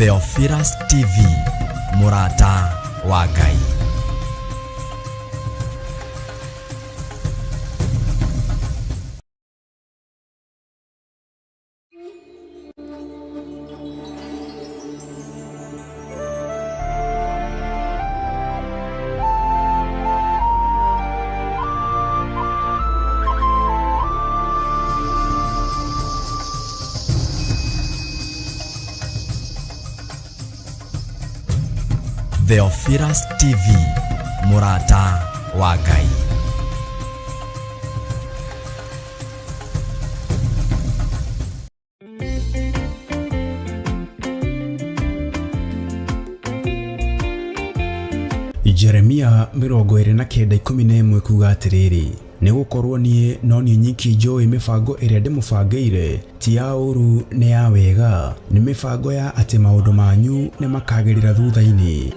Theophilus TV, mũrata wa Ngai. Theophilus TV, mũrata wa Ngai. Jeremia 29:11 kuga atĩrĩrĩ, nĩ gũkorwo niĩ no niĩ nyiki njũĩ mĩbango ĩrĩa ndĩmũbangĩire, ti ya ũũru nĩ ya wega, nĩ mĩbango ya atĩ maũndũ manyu nĩ makagĩrĩra thutha-inĩ.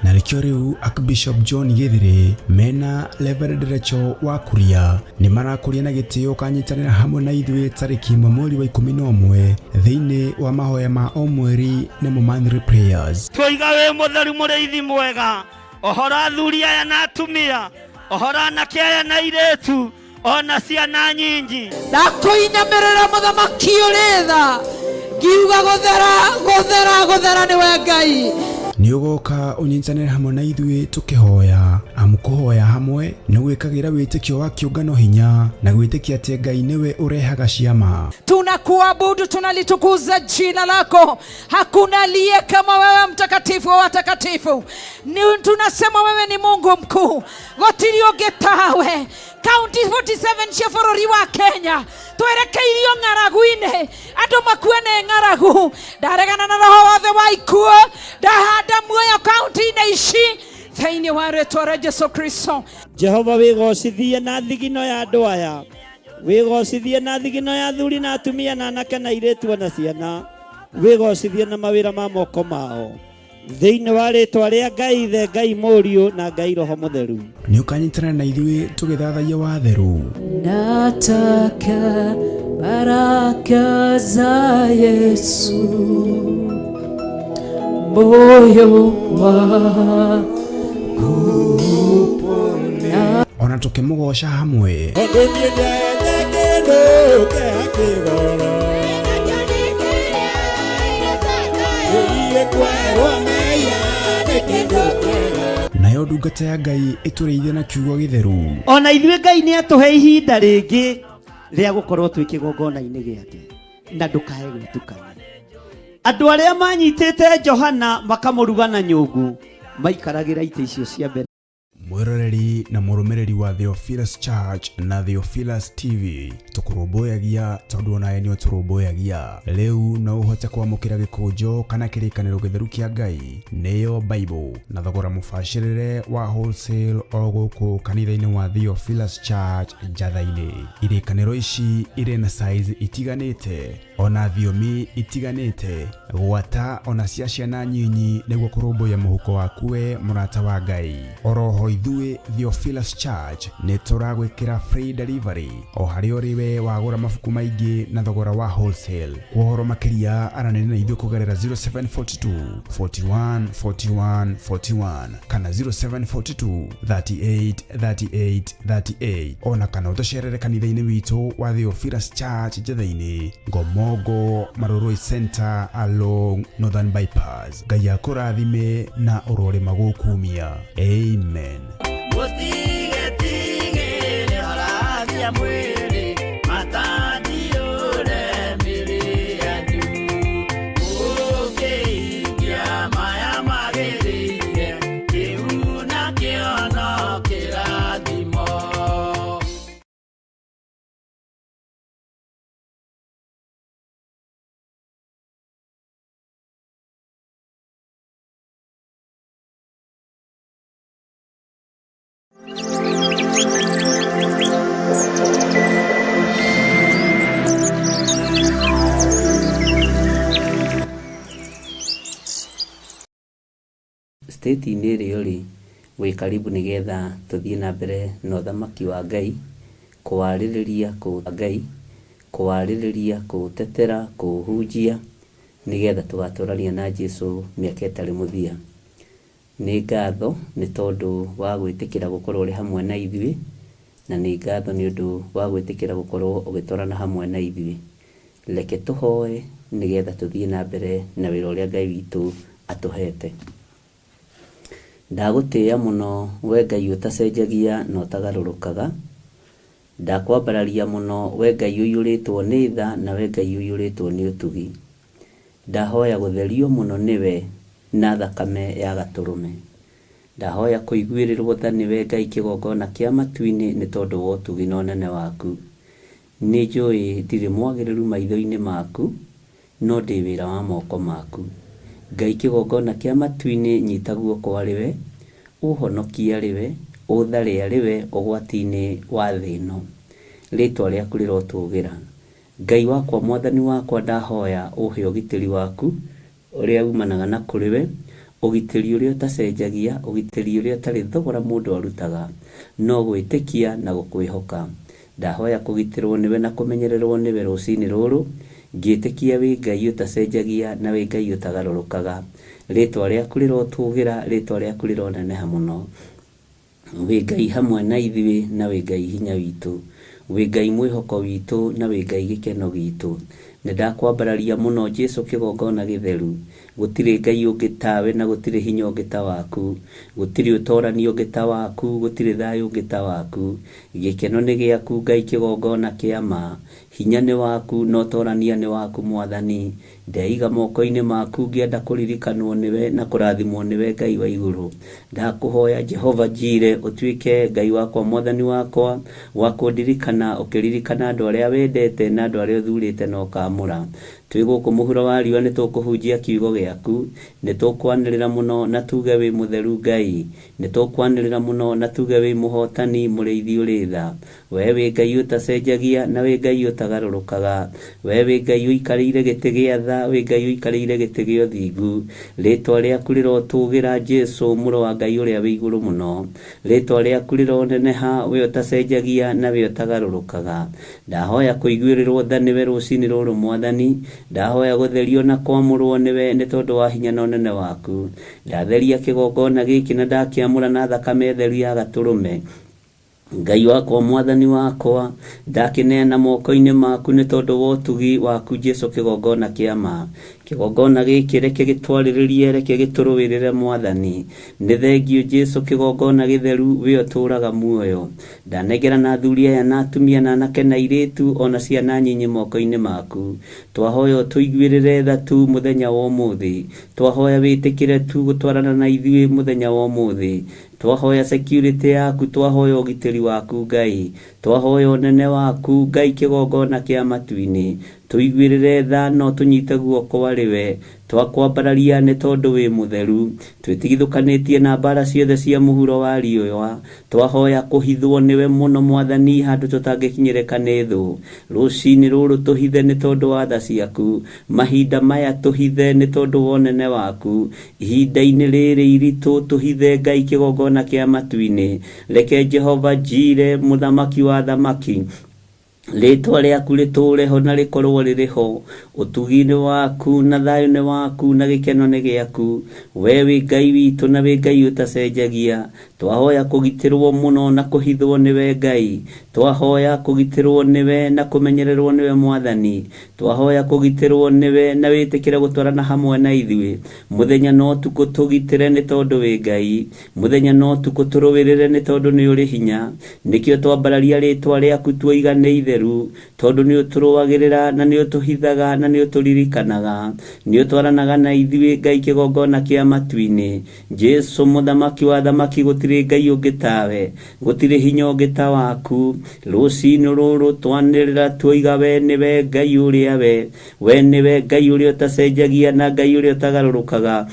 Na nĩkĩo rĩu Archbishop John Gĩthĩrĩ mena Reverend Rachel wa Kuria nĩ marakũria na gĩtĩo ũkanyitanĩra hamwe na ithuĩ tarĩki 1 mweri wa 11 thĩinĩ wa mahoya ma o mweri nĩmo monthly prayers. Twoiga wĩ mũtheru mũrĩithi mwega, ũhoro athuri aya na atumia, ũhoro anake aya na airĩtu, ona ciana nyinyi. Ndakũinamĩrĩra mũthamaki ũrĩ tha, ngiuga gũthera gũthera gũthera nĩwe Ngai. Nĩ ũgoka ũnyitanĩre hamwe na ithuĩ tũkĩhoya, amu kũhoya hamwe nĩ gwĩkagĩra wĩtĩkio wa kĩũngano hinya na gwĩtĩkia atĩ Ngai nĩwe ũrehaga ciama. Tunakuabudu, tunalitukuza jina lako. Hakuna aliye kama wewe, mtakatifu wa watakatifu. Ni tunasema wewe ni Mungu mkuu, gũtirĩ ũngĩ tawe. Kaunti 47 cia bũrũri wa Kenya twerekeirio ng'aragu-inĩ, andũ makue nĩ ng'aragu. Ndaregana na roho wothe wa ikuũ, ndahanda muoyo kaunti-inĩ ici thĩinĩ wa rĩtwa rĩa Jesu Kristo. Jehova wĩgocithie na thigino ya andũ aya, wĩgocithie na thigino ya athuri na atumia na anake na airĩtu ona ciana, wĩgocithie na mawĩra ma moko mao thĩinĩ wa rĩtwa rĩa Ngai Ithe, Ngai Mũriũ na Ngai Roho Mũtheru. Nĩ ũkanyitanĩra na ithuĩ tũgĩthathaiya watheru. Nataka baraka za Yesu, moyo wangu upone. Ona tũkĩmũgoca hamwe. Tondũ niĩ ndete kĩndũ kĩa kĩgoro. Ũiye kwerwo mehia nĩ kĩndũ kĩega. Nayo ndungata ya Ngai ĩtũrĩithie na kiugo gĩtheru. Ona ithuĩ Ngai nĩ atũhe ihinda rĩngĩ rĩa gũkorwo twĩ kĩgongona-inĩ gĩake, na ndũkae gwĩtukania. Andũ arĩa manyitĩte Johana makamũruga na nyũngũ maikaragĩra itĩ icio cia mbere. Mwĩroreri na mũrũmĩrĩri wa Theophilus Church na Theophilus TV, tũkũrũmbũyagia tondũ onawe nĩ ũtũrũmbũyagia. Rĩu no ũhote kwamũkĩra gĩkũnjo kana kĩrĩkanĩro gĩtheru kĩa Ngai, nĩyo Bible, na thogora mũbacĩrĩre wa wholesale o gũkũ kanitha-inĩ wa Theophilus Church Njatha-inĩ. Irĩkanĩro ici irĩ na size itiganĩte, ona thiomi itiganĩte, gwata ona cia ciana nyinyi nĩguo kũrũmbũiya mũhuko waku we mũrata wa Ngai. Oroho ithuĩ Theophilus Church nĩ tũragwĩkĩra free delivery o harĩa ũrĩ we wagũra mabuku maingĩ na thogora wa wholesale. Kwa ũhoro makĩria aranĩria na ithuĩ kũgerera 0742 41 41 41 kana 0742 38 38 38, ona kana ũtũcerere kanitha-inĩ witũ wa Theophilus Church Njatha-inĩ, Ngomongo Marurui Center along Northern Bypass. Ngai akũrathime na ũrorĩma gũkumia. Amen. State-inĩ ĩrĩa ũrĩ wĩ karibu nĩgetha tũthiĩ na mbere na ũthamaki wa Ngai, kũwarĩrĩria kũ Ngai, Kũwarĩrĩria, kũũtetera, kũũhunjia, nĩgetha tũgatũrania na Jesu mĩaka ĩtarĩ mũthia. Nĩ ngatho nĩ tondũ wa gwĩtĩkĩra gũkorwo ũrĩ hamwe na ithuĩ, na nĩ ngatho nĩ ũndũ wa gwĩtĩkĩra gũkorwo ũgĩtwarana hamwe na ithuĩ. Reke tũhoe nĩgetha tũthiĩ na mbere na wĩra ũrĩa Ngai witũ atũhete. Ndagũtĩĩa mũno we Ngai ũtacenjagia na ũtagarũrũkaga. Ndakwambararia mũno we Ngai ũiyũrĩtwo nĩ tha na we Ngai ũiyũrĩtwo nĩ ũtugi. Ndahoya gũtherio mũno nĩwe na thakame ya Gatũrũme. Ndahoya kũiguĩrĩrwo tha nĩwe Ngai kĩgongona kĩa matu-inĩ nĩ tondũ wa ũtugi na ũnene waku. Nĩnjũĩ ndirĩ mwagĩrĩru maitho-inĩ maku, no ndĩ wĩra wa moko maku. Ngai kĩgongona kĩa matu-inĩ nyita guoko arĩ we, ũhonokie arĩ we, ũthare arĩ we ũgwati-inĩ wa thĩ ĩno. Rĩtwa rĩaku rĩrotũgĩra. Ngai wakwa Mwathani wakwa ndahoya ũhe ũgitĩri waku ũrĩa umanaga na kũrĩ we, ũgitĩri ũrĩa ũtacenjagia, ũgitĩri ũrĩa ũtarĩ thogora mũndũ arutaga, no gwĩtĩkia na gũkwĩhoka. Ndahoya kũgitĩrwo nĩwe na kũmenyererwo nĩwe rũcinĩ rũrũ, ngĩtĩkia wĩ Ngai ũtacenjagia na wĩ Ngai ũtagarũrũkaga. Rĩtwa rĩaku rĩrotũgĩra, rĩtwa rĩaku rĩroneneha mũno. Wĩ Ngai hamwe na ithuĩ na wĩ Ngai hinya witũ. Wĩ Ngai mwĩhoko witũ na wĩ Ngai gĩkeno gitũ. Nĩ ndakwambararia mũno Jesu kĩgongona gĩtheru. Gũtirĩ Ngai ũngĩ tawe na gũtirĩ hinya ũngĩ ta waku. Gũtirĩ ũtorania ũngĩ ta waku, gũtirĩ thayũ ũngĩ ta waku. Gĩkeno nĩ gĩaku Ngai kĩgongona kĩa ma. Hinya nĩ waku na ũtorania nĩ waku Mwathani. Ndeiga moko-inĩ maku ngĩenda kũririkanwo nĩwe na kũrathimwo nĩwe Ngai wa igũrũ. Ndakũhoya Jehova Jire ũtuĩke Ngai wakwa Mwathani wakwa wa kũndirikana ũkĩririkana andũ arĩa wendete na andũ arĩa ũthurĩte na ũkaamũra. Twĩ gũkũ mũhuro wa riũa nĩtũkũhunjia kiugo gĩaku. Nĩtũkwanĩrĩra mũno na tuge wĩ mũtheru Ngai. Nĩtũkwanĩrĩra mũno na tuge wĩ mũhotani mũrĩithi ũrĩ tha. Wee wĩ Ngai ũtacenjagia na wĩ Ngai ũtagarũrũkaga. Wee wĩ Ngai ũikarĩire gĩtĩ gĩa tha, wĩ Ngai ũikarĩire gĩtĩ gĩa ũthingu. Rĩtwa rĩaku rĩrotũgĩra Jesu mũrũ wa Ngai ũrĩa wĩ igũrũ mũno. Rĩtwa rĩaku rĩroneneha we ũtacenjagia na we ũtagarũrũkaga. Ndahoya kũiguĩrĩrwo tha nĩwe rũcinĩ rũrũ Mwathani. Ndahoya gũtherio na kwamũrwo nĩwe nĩ tondũ wa hinya na ũnene waku. Ndatheria kĩgongona gĩkĩ na ndakĩamũra na thakame theru ya Gatũrũme. Ngai wakwa Mwathani wakwa, ndakĩneana moko-inĩ maku nĩ tondũ wa ũtugi waku Jesu kĩgongona kĩa ma. Kĩgongona gĩkĩ reke gĩtwarĩrĩrie, reke gĩtũrũĩrĩre Mwathani. Nĩ thengiũ Jesu kĩgongona gĩtheru we ũtũũraga muoyo. Ndanengerana athuri aya na atumia na anake na airĩtu o na ciana nyinyi moko-inĩ maku. Twahoya ũtũiguĩrĩre tha tu mũthenya wa ũmũthĩ. Twahoya wĩtĩkĩre tu gũtwarana na ithuĩ mũthenya wa ũmũthĩ. Twahoya security yaku, twahoya ũgitĩri waku Ngai. Twahoya ũnene waku Ngai kĩgongona kĩa matu-inĩ. Tũiguĩrĩre tha na ũtũnyite guoko arĩ we. Twakwambararia nĩ tondũ wĩ mũtheru. Twĩtigithũkanĩtie na mbara ciothe cia mũhuro wa riũa. Twahoya kũhithwo nĩwe mũno Mwathani handũ tũtangĩkinyĩrĩka nĩ thũ. Rũcinĩ rũrũ tũhithe nĩ tondũ wa tha ciaku. Mahinda maya tũhithe nĩ tondũ wa ũnene waku. Ihinda-inĩ rĩrĩ iritũ tũhithe Ngai kĩgongona kĩa matu-inĩ. Reke Jehova Jire, Mũthamaki wa athamaki, rĩtwa rĩaku rĩtũũre ho na rĩkorwo rĩrĩ ho. Ũtugi nĩ waku na thayũ nĩ waku na gĩkeno nĩ gĩaku. Wee wĩ Ngai witũ na wĩ Ngai ũtacenjagia. Twahoya kũgitĩrwo mũno na kũhithwo nĩwe Ngai. Twahoya kũgitĩrwo nĩwe na kũmenyererwo nĩwe Mwathani. Twahoya kũgitĩrwo nĩwe na wĩtĩkĩre gũtwarana hamwe na ithuĩ. Mũthenya na ũtukũ tũgitĩre nĩ tondũ wĩ Ngai. Mũthenya na ũtukũ tũrũĩrĩre nĩ tondũ nĩ ũrĩ hinya. Nĩkĩo twambararia rĩtwa rĩaku tuoiga nĩ itheru, tondũ nĩ ũtũrũagĩrĩra na nĩ ũtũhithaga na nĩ ũtũririkanaga. Nĩ ũtwaranaga na ithuĩ Ngai kĩgongona kĩa matu-inĩ. Jesu mũthamaki wa athamaki gũtirĩ Ngai ũngĩ tawe, gũtirĩ hinya ũngĩ ta waku. Rũcinĩ rũrũ twanĩrĩra tuoiga we nĩwe Ngai ũrĩa we, we nĩwe Ngai ũrĩa ũtacenjagia na Ngai ũrĩa ũtagarũrũkaga.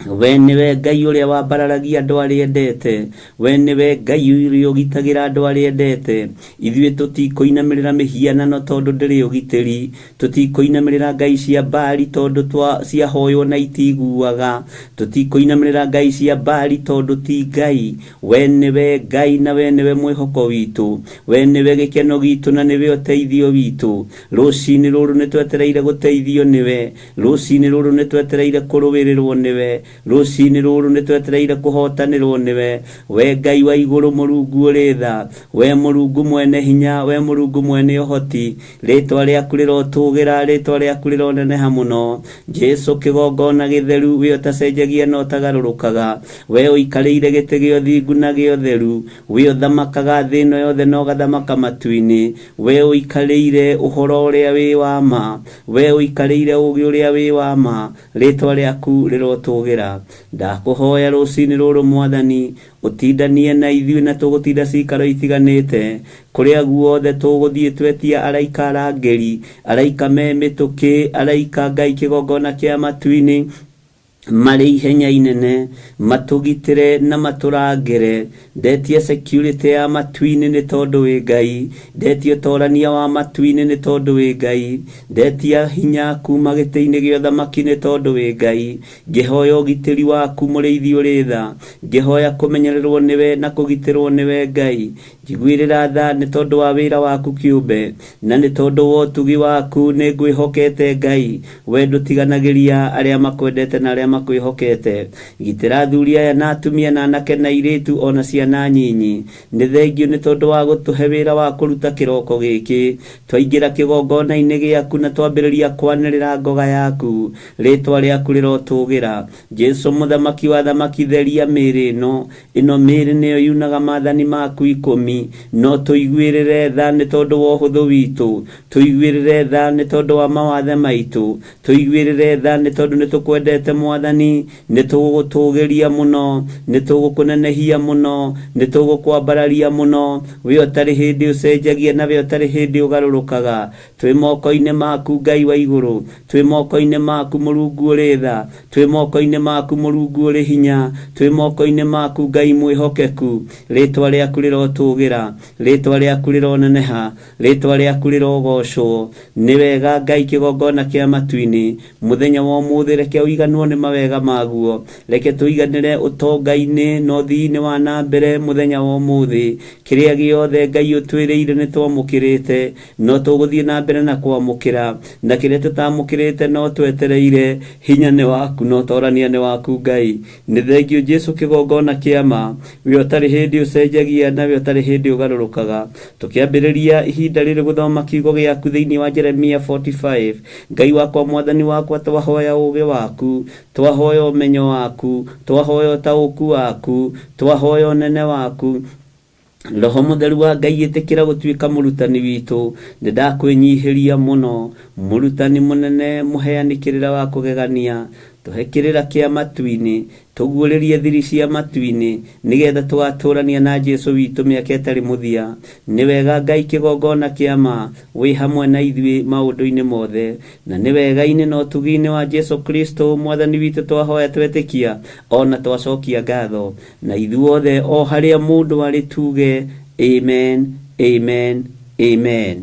We nĩwe Ngai ũrĩa wambararagia andũ arĩa endete, we nĩwe Ngai ũrĩa ũgitagĩra andũ arĩa endete. Ithuĩ tũtikũinamĩrĩra mĩhianano tondũ ndĩrĩ ũgitĩri, tũtikũinamĩrĩra ngai cia Baali tondũ ciahoywo na itiguaga, tũtikũinamĩrĩra ngai cia Baali tondũ ti Ngai. We nĩwe Ngai na we nĩwe mwĩhoko witũ, we nĩwe gĩkeno gitũ na nĩwe ũteithio witũ. Rũcinĩ rũrũ nĩtwetereire gũteithio nĩwe, rũcinĩ rũrũ nĩtwetereire kũrũĩrĩrwo nĩwe, rũcinĩ rũrũ nĩtwetereire kũhotanĩrwo nĩwe. We Ngai wa igũrũ, Mũrungu ũrĩ tha, we Mũrungu mwene hinya, we Mũrungu mwene ũhoti, rĩtwa rĩaku rĩrotũgĩra, rĩtwa rĩaku rĩroneneha mũno. Jesu kĩgongona gĩtheru, we ũtacenjagia na ũtagarũrũkaga, we ũikarĩire gĩtĩ gĩa ũthingu na gĩa ũtheru, we ũthamakaga thĩ ĩno yothe na ũgathamaka matu-inĩ, we ũikarĩire ũhoro ũrĩa wĩ wa ma, we ũikarĩire ũũgĩ ũrĩa wĩ wa ma, rĩtwa rĩaku rĩrotũgĩra. Ndakũhoya rũcinĩ rũrũ Mwathani, ũtindanie na ithuĩ na tũgũtinda cikaro itiganĩte, kũrĩa guothe tũgũthiĩ twetia araika arangĩri, araika me mĩtũkĩ, araika Ngai kĩgongona kĩa matu-inĩ, marĩ ihenya inene, matũgitĩre na matũrangĩre. Ndetia security ya matu-inĩ nĩ tondũ wĩ Ngai, ndetia ũtorania wa matu-inĩ nĩ tondũ wĩ Ngai, ndetia hinya kuma gĩtĩ-inĩ gĩa ũthamaki nĩ tondũ wĩ Ngai. Ngĩhoya ũgitĩri waku mũrĩithi ũrĩ tha, ngĩhoya kũmenyererwo nĩwe na kũgitĩrwo nĩwe Ngai. Njiguĩrĩra tha nĩ tondũ wa wĩra waku kĩũmbe, na nĩ tondũ wa ũtugi waku nĩ ngwĩhokete Ngai. We ndũtiganagĩria arĩa makwendete na arĩa makwĩhokete. Gitĩra athuri aya na atumia na anake na airĩtu ona ciana nyinyi. Nĩ thengio nĩ tondũ wa gũtũhe wĩra wa kũruta kĩroko gĩkĩ. Twaingĩra kĩgongona-inĩ gĩaku na twambĩrĩria kwanĩrĩra ngoga yaku, rĩtwa rĩaku rĩrotũgĩra. Jesu mũthamaki wa thamaki, theria mĩĩrĩ ĩno, ĩno mĩĩrĩ nĩyo yunaga maathani maku 10, no tũiguĩrĩre tha nĩ tondũ wa ũhũthũ witũ, tũiguĩrĩre tha nĩ tondũ wa mawathe maitũ, tũiguĩrĩre tha nĩ tondũ nĩ tũkwendete Mwathani, nĩ tũgũgũtũgĩria mũno, nĩ tũgũkũnenehia mũno, nĩ tũgũkwambararia mũno. We ũtarĩ hĩndĩ ũcenjagia na we ũtarĩ hĩndĩ ũgarũrũkaga. Twĩ moko-inĩ maku Ngai wa igũrũ, twĩ moko-inĩ maku Mũrungu ũrĩ tha, twĩ moko-inĩ maku Mũrungu ũrĩ hinya, twĩ moko-inĩ maku Ngai mwĩhokeku. Rĩtwa rĩaku rĩrotũgĩra, rĩtwa rĩaku rĩroneneha, rĩtwa rĩaku rĩrogocwo. Nĩ wega Ngai kĩgongona kĩa matu-inĩ, mũthenya wa ũmũthĩ reke ũiganwo nĩ mawega maguo, reke tũiganĩre ũtonga-inĩ na ũthii-inĩ wa na mbere mũthenya wa ũmũthĩ. Kĩrĩa gĩothe Ngai ũtwĩrĩire nĩ twamũkĩrĩte, no tũgũthiĩ na mbere na kwamũkĩra, na kĩrĩa tũtamũkĩrĩte no twetereire. Hinya nĩ waku na ũtorania nĩ waku Ngai. Nĩ thengio Jesu kĩgongona kĩa ma, we ũtarĩ hĩndĩ ũcenjagia na we ũtarĩ hĩndĩ ũgarũrũkaga. Tũkĩambĩrĩria ihinda rĩrĩ gũthoma kiugo gĩaku thĩinĩ wa Jeremia 45, Ngai wakwa Mwathani wakwa, twahoya ũũgĩ waku, twahoya ũmenyo waku, twahoya ũtaũku waku, twahoya ũnene waku. Roho Mũtheru wa Ngai ĩtĩkĩra gũtuĩka mũrutani witũ. Nĩ ndakwĩnyihĩria mũno, mũrutani mũnene, mũheani kĩrĩra wa kũgegania. Tũhe kĩrĩra kĩa matu-inĩ, tũguũrĩrie thiri cia matu-inĩ, nĩgetha tũgatũrania na Jesu witũ mĩaka ĩtarĩ mũthia. Nĩ wega Ngai kĩgongona kĩa ma, wĩ hamwe na ithuĩ maũndũ-inĩ mothe, na nĩ wega-inĩ na ũtugi-inĩ wa Jesu Kristo Mwathani witũ twahoya twetĩkia, ona twacokia ngatho. Na ithuothe o harĩa mũndũ arĩ tuge amen, amen, amen.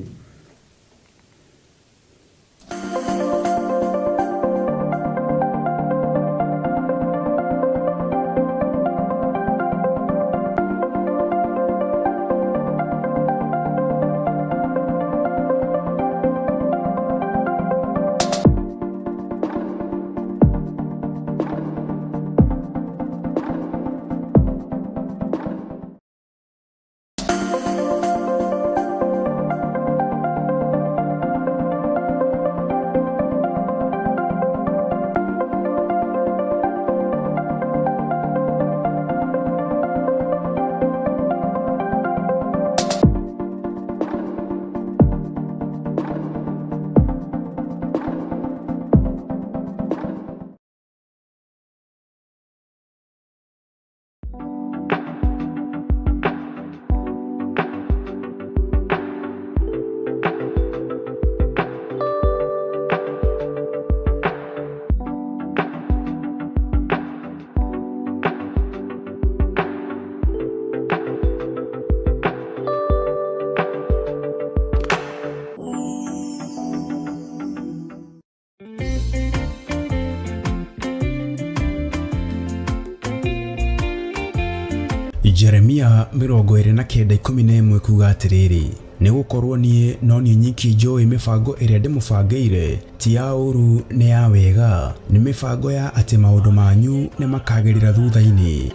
Jeremia 29:11 kuga atĩrĩrĩ, nĩgũkorwo niĩ no niĩ nyiki njũĩ mĩbango ĩrĩa ndĩmũbangĩire, ti ya ũũru nĩ ya wega, nĩ mĩbango ya atĩ maũndũ manyu nĩmakagĩrĩra thutha-inĩ.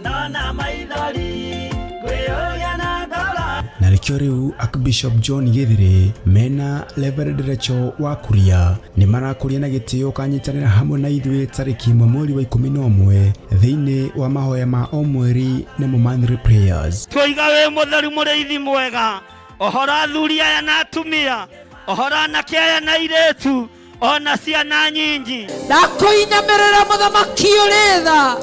Na nĩkĩo rĩu Archbishop John Githiri mena Reverend Rachel wa Kuria nĩ marakũria na gĩtĩo kanyitanĩra hamwe na ithuĩ tarĩki 1 mweri wa 11 thĩinĩ wa mahoya ma o mweri nĩmo monthly prayers. Twoiga wĩ mũtheru mũrĩithi mwega, ũhoro athuri aya na atumia, ũhoro anake aya na airĩtu, ona ciana nyingi. Ndakũinamĩrĩra mũthamaki ũrĩ tha,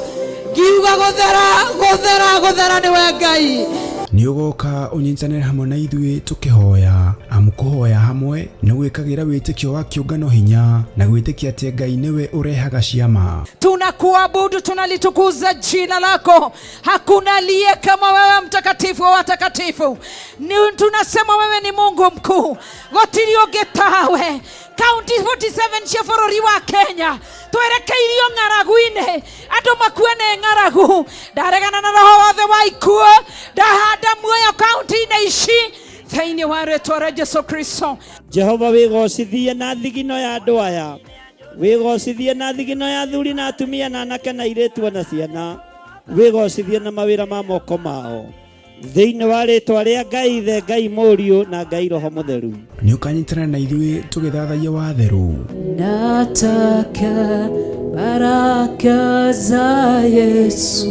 ngiuga gũthera gũthera gũthera nĩwe Ngai. Nĩ ũgoka ũnyitanĩre hamwe na ithuĩ tũkĩhoya, amu kũhoya hamwe nĩ gwĩkagĩra wĩtĩkio wa kĩũngano hinya na gwĩtĩkia atĩ Ngai nĩwe ũrehaga ciama. Tunakuabudu, tunalitukuza jina lako. Hakuna aliye kama wewe, mtakatifu wa watakatifu. Tunasema wewe ni Mungu mkuu, gũtirĩ ũngĩ tawe. Kaunti 47 cia bũrũri wa Kenya twerekeirio ng'aragu-inĩ, andũ makue nĩ ng'aragu. Ndaregana na roho wothe wa ikuũ, ndahanda muoyo kaunti-inĩ ici thĩinĩ wa rĩtwa rĩa Jesu Kristo. Jehova wĩgocithie na thigino ya andũ aya, wĩgocithie na thigino ya athuri na atumia na anake na airĩtu na ciana, wĩgocithie na mawĩra ma moko mao, thĩinĩ wa rĩtwa rĩa Ngai Ithe, Ngai Mũriũ na Ngai Roho Mũtheru. Nĩ ũkanyitanĩra na ithuĩ tũgĩthathaiya watheru. Nataka baraka za Yesu,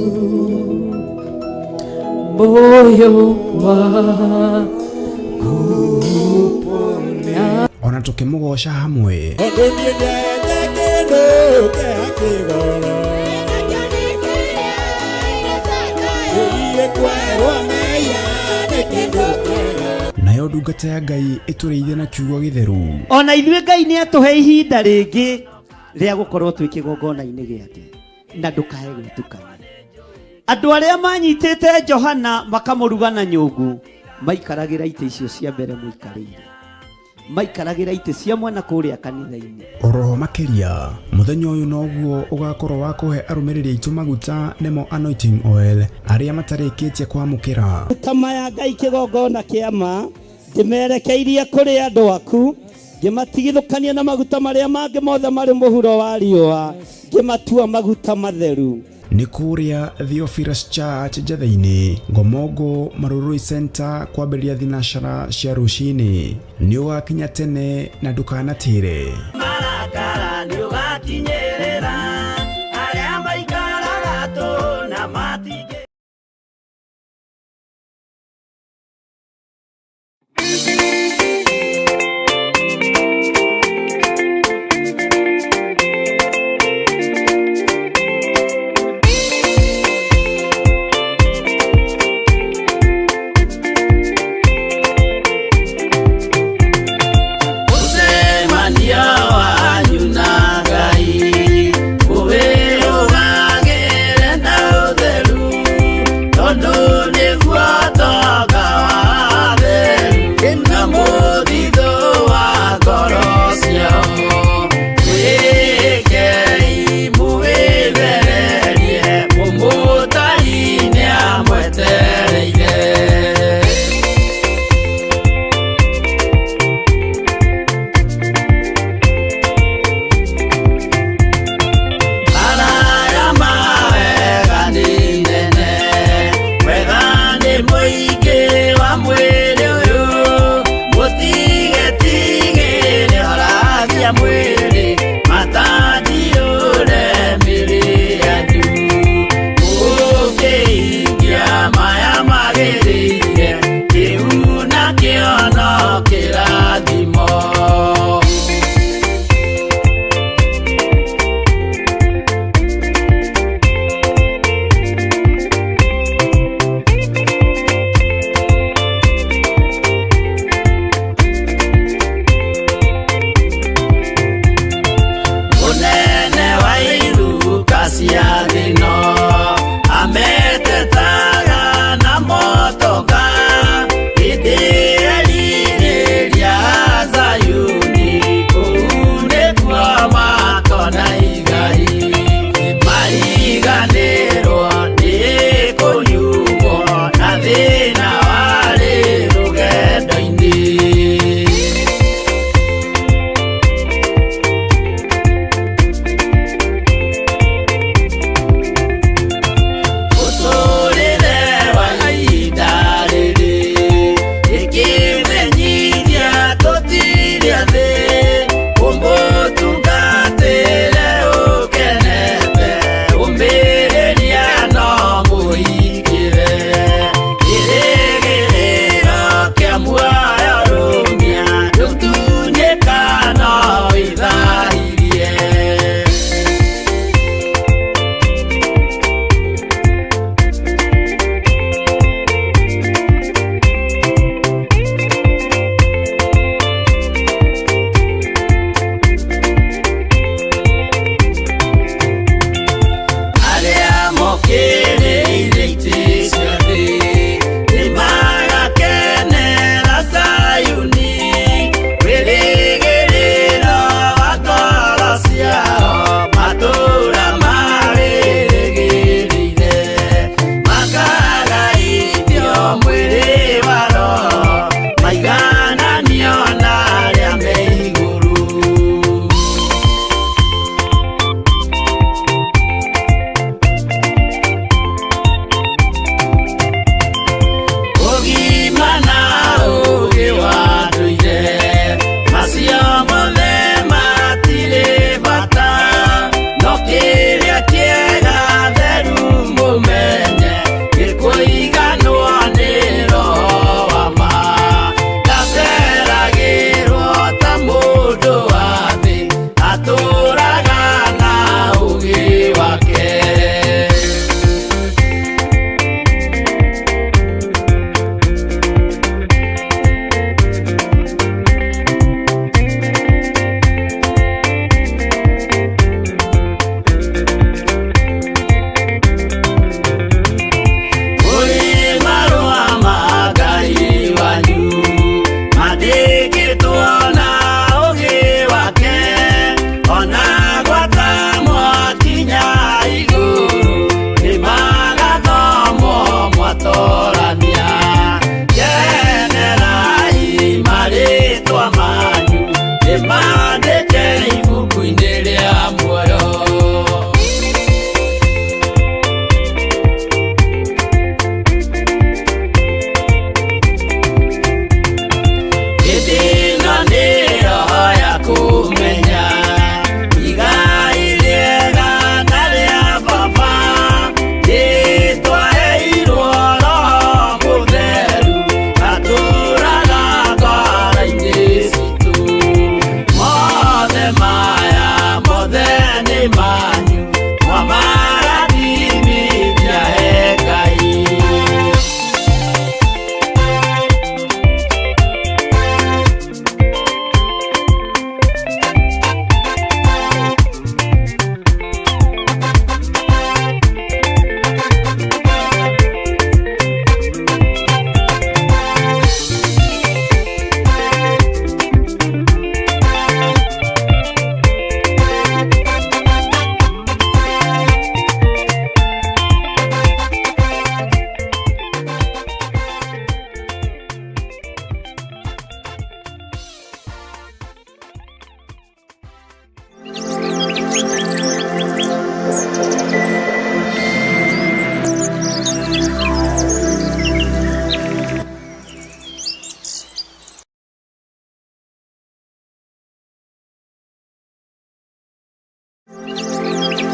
moyo wangu upone. Ona tũkĩmũgoca hamwe. Tondũ niĩ ndete kĩndũ kĩa kĩgoro. Ĩĩ kwerwo mehia nĩ kĩndũ kĩega. Nayo ndungata ya Ngai ĩtũrĩithie na kiugo gĩtheru. Ona ithuĩ Ngai nĩ atũhe ihinda rĩngĩ rĩa gũkorwo twĩ kĩgongona-inĩ gĩake, na ndũkae gwĩtukania. Andũ arĩa manyitĩte Johana makamũruga na nyũngũ maikaragĩra itĩ icio cia mbere mũikarĩire, maikaragĩra itĩ cia mwena kũrĩa kanitha-inĩ. Oroho makĩria mũthenya ũyũ noguo ũgakorwo wa kũhe arũmĩrĩri aitũ maguta nĩmo anointing oil arĩa matarĩkĩtie kwamũkĩra. Maguta maya Ngai kĩgongona kĩa ma ndĩmerekeirie kũrĩ andũ aku, ngĩmatigithũkania na maguta marĩa mangĩ mothe marĩ mũhuro wa riũa, ngĩmatua maguta matheru. Nĩ kũrĩa Theophilus Church Njatheinĩ, Ngomongo Marurui Center kwambĩrĩria thinacara cia rũcinĩ. Nĩ ũgakinya tene na ndũkanatĩre. Marakara nĩ ũgakinyĩrĩra arĩa maikaraga tũ na matingĩ. Ũcemania wanyu na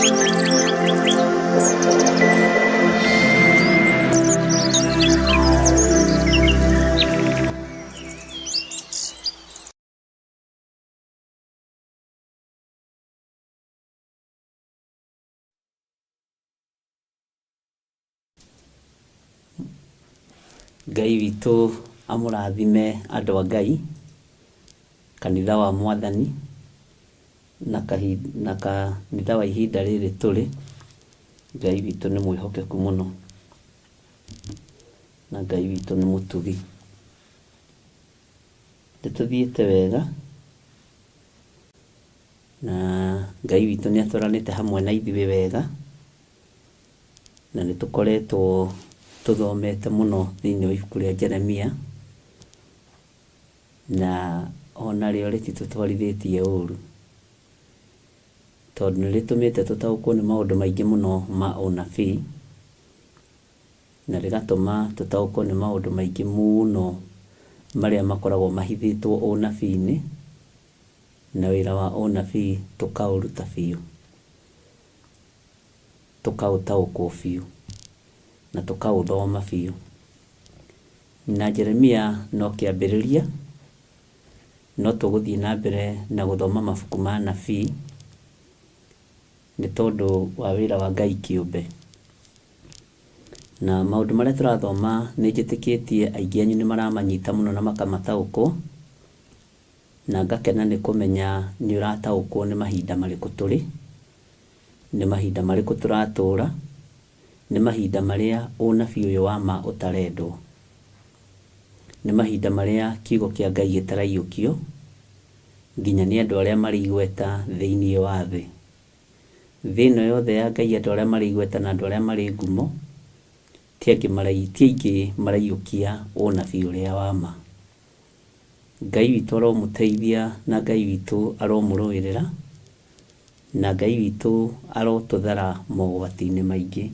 Ngai witũ amũrathime andũ a Ngai, kanitha wa Mwathani, na na kanitha wa ihinda rĩrĩ tũrĩ. Ngai witũ nĩ mwĩhokeku mũno, na Ngai witũ nĩ mũtugi. Nĩ tũthiĩte wega, na Ngai witũ nĩ atwaranĩte hamwe na ithuĩ wega, na nĩ tũkoretwo tũthomete mũno thĩinĩ wa ibuku rĩa Jeremia, na onarĩo rĩtitũtwarithĩtie ũru, tondũ nĩ rĩtũmĩte tũtaũkwo nĩ maũndũ maingĩ mũno ma ũnabii, na rĩgatũma tũtaũkwo nĩ maũndũ maingĩ mũno marĩa makoragwo mahithĩtwo ũnabii-inĩ, na wĩra wa ũnabii tũkaũruta biũ, tũkaũtaũkwo biũ, na tũkaũthoma biũ. Na Jeremia no kĩambĩrĩria, no tũgũthiĩ na mbere na gũthoma mabuku ma anabii, nĩ tondũ wa wĩra wa Ngai kĩũmbe. Na maũndũ marĩa tũrathoma nĩ njĩtĩkĩtie aingĩ anyu nĩ maramanyita mũno na makamataũkwo, na ngakena nĩ kũmenya nĩ ũrataũkwo nĩ mahinda marĩkũ tũrĩ, nĩ mahinda marĩkũ tũratũra, nĩ mahinda marĩa ũnabii ũyũ wa ma ũtarendwo, nĩ mahinda marĩa kiugo kĩa Ngai gĩtaraiyũkio nginya nĩ andũ arĩa marĩ igweta thĩinĩ wa thĩ. Thĩ ĩno yothe ya Ngai andũ arĩa marĩ igweta na andũ arĩa marĩ ngumo ti angĩ ti aingĩ maraiyũkia ũnabii ũrĩa wa ma. Ngai witũ aromũteithia na Ngai witũ aromũrũĩrĩra na Ngai witũ arotũthara mogwati-inĩ maingĩ.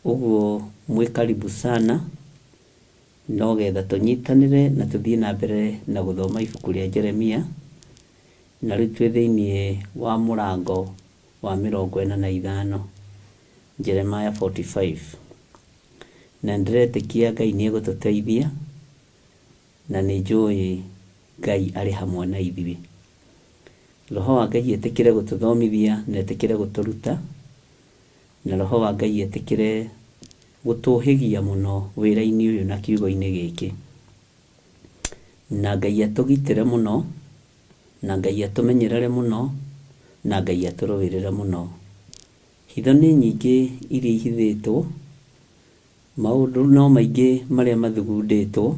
Ũguo mwĩ karibu sana no getha tũnyitanĩre na tũthiĩ na mbere na gũthoma ibuku rĩa Jeremia, na rĩu twĩ thĩinĩ wa mũrango wa 45, Jeremiah 45. Na nĩndĩretĩkia Ngai nĩ egũtũteithia, na nĩ njũĩ Ngai arĩ hamwe na ithuĩ. Roho wa Ngai etĩkĩre gũtũthomithia na etĩkĩre gũtũruta, na Roho wa Ngai etĩkĩre gũtũhĩgia mũno wĩra-inĩ ũyũ na kiugo-inĩ gĩkĩ. Na Ngai atũgitĩre mũno, na Ngai atũmenyerere mũno, na Ngai atũrũĩrĩre mũno. Hitho nĩ nyingĩ iria ihithĩtwo, maũndũ no maingĩ marĩa mathugundĩtwo,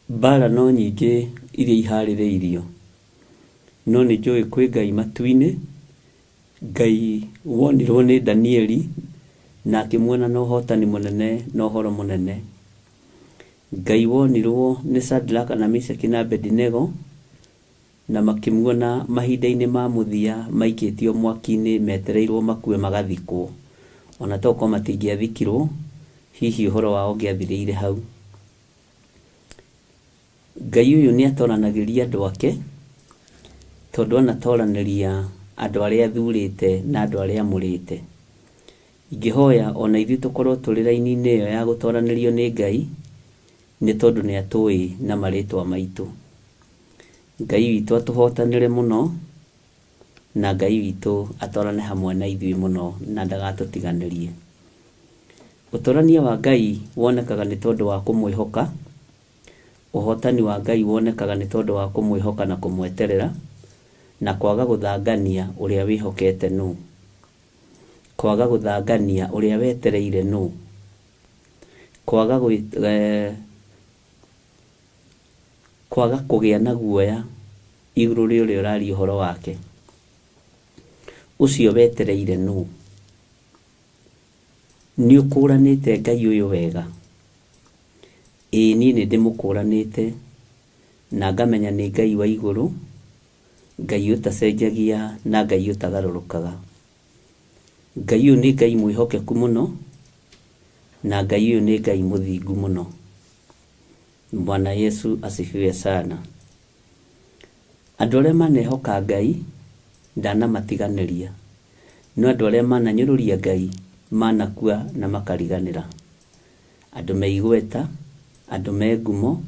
mbara no nyingĩ iria iharĩrĩirio. No nĩ njũĩ kwĩ Ngai matu-inĩ, Ngai wonirwo nĩ Danieli na akĩmuona na ũhotani mũnene na ũhoro mũnene. Ngai wonirwo nĩ Shadraka na Meshaki na Abedinego na makĩmuona mahinda-inĩ ma mũthia maikĩtio mwaki-inĩ metereirwo makue magathikwo. Ona tokorwo matingĩathikirwo, hihi ũhoro wao ũngĩathirĩire hau. Ngai ũyũ nĩ atoranagĩria andũ ake, tondũ anatoranĩria andũ arĩa athurĩte na andũ arĩa amũrĩte. Ingĩhoya ona ithuĩ tũkorwo tũrĩ raini-inĩ ĩyo ya gũtoranĩrio nĩ Ngai, nĩ tondũ nĩ atũĩ na marĩtwa maitũ. Ngai witũ atũhotanĩre mũno, na Ngai witũ atwarane hamwe na ithuĩ mũno na ndagatũtiganĩrie. Ũtorania wa Ngai wonekaga nĩ tondũ wa kũmwĩhoka. Ũhotani wa Ngai wonekaga nĩ tondũ wa kũmwĩhoka na kũmweterera, na kwaga gũthangania ũrĩa wĩhokete nũ. Kwaga gũthangania ũrĩa wetereire nũ. Kwaga kwaga kũgĩa na guoya igũrũ rĩa ũrĩa ũraria ũhoro wake. Ũcio wetereire nũ. Nĩ ũkũranĩte Ngai ũyũ wega? Ĩĩ niĩ nĩ ndĩmũkũranĩte na ngamenya nĩ Ngai wa igũrũ, Ngai ũtacenjagia na Ngai ũtagarũrũkaga. Ngai ũyũ nĩ Ngai mwĩhokeku mũno na Ngai ũyũ nĩ Ngai mũthingu mũno. Bwana Yesu asifiwe sana. Andũ arĩa manehoka Ngai Ndanamatiganĩria. No andũ arĩa mananyũrũria Ngai manakua na makariganĩra. Andũ me igweta, andũ me ngumo,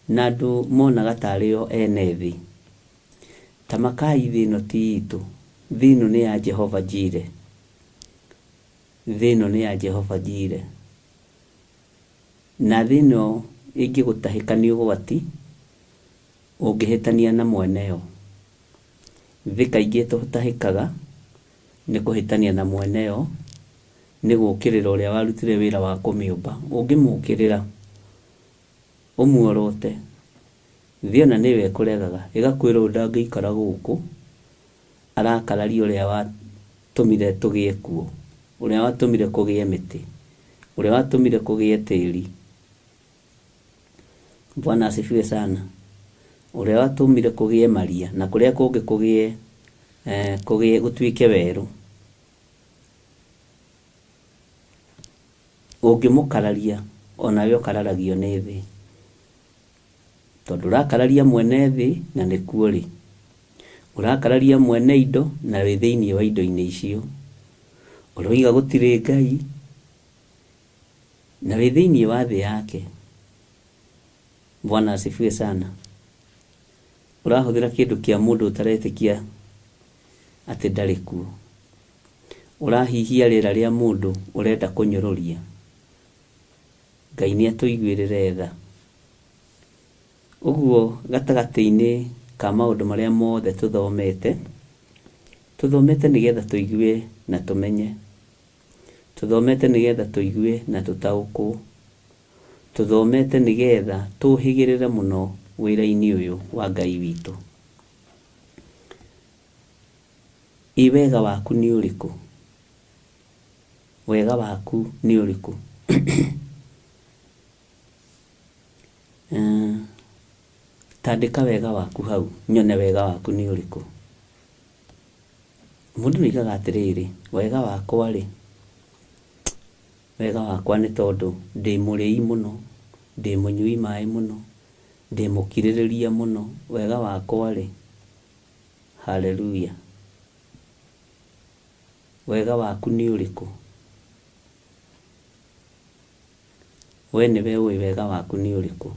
na andũ monaga tarĩ o ene thĩ. Ta makai thĩ ĩno ti itũ, thĩ ĩno nĩ ya Jehova Jireh. Thĩ ĩno nĩ ya Jehova Jireh. Na thĩ ĩno ĩngĩgũtahĩka nĩ ũgwati, ũngĩhĩtania na mwene yo. Thĩ kaingĩ ĩtũtahĩkaga nĩ kũhĩtania na mwene yo, nĩ gũũkĩrĩra ũrĩa warutire wĩra wa kũmĩũmba. Ũngĩmũũkĩrĩra, ũmuorote, thĩ ona nĩwe ĩkũregaga, ĩgakwĩra ũyũ ndangĩikara gũkũ, arakararia ũrĩa watũmire tũgĩe kuo, ũrĩa watũmire kũgĩe mĩtĩ, ũrĩa watũmire kũgĩe tĩri. Bwana asifiwe sana. Ũrĩa watũmire kũgĩe maria na kũrĩa kũngĩ kũgĩe eh, kũgĩe gũtuĩke werũ. Ũngĩmũkararia onawe ũkararagio nĩ thĩ. Tondũ ũrakararia mwene thĩ na nĩkuo ũrĩ. Ũrakararia mwene indo na wĩ thĩinĩ wa indo-inĩ icio. Ũroiga gũtirĩ Ngai na wĩ thĩinĩ wa thĩ yake. Bwana asifiwe sana. Ũrahũthĩra kĩndũ kĩa mũndũ ũtaretĩkia atĩ ndarĩ kuo. Ũrahihia rĩera rĩa mũndũ ũrenda kũnyũrũria. Ngai nĩ atũiguĩrĩre tha. Ũguo gatagatĩ-inĩ ka maũndũ marĩa mothe tũthomete, tũthomete nĩgetha tũigue na tũmenye. Tũthomete nĩgetha tũigue na tũtaũkwo. Tũthomete nĩgetha tũhĩgĩrĩre mũno wĩra-inĩ ũyũ wa Ngai witũ. Ĩ wega waku nĩ ũrĩkũ? Wega waku nĩ ũrĩkũ? Eh, tandĩka wega waku hau nyone wega waku nĩ ũrĩkũ. Mũndũ nĩ oigaga atĩrĩrĩ, wega wakwa rĩ, wega wakwa nĩ tondũ ndĩ mũrĩi mũno, ndĩ mũnyui maĩ mũno, ndĩ mũkirĩrĩria mũno, wega wakwa rĩ, haleluya. Wega waku nĩ ũrĩkũ? We nĩwe ũĩ wega waku nĩ ũrĩkũ.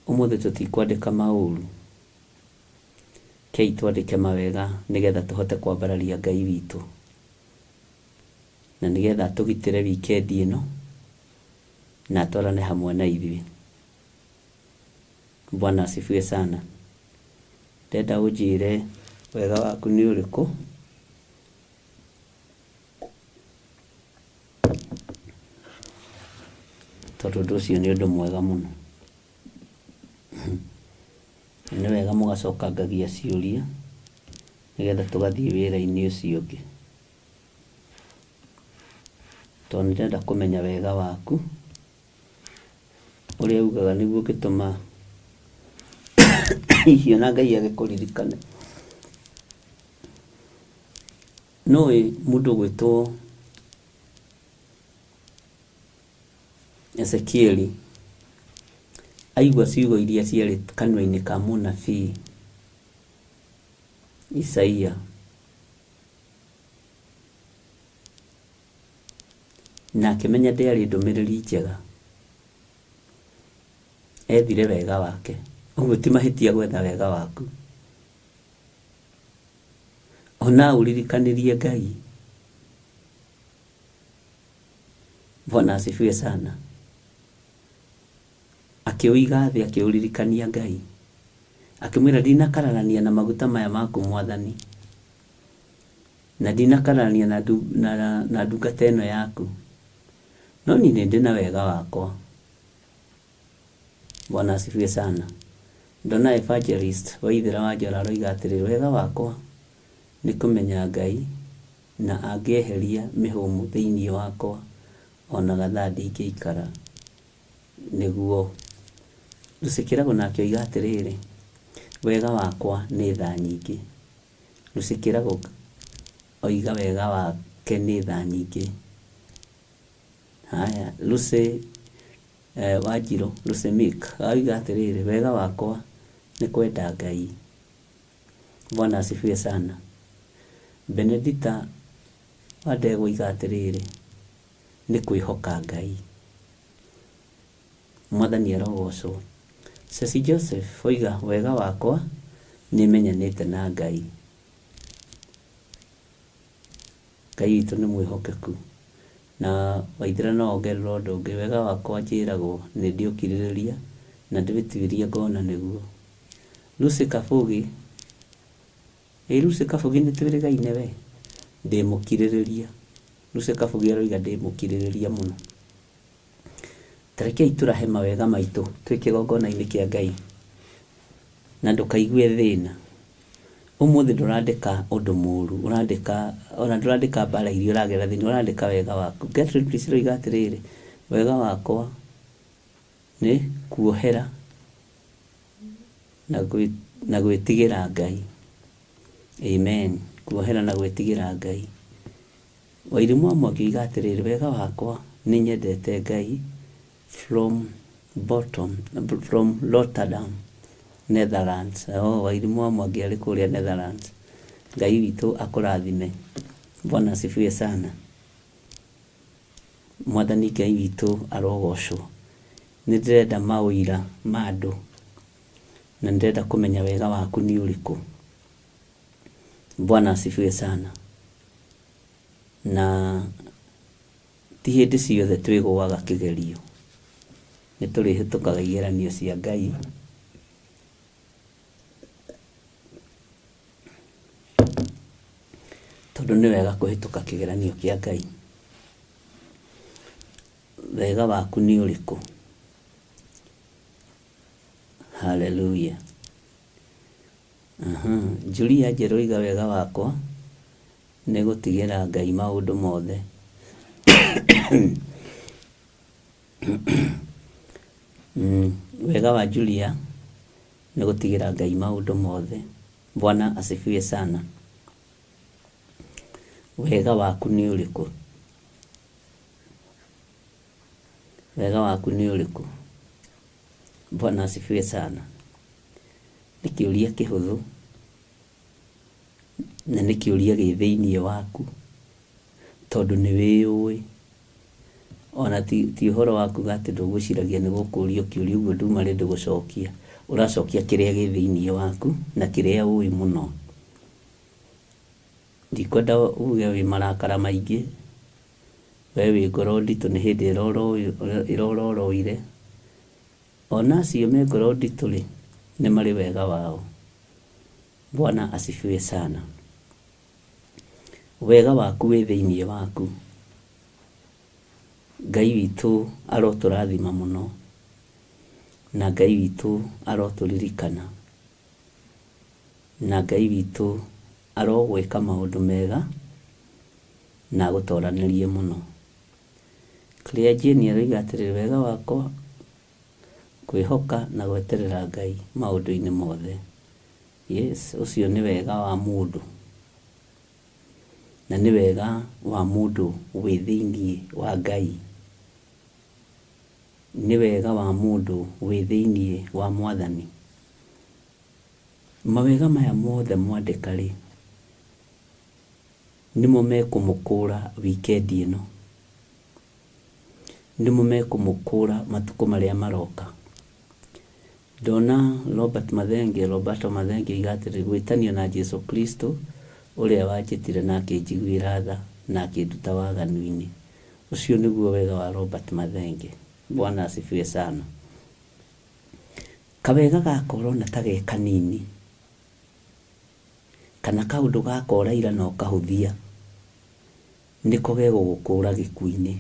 Ũmũthĩ tũtikwandĩka maũru, kei twandĩke mawega nĩgetha tũhote kwambararia Ngai witũ, na nĩgetha atũgitĩre wikendi ĩno na atwarane hamwe na ithuĩ. Bwana asifiwe sana. Ndenda ũnjĩre wega waku nĩ ũrĩkũ. Tondũ ũndũ ũcio nĩ ũndũ mwega mũno. Nĩ wega mũgacokangagia ciũria nĩgetha tũgathiĩ wĩra-inĩ ũcio ũngĩ. Tondũ nĩ ndĩrenda kũmenya wega waku, ũrĩa ugaga nĩguo ũngĩtũma hihi ona Ngai agĩkũririkane. Nĩũĩ mũndũ ũgwĩtwo Ezekieli aigua ciugo iria ciarĩ kanua-inĩ ka mũnabii Isaia na akĩmenya ndĩarĩ ndũmĩrĩri njega, ethire wega wake. Ũguo ti mahĩtia gwetha wega waku. Ona ũririkanirie Ngai. Bwana asifiwe sana. Akĩũiga thĩ akĩũririkania Ngai. Akĩmwĩra ndinakararania na maguta maya maku mwathani. Na ndinakararania na, na, na ndungata ĩno yaku. No niĩ nĩ ndĩ na wega wakwa. Bwana asifiwe sana. Ndona evangelist Waithera wa Njora aroiga atĩrĩrĩ, wega wakwa nĩ kũmenya Ngai na angĩeheria mĩhũmũ thĩinĩ wakwa ona gathaa ndingĩikara. Nĩguo. Lucy Kĩrago nake oiga atĩrĩrĩ, wega wakwa nĩ tha nyingĩ. Lucy Kĩrago oiga wega wake nĩ tha nyingĩ. Haya, Lucy Wanjirũ, Lucy Meek, oiga atĩrĩrĩ, wega wakwa Nĩ kwenda Ngai. Bwana asifiwe sana. Benedita wa Ndegwa oiga atĩrĩrĩ, nĩ kwĩhoka Ngai. Mwathani arogocwo. Ceci Joseph oiga wega wakwa nĩ menyanĩte na Ngai. Ngai witũ nĩ mwĩhokeku. Na Waithera no ongerere ũndũ ũngĩ, wega wakwa njĩragwo nĩ ndĩ ũkirĩrĩria na ndĩtuĩria ngona nĩguo. Lucy Kabugi, ĩ Lucy Kabugi nĩ twĩrĩgaine we? Ndĩ mũkirĩrĩria. Lucy Kabugi aroiga ndĩ mũkirĩrĩria mũno. Ta rekei tũrahe mawega maitũ twĩ kĩgongona-inĩ kĩa Ngai na ndũkaigue thĩna. Ũmũthĩ ndũrandĩka ũndũ mũru, ũrandĩka ona ndũrandĩka mbara iria ũragerera thĩinĩ, ũrandĩka wega waku. Gertrude Priscilla oiga atĩrĩrĩ, wega wakwa nĩ kuohera na gwĩtigĩra Ngai. Amen. Kuohera na gwĩtigĩra Ngai. Wairimũ wa Mwangi oiga atĩrĩrĩ, wega wakwa nĩ nyendete Ngai from bottom, from Rotterdam, Netherlands. Oh, Wairimũ wa Mwangi arĩ kũrĩa Netherlands. Ngai witũ akũrathime. Bwana asifiwe sana. Mwathani Ngai witũ arogocwo. Nĩ ndĩrenda maũira ma andũ na nĩ ndĩrenda kũmenya wega waku nĩ ũrĩkũ. Bwana asifiwe sana. Na ti hĩndĩ ciothe twĩgũaga kĩgerio. Nĩ tũrĩhĩtũkaga igeranio cia Ngai. Tondũ nĩ wega kũhĩtũka kĩgeranio kĩa Ngai. Wega waku nĩ ũrĩkũ? Hallelujah. Aha. Julia Njerũ oiga wega wakwa nĩ gũtigĩra Ngai maũndũ mothe. Wega wa Julia nĩ gũtigĩra Ngai maũndũ mothe. Bwana asifiwe sana. Wega waku nĩ ũrĩkũ? Wega waku nĩ ũrĩkũ? Bwana asifiwe sana. Nĩ kĩũria kĩhũthũ na nĩ kĩũria gĩ thĩinĩ waku tondũ nĩ wĩyũĩ. Ona ti, ti ũhoro wa kuga atĩ ndũgwĩciragia nĩ gũkũrio kĩũria ũguo nduma rĩ ndũgũcokia. Ũracokia kĩrĩa gĩ thĩinĩ waku na kĩrĩa ũĩ mũno. Ndikwenda uge wĩ marakara maingĩ, we wĩ ngoro nditũ nĩ hĩndĩ ĩrororoire. Ona acio me ngoro nditũ rĩ, nĩ marĩ wega wao. Bwana asifiwe sana. Wega waku wĩ thĩinĩ waku. Ngai witũ arotũrathima mũno, na Ngai witũ arotũririkana, na Ngai witũ arogwĩka maũndũ mega na agũtoranĩrie mũno. Claire Jane aroiga atĩrĩrĩ, wega wakwa kwĩhoka na gweterera Ngai maũndũ-inĩ mothe. Yes, ũcio nĩ wega wa mũndũ. Na nĩ wega wa mũndũ wĩ thĩinĩ wa Ngai. Nĩ wega wa mũndũ wĩ thĩinĩ wa Mwathani. Mawega maya mothe mwandĩka-rĩ, nĩmo mekũmũkũra wikendi ĩno. Nĩmo mekũmũkũra matukũ marĩa maroka. Ndona Robert Mathenge, Roberto Mathenge oiga atĩrĩrĩ, gwĩtanio na Jesu Kristo ũrĩa wanjĩtire na akĩnjiguĩra tha na akĩnduta waganu-inĩ. Ũcio nĩguo wega wa Robert Mathenge. Bwana asifiwe sana. Kawega gaka ũrona ta ge kanini, kana kaũndũ gaka ũraira na ũkahũthia, nĩko gegũgũkũra gĩkuũ-inĩ,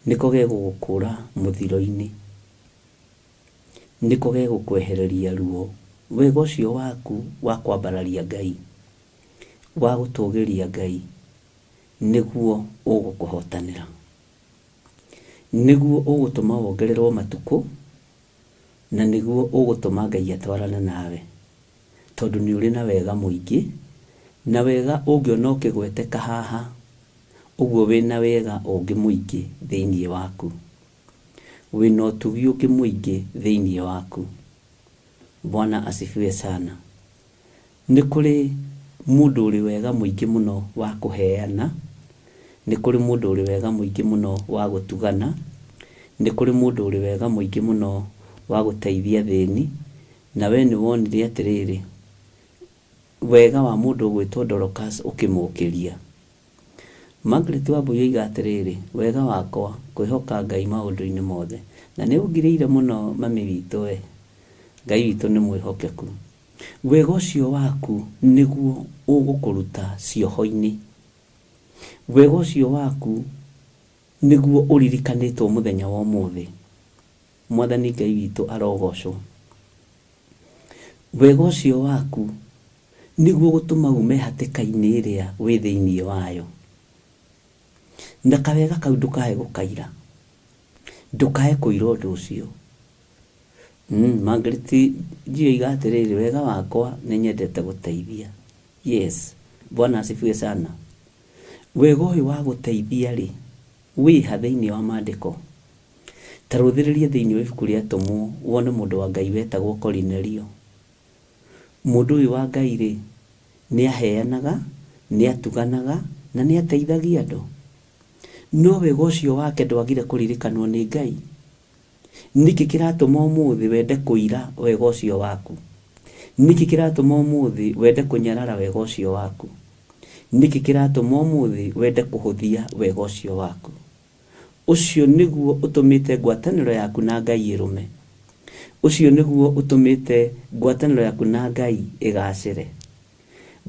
nĩko gegũgũkũra mũthiro-inĩ, nĩko gegũkwehereria ruo. Wega ũcio waku wa kwambararia Ngai, wa gũtũgĩria Ngai, nĩguo ũgũkũhotanĩra. Nĩguo ũgũtũma wongererwo matukũ, na nĩguo ũgũtũma Ngai atwarane nawe, tondũ nĩ ũrĩ na wega mũingĩ, na wega ũngĩona ũkĩgweteka haha, ũguo wĩna wega ũngĩ mũingĩ thĩinĩ waku. Wĩna ũtugi ũngĩ mũingĩ thĩinĩ waku. Bwana asifiwe sana. Nĩ kũrĩ mũndũ ũrĩ wega mũingĩ mũno wa kũheana, nĩ kũrĩ mũndũ ũrĩ wega mũingĩ mũno wa gũtugana, nĩ kũrĩ mũndũ ũrĩ wega mũingĩ mũno wa gũteithia athĩni, na we nĩ wonire atĩrĩrĩ, wega wa mũndũ ũgwĩtwo Dorcas ũkĩmũkĩria. Margaret Wambui oiga atĩrĩrĩ, wega wakwa kwĩhoka Ngai maũndũ-inĩ mothe. Na nĩ ũngirĩire mũno mami witũ we. Ngai witũ nĩ mwĩhokeku. Wega ũcio waku nĩguo ũgũkũruta cioho-inĩ. Wega ũcio waku nĩguo ũririkanĩtwo mũthenya wa ũmũthĩ. Mwathani Ngai witũ arogocwo. Wega ũcio waku nĩguo ũgũtũma ume hatĩka-inĩ ĩrĩa wĩ thĩinĩ wayo. Na kawega kau ndũkae gũkaira. Ndũkae kũira ũndũ ũcio. Margaret Njui oiga atĩrĩrĩ, wega wakwa nĩ nyendete gũteithia. Yes, Bwana asifiwe sana. Wega ũyũ wa gũteithia rĩ, wĩha thĩinĩ wa maandĩko? Ta rũthĩrĩria thĩinĩ wa ibuku rĩa Atũmwo wone mũndũ wa Ngai wetagwo Korinelio. Mũndũ ũyũ wa Ngai rĩ, nĩ aheanaga, nĩ atuganaga na nĩ ateithagia andũ. No wega ũcio wake ndwagire kũririkanwo nĩ Ngai. Nĩkĩ kĩratũma ũmũthĩ wende kũira wega ũcio waku? Nĩkĩ kĩratũma ũmũthĩ wende kũnyarara wega ũcio waku? Nĩkĩ kĩratũma ũmũthĩ wende kũhũthia wega ũcio waku? Ũcio nĩguo ũtũmĩte ngwatanĩro yaku na Ngai ĩrũme. Ũcio nĩguo ũtũmĩte ngwatanĩro yaku na Ngai ĩgacĩre.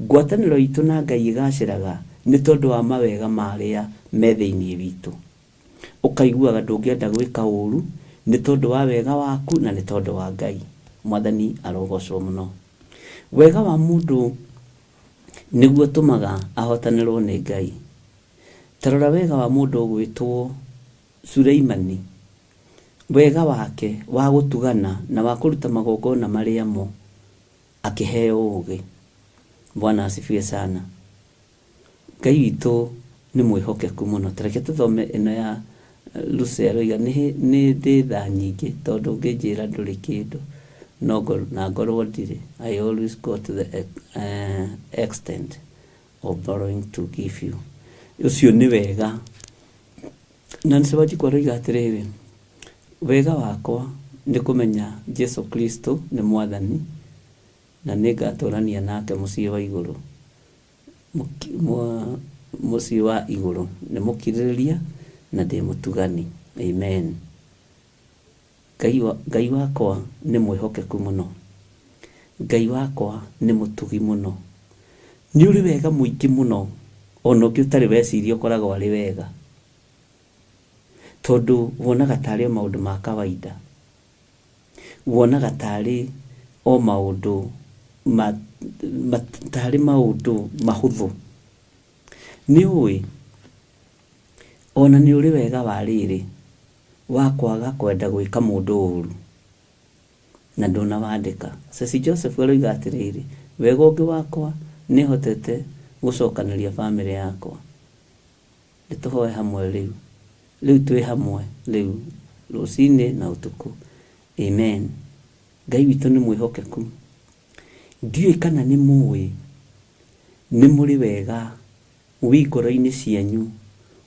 Ngwatanĩro itũ na Ngai ĩgacĩraga nĩ tondũ wa mawega marĩa me thĩinĩ witũ. Ũkaiguaga ndũngĩenda gwĩka ũru nĩ tondũ wa wega waku na nĩ tondũ wa Ngai. Mwathani arogocwo mũno. Wega wa mũndũ nĩguo ũtũmaga ahotanĩrwo nĩ Ngai. Ta rora wega wa mũndũ ũgwĩtwo Suleimani. Wega wake wa gũtugana na wa kũruta magongona marĩa mo, akĩheo ũũgĩ. Bwana asifiwe sana. Ngai witũ nĩ mwĩhokeku mũno. Ta reke tũthome ĩno ya Lucy aroiga nĩ ndĩ tha nyingĩ tondũ ũngĩnjĩra ndũrĩ kĩndũ no na ngorwo ndirĩ. I always go to the extent of borrowing to give you. Ũcio nĩ wega. Nancy Wanjikũ aroiga atĩrĩrĩ, wega wakwa nĩ kũmenya Jesu Kristo nĩ mwathani na nĩngatũrania nake mũciĩ wa igũrũ. Mũciĩ wa igũrũ. Nĩ mũkirĩrĩria na ndĩ mũtugani. Amen. Ngai, Ngai wakwa nĩ mwĩhokeku mũno. Ngai wakwa nĩ mũtugi mũno. Nĩ ũrĩ wega mũingĩ mũno, ona ũngĩ ũtarĩ weciria ũkoragwo arĩ wega. Tondũ wonaga tarĩ o maũndũ ma kawaida. Wonaga tarĩ o maũndũ ma, ma, tarĩ maũndũ mahũthũ. Nĩ ũĩ, ona nĩ ũrĩ wega wa rĩrĩ, wa kwaga kwenda gwĩka mũndũ ũru, na ndũnawandĩka. Ceci Joseph aroiga atĩrĩrĩ, wega ũngĩ wakwa nĩ hotete gũcokanĩria bamĩrĩ yakwa. Nĩ tũhoe hamwe rĩu. Rĩu twĩ hamwe rĩu, rũcinĩ na ũtukũ. Amen. Ngai witũ nĩ mwĩhokeku. Ndiũĩ kana nĩ mũĩ, nĩ mũrĩ wega wĩ ngoro-inĩ cianyu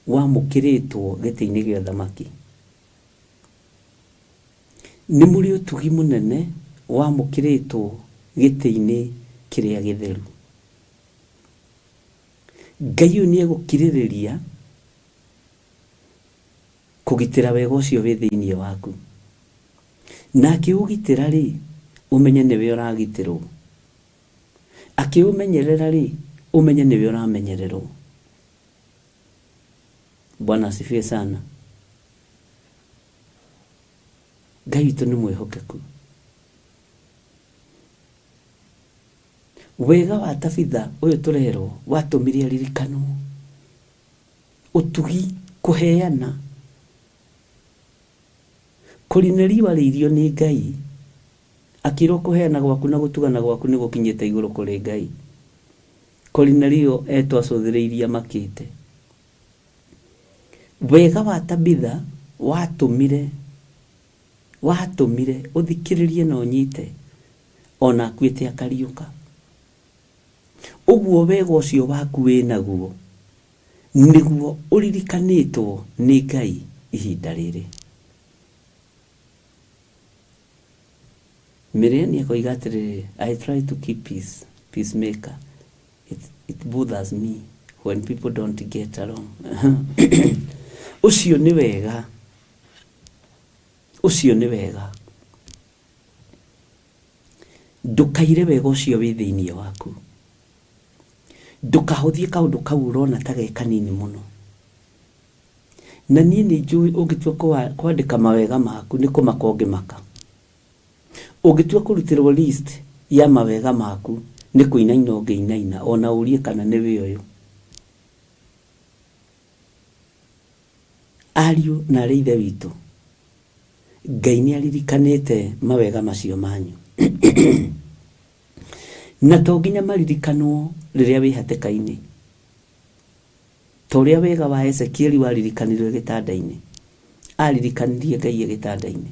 wamũkĩrĩtwo gĩtĩ-inĩ gĩa ũthamaki. Nĩ mũrĩ ũtugi mũnene wamũkĩrĩtwo gĩtĩ-inĩ kĩrĩa gĩtheru. Ngai ũyũ nĩ egũkirĩrĩria kũgitĩra wega ũcio wĩ thĩinĩ waku. Na akĩũgitĩra rĩ, ũmenye nĩwe ũragitĩrwo. Akĩũmenyerera rĩ, ũmenye nĩwe ũramenyererwo. Bwana asifiwe sana. Ngai witũ nĩ mwĩhokeku. Wega wa Tabitha ũyũ tũrerwo watũmire aririkanwo. Ũtugi, kũheana. Korinelio arĩirio nĩ Ngai, akĩrwo kũheana gwaku na gũtugana gwaku nĩ gũkinyĩte igũrũ kũrĩ Ngai. Korinelio etwo acũthĩrĩirie amakĩte. Wega wa Tabitha watũmire, watũmire, ũthikĩrĩrie na ũnyite. Ona akuĩte akariũka. Ũguo wega ũcio waku wĩ naguo nĩguo ũririkanĩtwo nĩ Ngai ihinda rĩrĩ. Miriani akoiga atĩrĩrĩ, I try to keep peace, peacemaker. It, it bothers me when people don't get along. Ũcio nĩ wega. Ũcio nĩ wega. Ndũkaire wega ũcio wĩ thĩinĩ waku. Ndũkahũthie kaũndũ kau ũrona ta ge kanini mũno. Na niĩ nĩ njũĩ ũngĩtua kwandĩka mawega maku nĩ kũmaka ũngĩmaka. Ũngĩtua kũrutĩrwo list ya mawega maku nĩ kũinaina ũngĩinaina ona ũrie kana nĩwe ũyũ. Ariũ na aarĩ a Ithe witũ, Ngai nĩ aririkanĩte mawega macio manyu. Na to nginya maririkanwo rĩrĩa wĩ hatĩka-inĩ. Ta ũrĩa wega wa Ezekieli waririkanirwo e gĩtanda-inĩ. Aririkanirie Ngai e gĩtanda-inĩ.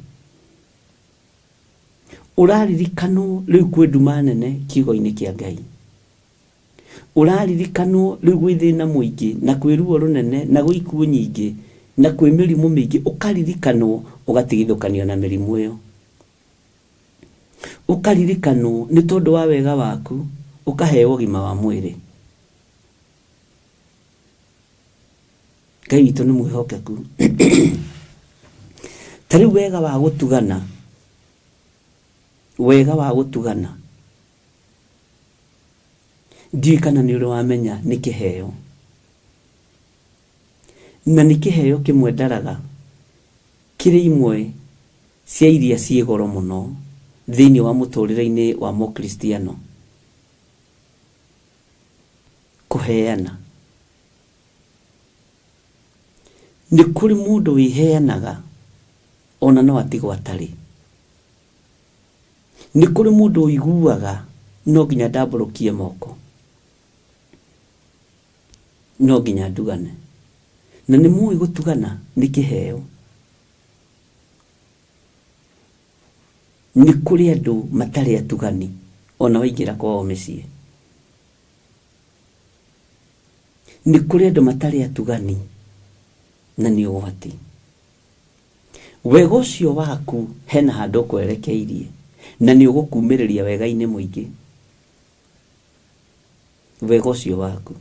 Ũraririkanwo rĩu kwĩ nduma nene kiugo-inĩ kĩa Ngai. Ũraririkanwo rĩu gwĩ thĩna mũingĩ na kwĩ ruo rũnene na gwĩ ikuũ nyingĩ na kwĩ mĩrimũ mĩingĩ, ũkaririkanwo ũgatigithũkanio na mĩrimũ ĩyo. Ũkaririkanwo nĩ tondũ wa wega waku ũkaheo ũgima wa mwĩrĩ. Ngai witũ nĩ mwĩhokeku. Ta rĩu wega wa gũtugana, wega wa gũtugana, ndiũĩ kana nĩ ũrĩ wamenya nĩ kĩheo. Na nĩ kĩheo kĩmwe ndaraga kĩrĩ imwe cia iria ciĩ goro mũno thĩinĩ wa mũtũrĩre-inĩ wa Mũkristiano. Kũheana. Nĩ kũrĩ mũndũ wĩheanaga ona no atigwo atarĩ. Nĩ kũrĩ mũndũ ũiguaga no nginya ndambũrũkie moko, no nginya ndugane. Na nĩ mũĩ gũtugana nĩ kĩheo. Nĩ kũrĩ andũ matarĩ atugani ona waingĩra kwao mĩciĩ. Nĩ kũrĩ andũ matarĩ atugani na nĩ ũgwati. Wega ũcio waku hena handũ ũkwerekeirie na nĩ ũgũkumĩrĩria wega-inĩ mũingĩ. Wega ũcio waku.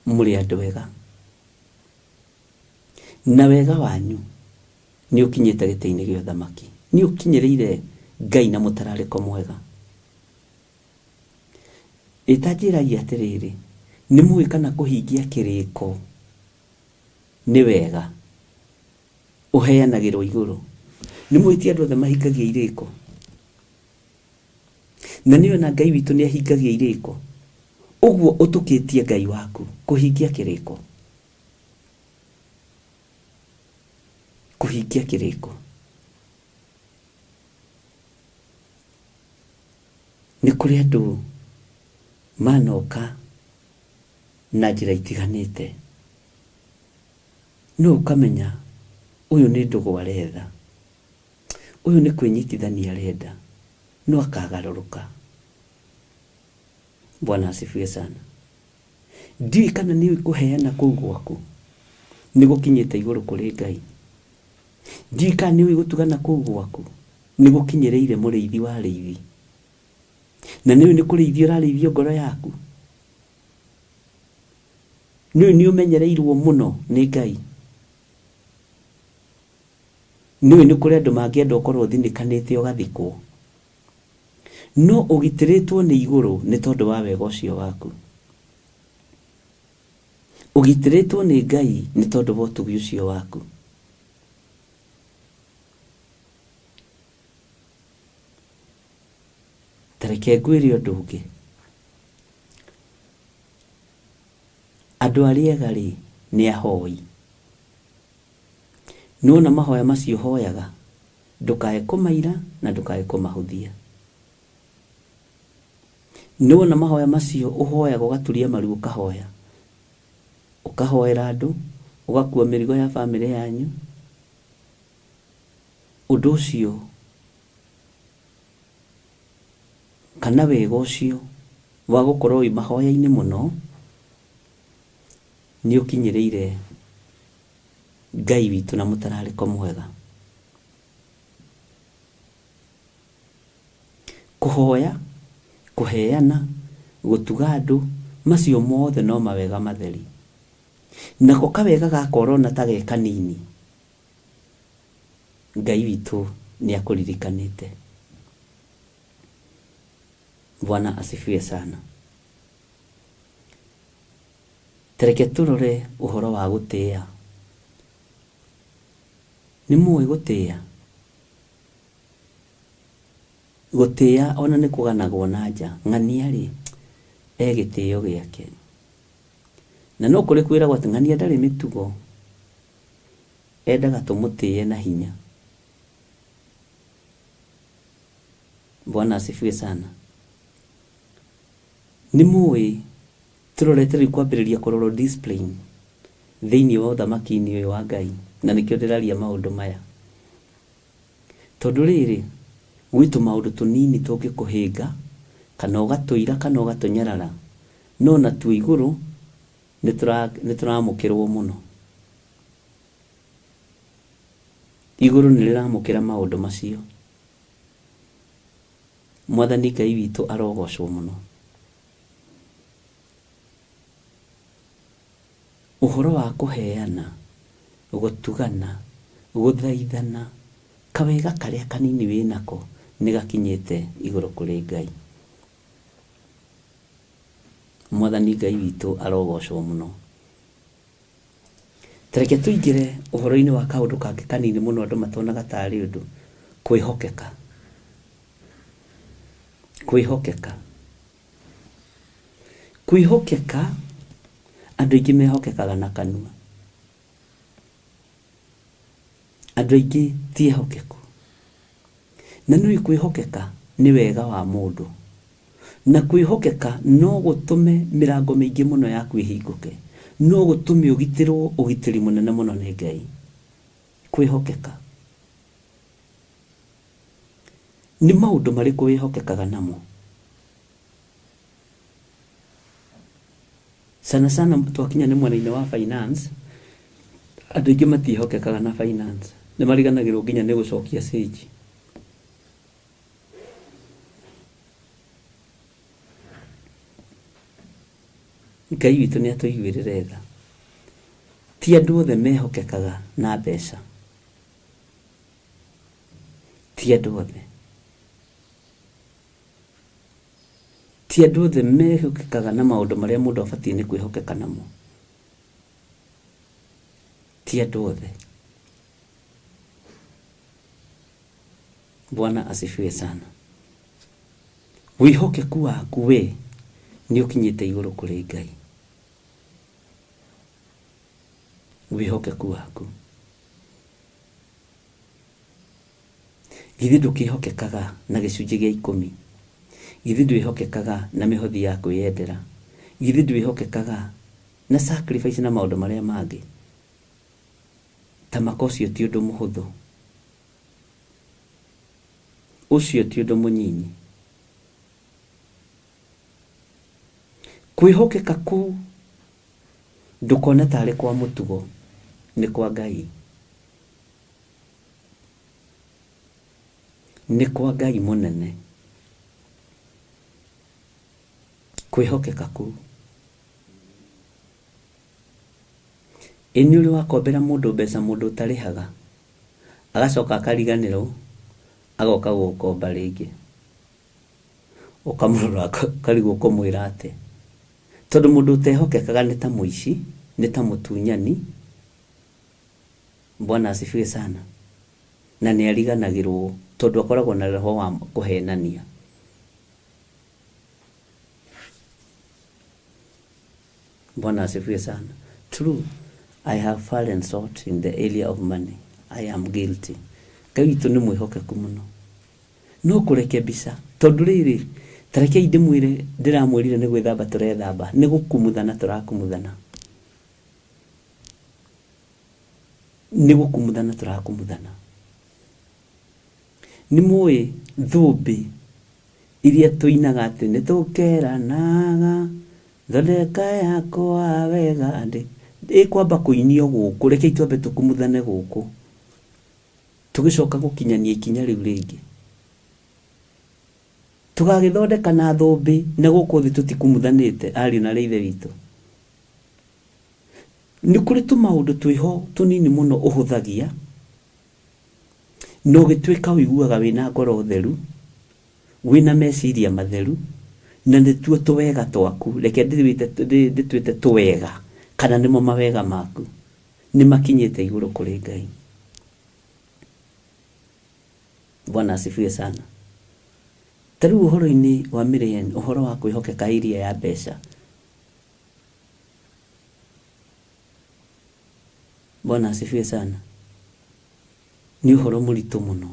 Mũrĩ andũ ega. Na wega wanyu nĩ ũkinyĩte gĩtĩ-inĩ gĩa ũthamaki. Nĩ ũkinyĩrĩire Ngai na mũtararĩko mwega. Ĩ ta njĩrai atĩrĩrĩ, nĩ mũĩ kana kũhingia kĩrĩko nĩ wega ũheanagĩrwo igũrũ? Nĩ mũĩ ti andũ othe mahingagia irĩko? Na nĩ ona Ngai witũ nĩ ahingagia irĩko. Ũguo ũtũkĩtie Ngai waku kũhingia kĩrĩko. Kũhingia kĩrĩko. Nĩ kũrĩ andũ manoka na njĩra itiganĩte, no ũkamenya ũyũ nĩ ndũgũ aretha, ũyũ nĩ kwĩnyitithania arenda, no akagarũrũka. Bwana asifiwe sana. Ndiũĩ kana nĩ ũĩ kũheana kũu gwaku nĩ gũkinyĩte igũrũ kũrĩ Ngai. Ndiũĩ kana nĩ ũĩ gũtugana kũu gwaku nĩ gũkinyĩrĩire mũrĩithi wa arĩithi. Na nĩ ũĩ nĩ kũrĩithio ũrarĩithio ngoro yaku. Nĩ ũĩ nĩ ũmenyereirwo mũno nĩ Ngai. Nĩ ũĩ nĩ kũrĩ andũ mangĩenda ũkorwo ũthinĩkanĩte ũgathikwo. No ũgitĩrĩtwo nĩ igũrũ nĩ tondũ wa wega ũcio waku. Ũgitĩrĩtwo nĩ Ngai nĩ tondũ wa ũtugi ũcio waku. Ta reke ngwĩre ũndũ ũngĩ. Andũ arĩa ega-rĩ, nĩ ahoi. Nĩwona mahoya macio ũhoyaga, ndũkae kũmaira na ndũkae kũmahũthia. Nĩwona mahoya macio ũhoyaga ũgaturia maru ũkahoya, ũkahoera andũ, ũgakua mĩrigo ya bamĩrĩ yanyu, ũndũ ũcio. Kana wega ũcio wa gũkorwo wĩ mahoya-inĩ mũno nĩ ũkinyĩrĩire Ngai witũ na mũtararĩko mwega. Kũhoya, kũheana, gũtuga andũ, macio mothe no mawega matheri. Nako kawega gaka ũrona ta ge kanini, Ngai witũ nĩ akũririkanĩte. Bwana asifiwe sana. Ta reke tũrore ũhoro wa gũtĩa. Nĩ mũĩ gũtĩa? Gũtĩa ona nĩ kũganagwo na nja. Ng'ania rĩ, e gĩtĩo gĩake. Na no kũrĩ kwĩragwo atĩ ng'ania ndarĩ mĩtugo, endaga tũmũtĩe na hinya. Bwana asifiwe sana. Nĩ mũĩ tũrorete rĩu kwambĩrĩria kũrorwo discipline thĩinĩ wa ũthamaki-inĩ ũyũ wa Ngai, na nĩkĩo ndĩraria maũndũ maya. Tondũ rĩrĩ, gwĩ tũmaũndũ tũnini tũngĩkũhĩnga, kana ũgatũira kana ũgatũnyarara, no natuo igũrũ nĩtũramũkĩrwo mũno. Igũrũ nĩrĩramũkĩra maũndũ macio. Mwathani Ngai witũ arogocwo mũno. Ũhoro wa kũheana, gũtugana, gũthaithana, kawega karĩa kanini wĩ nako nĩ gakinyĩte igũrũ kũrĩ Ngai. Mwathani Ngai witũ arogocwo mũno. Ta reke tũingĩre ũhoro-inĩ wa kaũndũ kangĩ kanini mũno andũ matonaga tarĩ ũndũ, kwĩhokeka. Kwĩhokeka. Kwĩhokeka, andũ aingĩ mehokekaga na kanua. Andũ aingĩ ti ehokeku. Na nĩũĩ kwĩhokeka nĩ wega wa mũndũ. Na kwĩhokeka no gũtũme mĩrango mĩingĩ mũno yaku ĩhingũke. No gũtũme ũgitĩrwo ũgitĩri mũnene mũno nĩ Ngai. Kwĩhokeka. Nĩ maũndũ marĩkũ wĩhokekaga namo? Sana sana twakinya nĩ mwena-inĩ wa finance, andũ aingĩ matiĩhokekaga na finance. Nĩ mariganagĩrwo nginya nĩ gũcokia cĩnji. Ngai witũ nĩ atũiguĩrĩre tha. Ti andũ othe mehokekaga na mbeca. Ti andũ othe. Ti andũ othe mehokekaga na maũndũ marĩa mũndũ abatiĩ nĩ kwĩhokeka namo. Ti andũ othe. Bwana asifiwe sana. Wĩhokeku waku we nĩ ũkinyĩte igũrũ kũrĩ Ngai. Wĩhokeku waku. Githĩ ndũkĩhokekaga na gĩcunjĩ gĩa ikũmi? Githĩ ndwĩhokekaga na mĩhothi ya kwĩyendera? Githĩ ndwĩhokekaga na sacrifice na maũndũ marĩa mangĩ? Ta maka ũcio ti ũndũ mũhũthũ. Ũcio ti ũndũ mũnyinyi. Kwĩhokeka kũu ndũkone tarĩ kwa mũtugo, nĩ kwa Ngai. Nĩ kwa Ngai mũnene. Kwĩhokeka kũu. Ĩ nĩ ũrĩ wakombera mũndũ mbeca mũndũ ũtarĩhaga? Agacoka akariganĩrwo agoka gũgũkomba rĩngĩ. Ũkamũrora ũkarigwo ũkũmwĩra atĩa. Tondũ mũndũ ũtehokekaga nĩ ta mũici, nĩ ta mũtunyani, Bwana asifiwe sana, na nĩ ariganagĩrwo tondũ akoragwo na roho wa kũhenania. Bwana asifiwe sana. True, I have fallen short in the area of money. I am guilty. Ngai witũ nĩ mwĩhokeku mũno. No kũreke mbica tondũ rĩrĩ ta rekei ndĩmwĩre ndĩramwĩrire nĩ gwĩthamba tũrethamba nĩ gũkumuthana tũrakumuthana. Nĩ gũkumuthana tũrakumuthana. Nĩ mũĩ thũmbĩ Iria tũinaga atĩ nĩ tũkeranaga thondeka yakwa wega ndĩ ĩkwamba kũinio gũkũ, rekei twambe tũkumuthane gũkũ tũgĩcoka gũkinyania ikinya rĩu rĩngĩ. Tũgagĩthondeka na thũmbĩ na gũkũ thĩ tũtikumuthanĩte ariũ na arĩ ithe witũ. Nĩ kũrĩ tũmaũndũ twĩho tũnini mũno ũhũthagia na ũgĩtuĩka ũiguaga wĩna ngoro theru, wĩna meciria matheru, na nĩtuo tũwega twaku, reke ndĩtwĩte tũwega, kana nĩmo mawega maku, nĩ makinyĩte igũrũ kũrĩ Ngai. Bwana asifiwe sana. Ta rĩu ũhoro-inĩ wa Miriam, ũhoro wa kwĩhokeka area ya mbeca, Bwana asifiwe sana, nĩ ũhoro mũritũ mũno.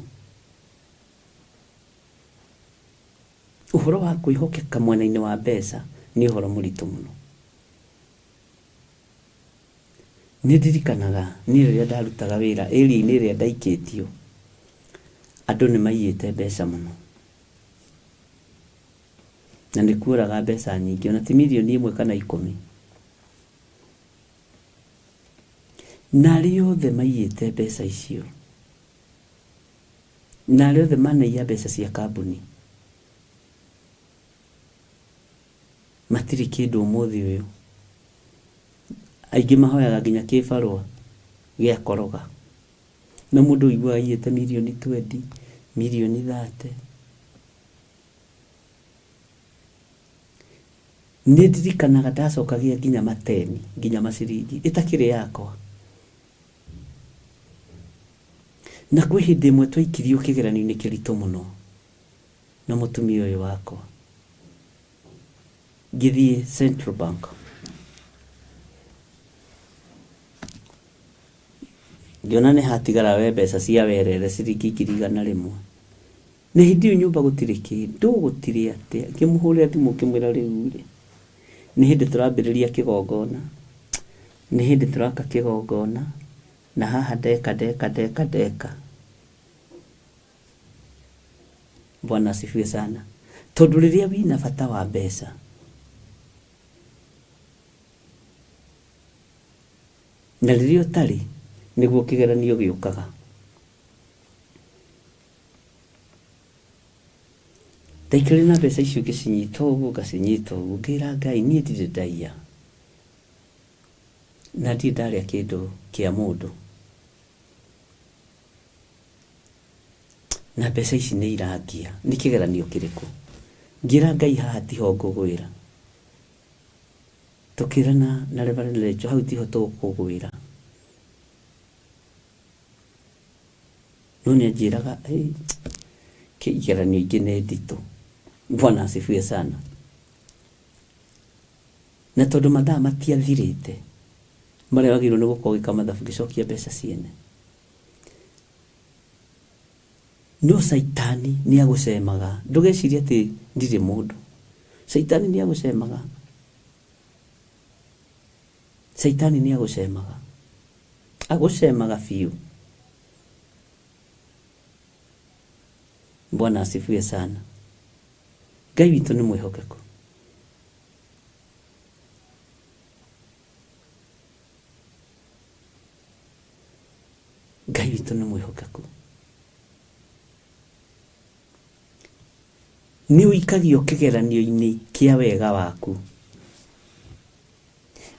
Ũhoro wa kwĩhokeka mwena-inĩ wa mbeca nĩ ũhoro mũritũ mũno. Nĩ ndirikanaga niĩ rĩrĩa ndarutaga wĩra area-inĩ ĩrĩa ndaikĩtio, andũ nĩ maiyĩte mbeca mũno. Na nĩ kuoraga mbeca nyingĩ, ona ti mirioni ĩmwe kana ikũmi. Na arĩa othe maiyĩte mbeca icio, na arĩa othe manaiya mbeca cia kambuni, matirĩ kĩndũ ũmũthĩ ũyũ. Aingĩ mahoyaga nginya kĩbarũa gĩa koroga. Na mũndũ ũiguaga aiyĩte mirioni twendi, mirioni thate. Nĩ ndirikanaga ndacokagia nginya mateni, nginya maciringi, ĩtakĩrĩ yakwa. Na kwĩ hĩndĩ ĩmwe twaikirio kĩgeranio-inĩ kĩritũ mũno na mũtumia ũyũ wakwa. Ngĩthiĩ Central Bank. Ngĩona nĩ hatigara we mbeca cia werere ciringi 100,000. Na hĩndĩ ĩyo nyũmba gũtirĩ kĩndũ, gũtirĩ atĩa. Ngĩmũhũrĩra thimũ ngĩmwĩra rĩu rĩ, nĩ hĩndĩ tũrambĩrĩria kĩgongona, nĩ hĩndĩ tũraka kĩgongona, na haha ndeka ndeka ndeka ndeka. Bwana asifiwe sana. Tondũ rĩrĩa wĩna bata wa mbeca, na rĩrĩa ũtarĩ, nĩguo kĩgeranio gĩũkaga. Ndaikarire na mbeca icio ngĩcinyita ũguo ngacinyita ũguo ngĩra Ngai niĩ ndirĩ ndaiya na ndirĩ ndarĩa kĩndũ kĩa mũndũ na mbeca ici nĩ irangia nĩ kĩgeranio kĩrĩkũ? Ngĩra Ngai haha tiho ngũgwĩra. Tũkĩrana na Reverend Rachel hau tiho tũkũgwĩra. No nĩ anjĩraga "Ĩ, kĩ igeranio ingĩ nĩ nditũ. Bwana asifiwe sana. Na tondũ mathaa matiathirĩte marĩa wagĩrĩirwo nĩ gũkorwo ũgĩka mathabu ngĩcokia mbeca ciene. No caitani nĩ agũcemaga. Ndũgecirie atĩ ndirĩ mũndũ. Caitani nĩ agũcemaga. Caitani nĩ agũcemaga. Agũcemaga biũ. Bwana asifiwe sana. Ngai witũ nĩ mwĩhokeku. Ngai witũ nĩ mwĩhokeku. Nĩ ũikagio kĩgeranio-inĩ kĩa wega waku.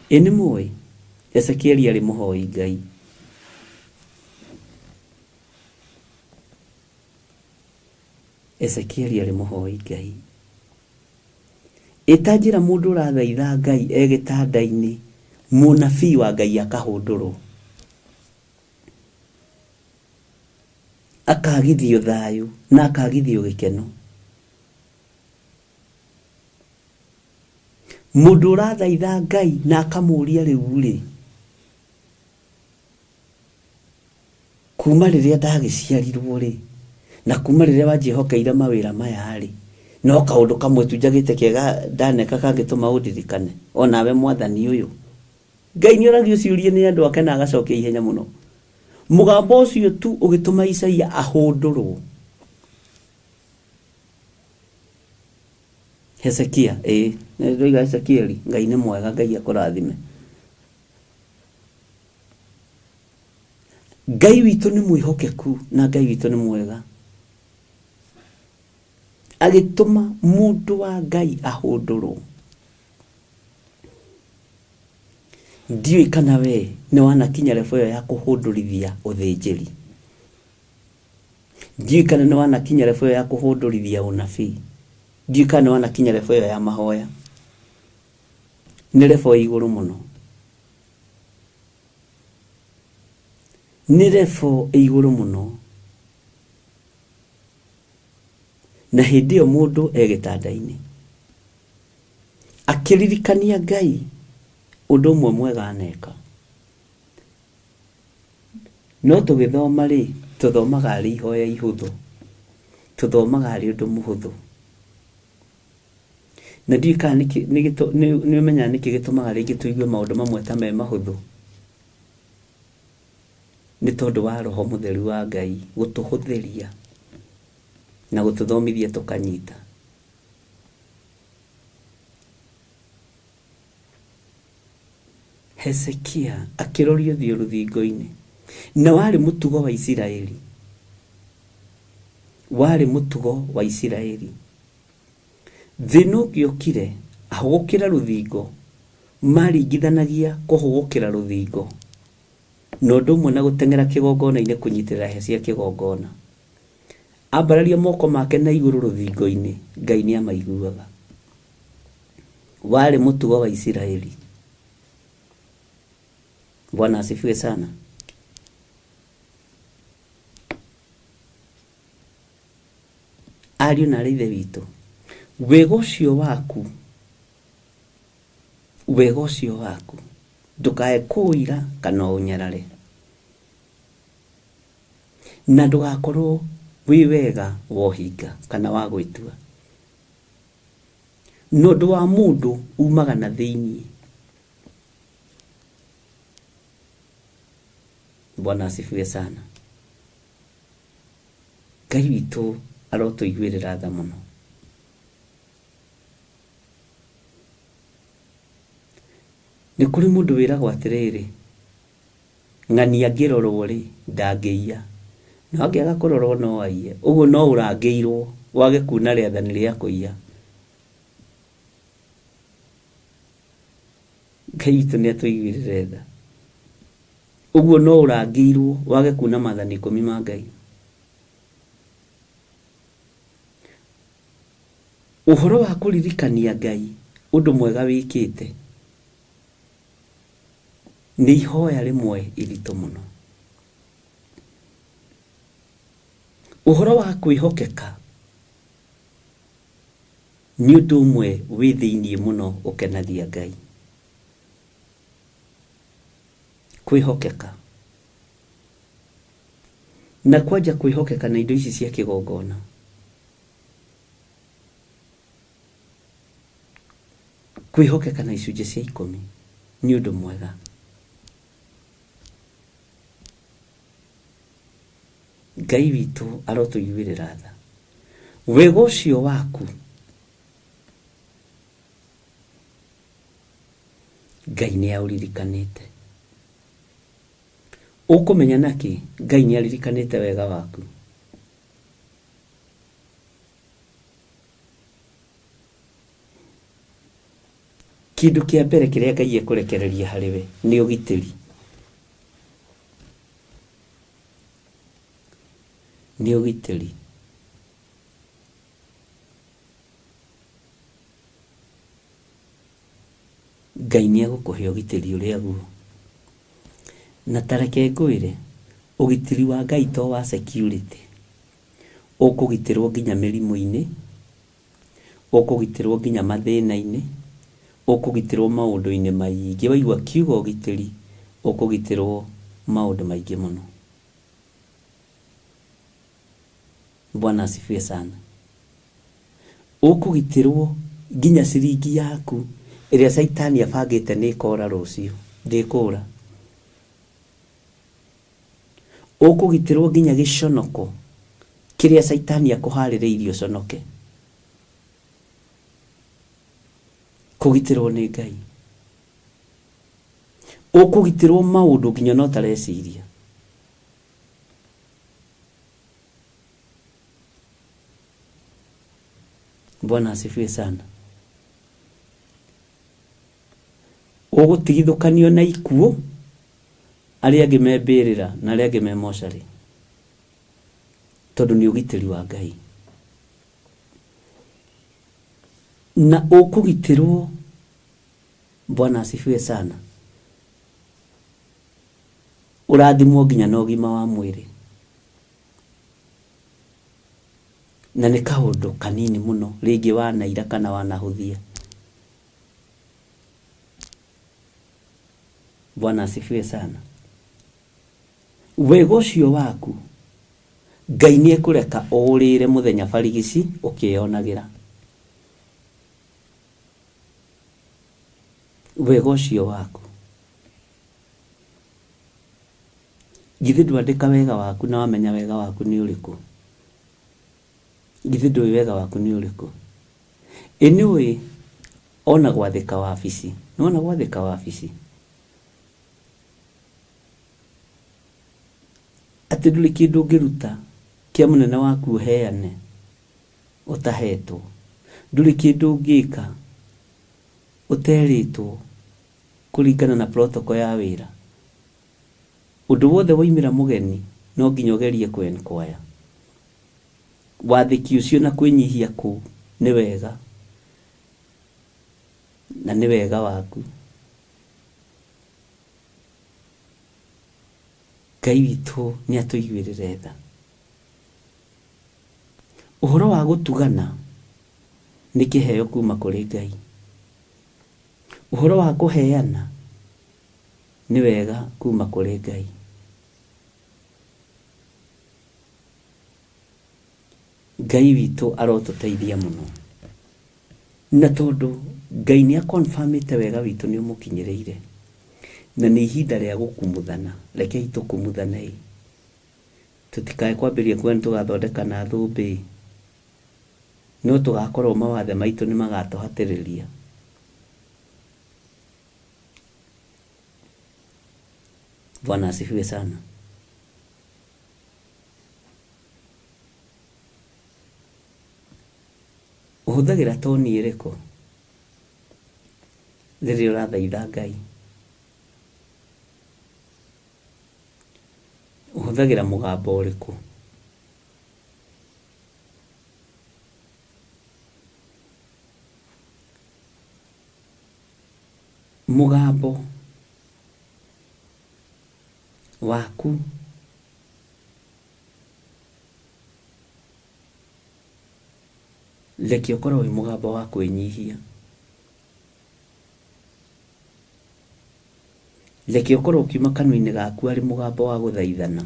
Ĩ nĩ mũĩ? Ezekieli aarĩ mũhoi Ngai. Ezekieli aarĩ mũhoi Ngai. Ĩ ta njĩra mũndũ ũrathaitha Ngai e gĩtanda-inĩ, mũnabii wa Ngai akahũndũrwo. Akagithio thayũ na akagithio gĩkeno. Mũndũ ũrathaitha Ngai na akamũria rĩu-rĩ, kuma rĩrĩa ndagĩciarirwo-rĩ, na kuma rĩrĩa wanjĩhokeire mawĩra maya-rĩ, no kaũndũ kamwe tu njagĩte kega ndaneka kangĩtũma ũndirikane, o nawe mwathani ũyũ? Ngai nĩ oragio ciũria nĩ andũ ake na agacokia ihenya mũno. Mũgambo ũcio tu ũgĩtũma Isaia ahũndũrwo. Hezekia, ĩĩ, nĩndoiga Ezekieli, Ngai nĩ mwega, Ngai akũrathime. Ngai witũ nĩ mwĩhokeku na Ngai witũ nĩ mwega. Agĩtũma mũndũ wa Ngai ahũndũrwo. Ndiũĩ kana we nĩ wanakinya level ĩyo ya kũhũndũrithia ũthĩnjĩri. Ndiũĩ kana nĩ wanakinya level ĩyo ya kũhũndũrithia ũnabii. Ndiũĩ kana nĩ wanakinya level ĩyo ya mahoya. Nĩ level ĩ igũrũ mũno. Nĩ level ĩ igũrũ mũno. Na hĩndĩ ĩyo mũndũ e gĩtanda-inĩ. Akĩririkania Ngai ũndũ ũmwe mwega aneka. No tũgĩthoma-rĩ, tũthomaga arĩ ihoya ihũthũ, tũthomaga arĩ ũndũ mũhũthũ. Na ndiũĩ kana nĩ ũmenyaga nĩkĩ gĩtũmaga rĩngĩ tũigue maũndũ mamwe ta me mahũthũ? Nĩ tondũ wa Roho Mũtheru wa Ngai gũtũhũthĩria na gũtũthomithia tũkanyita. Hezekia akĩroria ũthiũ rũthingo-inĩ. Na warĩ mũtugo wa Isiraeli. Warĩ mũtugo wa Isiraeli. Thĩna ũngĩokire, ahũgũkĩre rũthingo, maringithanagia kũhũgũkĩra rũthingo na ũndũ ũmwe na gũteng'era kĩgongona-inĩ kũnyitĩrĩra hĩa cia kĩgongona. Ambararia moko make na igũrũ rũthingo-inĩ, Ngai nĩamaiguaga. Warĩ mũtugo wa Isiraeli. Bwana asifiwe sana. Ariũ na aarĩ a Ithe witũ, wega ũcio waku, wega ũcio waku, ndũkae kũũira kana ũũnyarare. Na ndũgakorwo wĩ wega wa ũhinga kana wa gwĩtua. Na ũndũ wa mũndũ umaga na thĩinĩ. Bwana asifiwe sana. Ngai witũ arotũiguĩrĩra tha mũno. Nĩ kũrĩ mũndũ wĩragwo atĩrĩrĩ, Ng'ania angĩrorwo-rĩ, ndangĩiya. No angĩaga kũrorwo no aiye. Ũguo no ũrangĩirwo wage kuuna rĩathani rĩa kũiya. Ngai witũ nĩ atũiguĩrĩre tha. Ũguo no ũrangĩirwo wage kuuna maathani ikũmi ma Ngai. Ũhoro wa kũririkania Ngai ũndũ mwega wĩkĩte Nĩ ihoya rĩmwe iritũ mũno. Ũhoro wa kwĩhokeka nĩ ũndũ ũmwe wĩ thĩinĩ mũno ũkenagia Ngai. Kwĩhokeka. Na kwanja kwĩhokeka na indo ici cia kĩgongona. Kwĩhokeka na icunjĩ cia ikũmi nĩ ũndũ mwega. Ngai witũ arotũiguĩrĩra tha. Wega ũcio waku Ngai nĩ aũririkanĩte. Ũkũmenya nakĩ Ngai nĩ aririkanĩte wega waku? Kĩndũ kĩa mbere kĩrĩa Ngai ekũrekereria harĩ we nĩ ũgitĩri. Nĩ ũgitĩri. Ngai nĩ egũkũhe ũgitĩri ũrĩa guo. Na ta reke ngwĩre, ũgitĩri wa Ngai to wa security. Ũkũgitĩrwo nginya mĩrimũ-inĩ, ũkũgitĩrwo nginya mathĩna-inĩ, ũkũgitĩrwo maũndũ-inĩ maingĩ. Waigua kiugo ũgitĩri, ũkũgitĩrwo maũndũ maingĩ mũno. Bwana asifiwe sana. Ũkũgitĩrwo nginya ciringi yaku ĩrĩa caitani abangĩte nĩ ĩkora rũciũ, ndĩkũra. Ũkũgitĩrwo nginya gĩconoko kĩrĩa Caitani akũharĩrĩirie ũconoke. Kũgitĩrwo nĩ Ngai. Ũkũgitĩrwo maũndũ nginya no tareciria. Bwana asifiwe sana. Ũgũtigithũkanio na ikuũ, arĩa angĩ me mbĩrĩra na arĩa angĩ me mocarĩ, tondũ nĩ ũgitĩri wa Ngai. Na ũkũgitĩrwo, Bwana asifiwe sana, ũrathimwo nginya na ũgima wa mwĩrĩ. Na nĩ kaũndũ kanini mũno rĩngĩ wanaira kana wanahũthia. Bwana asifiwe sana. Wega ũcio waku Ngai nĩ ekũreka ũũrĩre mũthenya barigici ũkĩyonagĩra. Wega ũcio waku. Githĩ ndwandĩka wega waku na wamenya wega waku nĩ ũrĩkũ? Githĩ ndũĩ wega waku nĩ ũrĩkũ? Ĩ nĩũĩ ona gwathĩka wabici, nĩwona gwathĩka wabici? Atĩ ndũrĩ kĩndũ ũngĩruta kĩa mũnene waku ũheane ũtahetwo. Ndũrĩ kĩndũ ũngĩka ũterĩtwo kũringana na protocol ya wĩra. Ũndũ wothe waumĩra mũgeni no nginya ũgerie kũ enquire. Wathĩki ũcio na kwĩnyihia kũu nĩ wega na nĩ wega waku. Ngai witũ nĩ atũiguĩrĩre tha. Ũhoro wa gũtugana nĩ kĩheo kuma kũrĩ Ngai. Ũhoro wa kũheana nĩ wega kuma kũrĩ Ngai. Ngai witũ arotũteithia mũno. Na tondũ Ngai nĩ a-confirm-ĩte wega witũ nĩ ũmũkinyĩrĩire, na nĩ ihinda rĩa gũkumuthana, rekei tũkumuthanei. Tũtikae kwambĩrĩria kuga nĩ tũgathondeka na thũmbĩ, no tũgakorwo mawathe maitũ nĩ magatũhatĩrĩria. Bwana asifiwe sana. Ũhũthagĩra toni ĩrĩkũ rĩrĩa ũrathaitha Ngai? Ũhũthagĩra mũgambo ũrĩkũ? Mũgambo waku Reke ũkorwo wĩ mũgambo wa kwĩnyihia. Reke ũkorwo ũkiuma kanua-inĩ gaku arĩ mũgambo wa gũthaithana.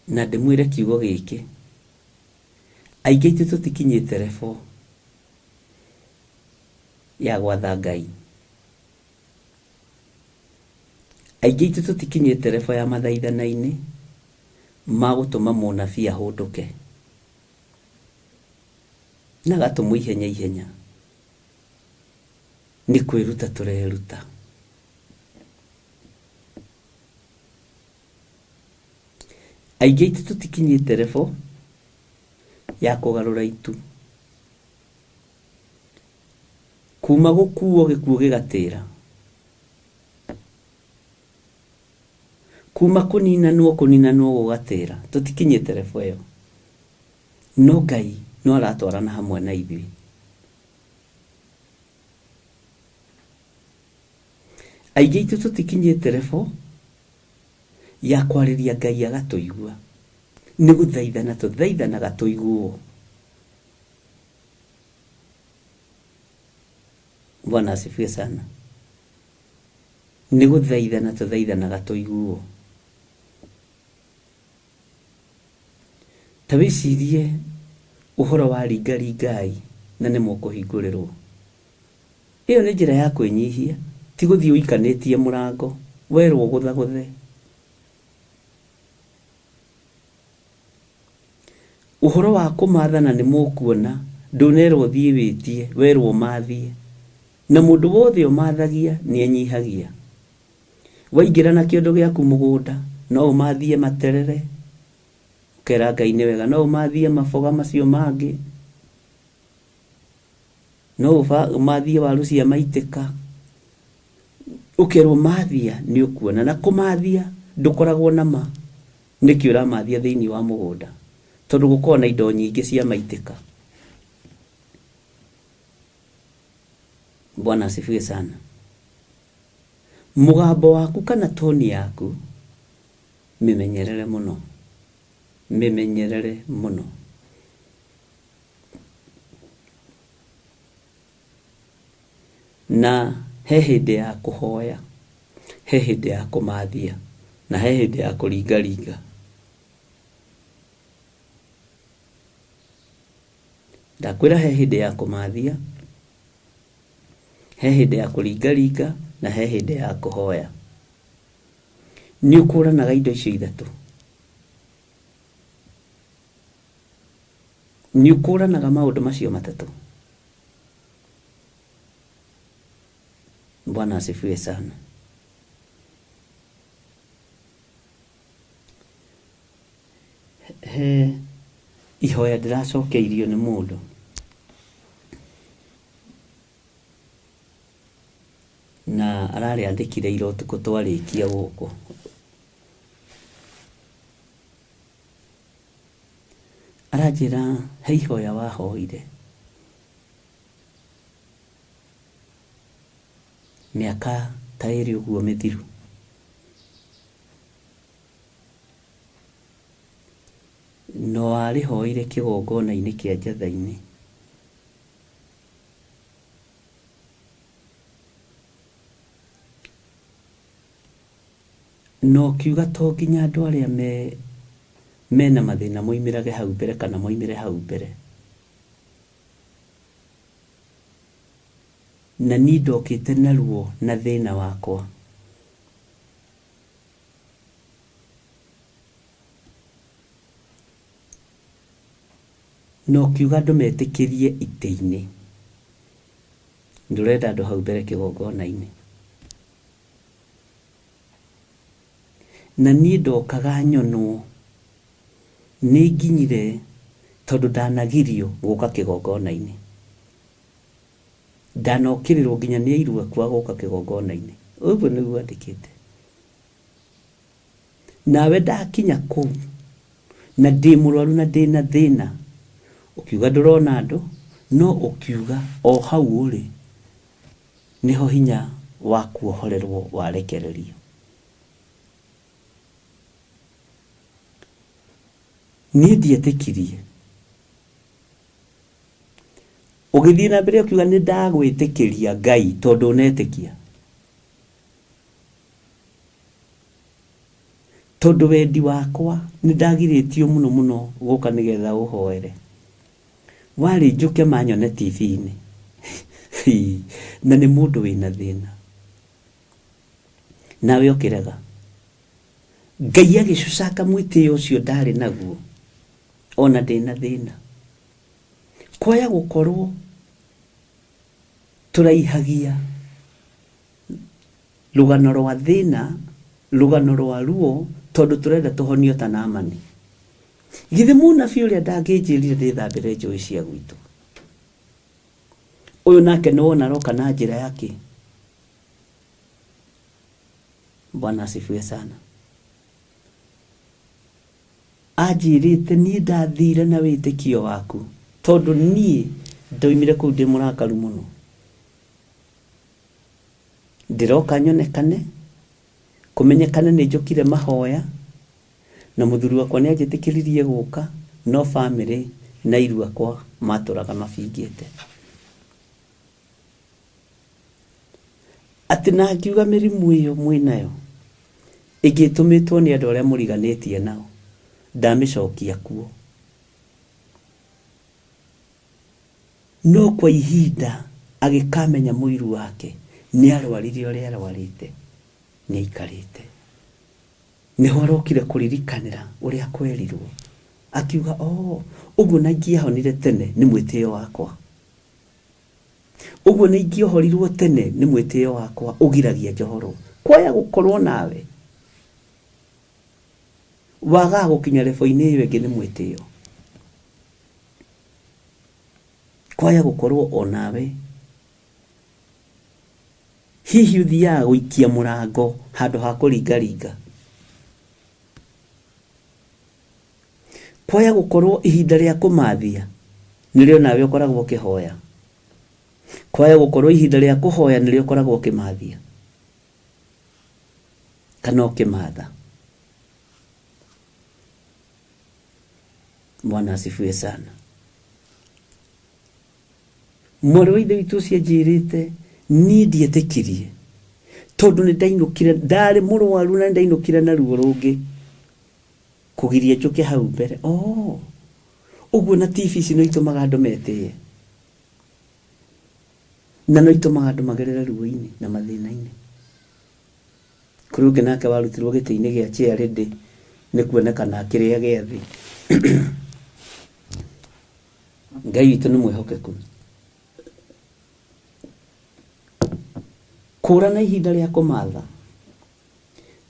Na ndĩmwĩre kiugo gĩkĩ, aingĩ aitũ tũtikinyĩte level ya gwatha Ngai. Aingĩ aitũ tũtikinyĩte level ya mathaithana-inĩ ma gũtũma mũnabii ahũndũke na agatũmwo ihenya ihenya. Nĩ kwĩruta tũreruta. Aingĩ aitũ tũtikinyĩte level ya kũgarũra itu. Kuma gũkuo gĩkuũ gĩgatĩra. Kuma kũninanwo kũninanwo gũgatĩra. Tũtikinyĩte level ĩyo. No Ngai no aratwarana hamwe na ithuĩ. Aingĩ aitũ tũtikinyĩte level ya kwarĩria Ngai agatũigua. Nĩ gũthaithana tũthaithanaga tũiguo. Bwana asifiwe sana. Nĩ gũthaithana tũthaithanaga tũiguo. Ta wĩcirie ũhoro wa ringaringai na nĩ mũkũhingũrĩrwo. Ĩyo nĩ njĩra ya kwĩnyihia, ti gũthiĩ ũikanĩtie mũrango, werwo ũgũthagũthe. Ũhoro wa kũmatha na nĩ mũkuona Ndũnerwo thiĩ wĩtie, werwo ũmathie. Na mũndũ wothe ũmathagia nĩ enyihagia. Waingĩra na kĩondo gĩaku mũgũnda, no ũmathie materere, ũkera Ngai nĩ wega, no ũmathie maboga macio mangĩ, no ũmathie waru cia maitĩka, ũkerwo mathia nĩ ũkuona. Na kũmathia ndũkoragwo na ma nĩkĩ ũramathia thĩinĩ wa mũgũnda, tondũ gũkoragwo na indo nyingĩ cia maitĩka. Bwana asifiwe sana. Mũgambo waku kana toni yaku mĩmenyerere mũno, mĩmenyerere mũno. Na he hĩndĩ ya kũhoya, he hĩndĩ ya kũmathia, na he hĩndĩ ya kũringaringa. Ndakwĩra he hĩndĩ ya kũmathia, he hĩndĩ ya kũringaringa, na he hĩndĩ ya kũhoya. Nĩ ũkũranaga indo icio ithatũ. Nĩ ũkũranaga maũndũ macio matatũ. Bwana asifiwe sana. He ihoya ndĩracokeirio nĩ mũndũ. Na ararĩandĩkire ira ũtukũ twarĩkia gũkũ. Aranjĩra he ihoya wahoire mĩaka ta ĩrĩ ũguo mĩthiru. Na warĩhoire kĩgongona-inĩ kĩa Njatha-inĩ. Na ũkiuga to nginya andũ arĩa me mena mathĩna moimĩrage hau mbere kana moimĩre hau mbere. Na niĩ ndokĩte na ruo na thĩna wakwa. Na ũkiuga andũ metĩkĩrie itĩ-inĩ. Ndũrenda andũ hau mbere kĩgongona-inĩ. Na niĩ ndokaga nyonwo nĩ nginyire tondũ ndanagirio gũka kĩgongona-inĩ. Ndanokĩrĩrwo nginya nĩ airu akwa gũka kĩgongona-inĩ. Ũguo nĩguo andĩkĩte. Nawe ndakinya kũu na ndĩ mũrwaru na ndĩ na thĩna, ũkiuga ndũrona andũ, no ũkiuga o hau ũrĩ nĩho hinya wa kuohorerwo warekererio. Niĩ ndietĩkirie. Ũgĩthiĩ na mbere ũkiuga nĩ ndagwĩtĩkĩria Ngai tondũ ũnetĩkia. Tondũ wendi wakwa nĩ ndagirĩtio mũno mũno gũka nĩgetha ũhoere. Warĩ njũke manyone TV-inĩ. Na nĩ mũndũ wĩna thĩna. Nawe ũkĩrega. Ngai agĩcucanga mwĩtĩo ũcio ndarĩ naguo ona ndĩna thĩna. Kwaya gũkorwo tũraihagia rũgano rwa thĩna, rũgano rwa ruo, tondũ tũrenda tũhonio ta Naamani. Githĩ mũnabii ũrĩa ndangĩnjĩrire ndĩthambĩre njũĩ cia gwitũ? Ũyũ nake nĩwona aroka na njĩra yake. Bwana asifiwe sana. Anjĩrĩte niĩ ndathire na wĩtĩkio waku tondũ niĩ ndoimire kũu ndĩ mũrakaru mũno. Ndĩroka nyonekane, kũmenyekane nĩ njũkire mahoya, na mũthuri wakwa nĩ anjĩtĩkĩririe gũka, no bamĩrĩ na airu akwa matũraga mabingĩte. Atĩ na ngiuga mĩrimũ ĩyo mwĩnayo ĩngĩ ĩtũmĩtwo nĩ andũ arĩa mũriganĩtie nao, ndamĩcokia kuo. No kwa ihinda agĩkamenya mũiru wake nĩ arwarire ũrĩa arwarĩte, nĩ aikarĩte. Nĩho arokire kũririkanĩra ũrĩa kwerirwo. Akiuga oh, ũguo na ingĩahonire tene nĩ mwĩtĩo wakwa. Ũguo nĩ ingĩohorirwo tene nĩ mwĩtĩo wakwa ũgiragia njohorwo. Kwaya gũkorwo nawe wagaga gũkinya level-inĩ ĩyo ĩngĩ nĩ mwĩtĩo. Kwaya gũkorwo o nawe hihi ũthiaga gũikia mũrango handũ ha kũringaringa. Kwaya gũkorwo ihinda rĩa kũmathia nĩrĩo nawe ũkoragwo ũkĩhoya. Kwaya gũkorwo ihinda rĩa kũhoya nĩrĩo ũkoragwo ũkĩmathia kana ũkĩmatha. Bwana asifiwe sana. Mwarĩ wa ithe witũ ũcio anjĩrĩte niĩ ndietĩkirie tondũ nĩ ndainũkire ndarĩ mũrwaru na nĩ ndainũkire na ruo rũngĩ kũgiria njũke hau mbere. Oh, ũguo na TV ici no itũmaga andũ metĩe na no itũmaga andũ magerere ruo-inĩ na mathĩna-inĩ. Kũrĩ ũngĩ nake warutirwo gĩtĩ-inĩ gĩa chair lady nĩ kuonekana akĩrĩa gĩa thĩ. Ngai witũ nĩ mwĩhokeku. Kũrana ihinda rĩa kũmatha,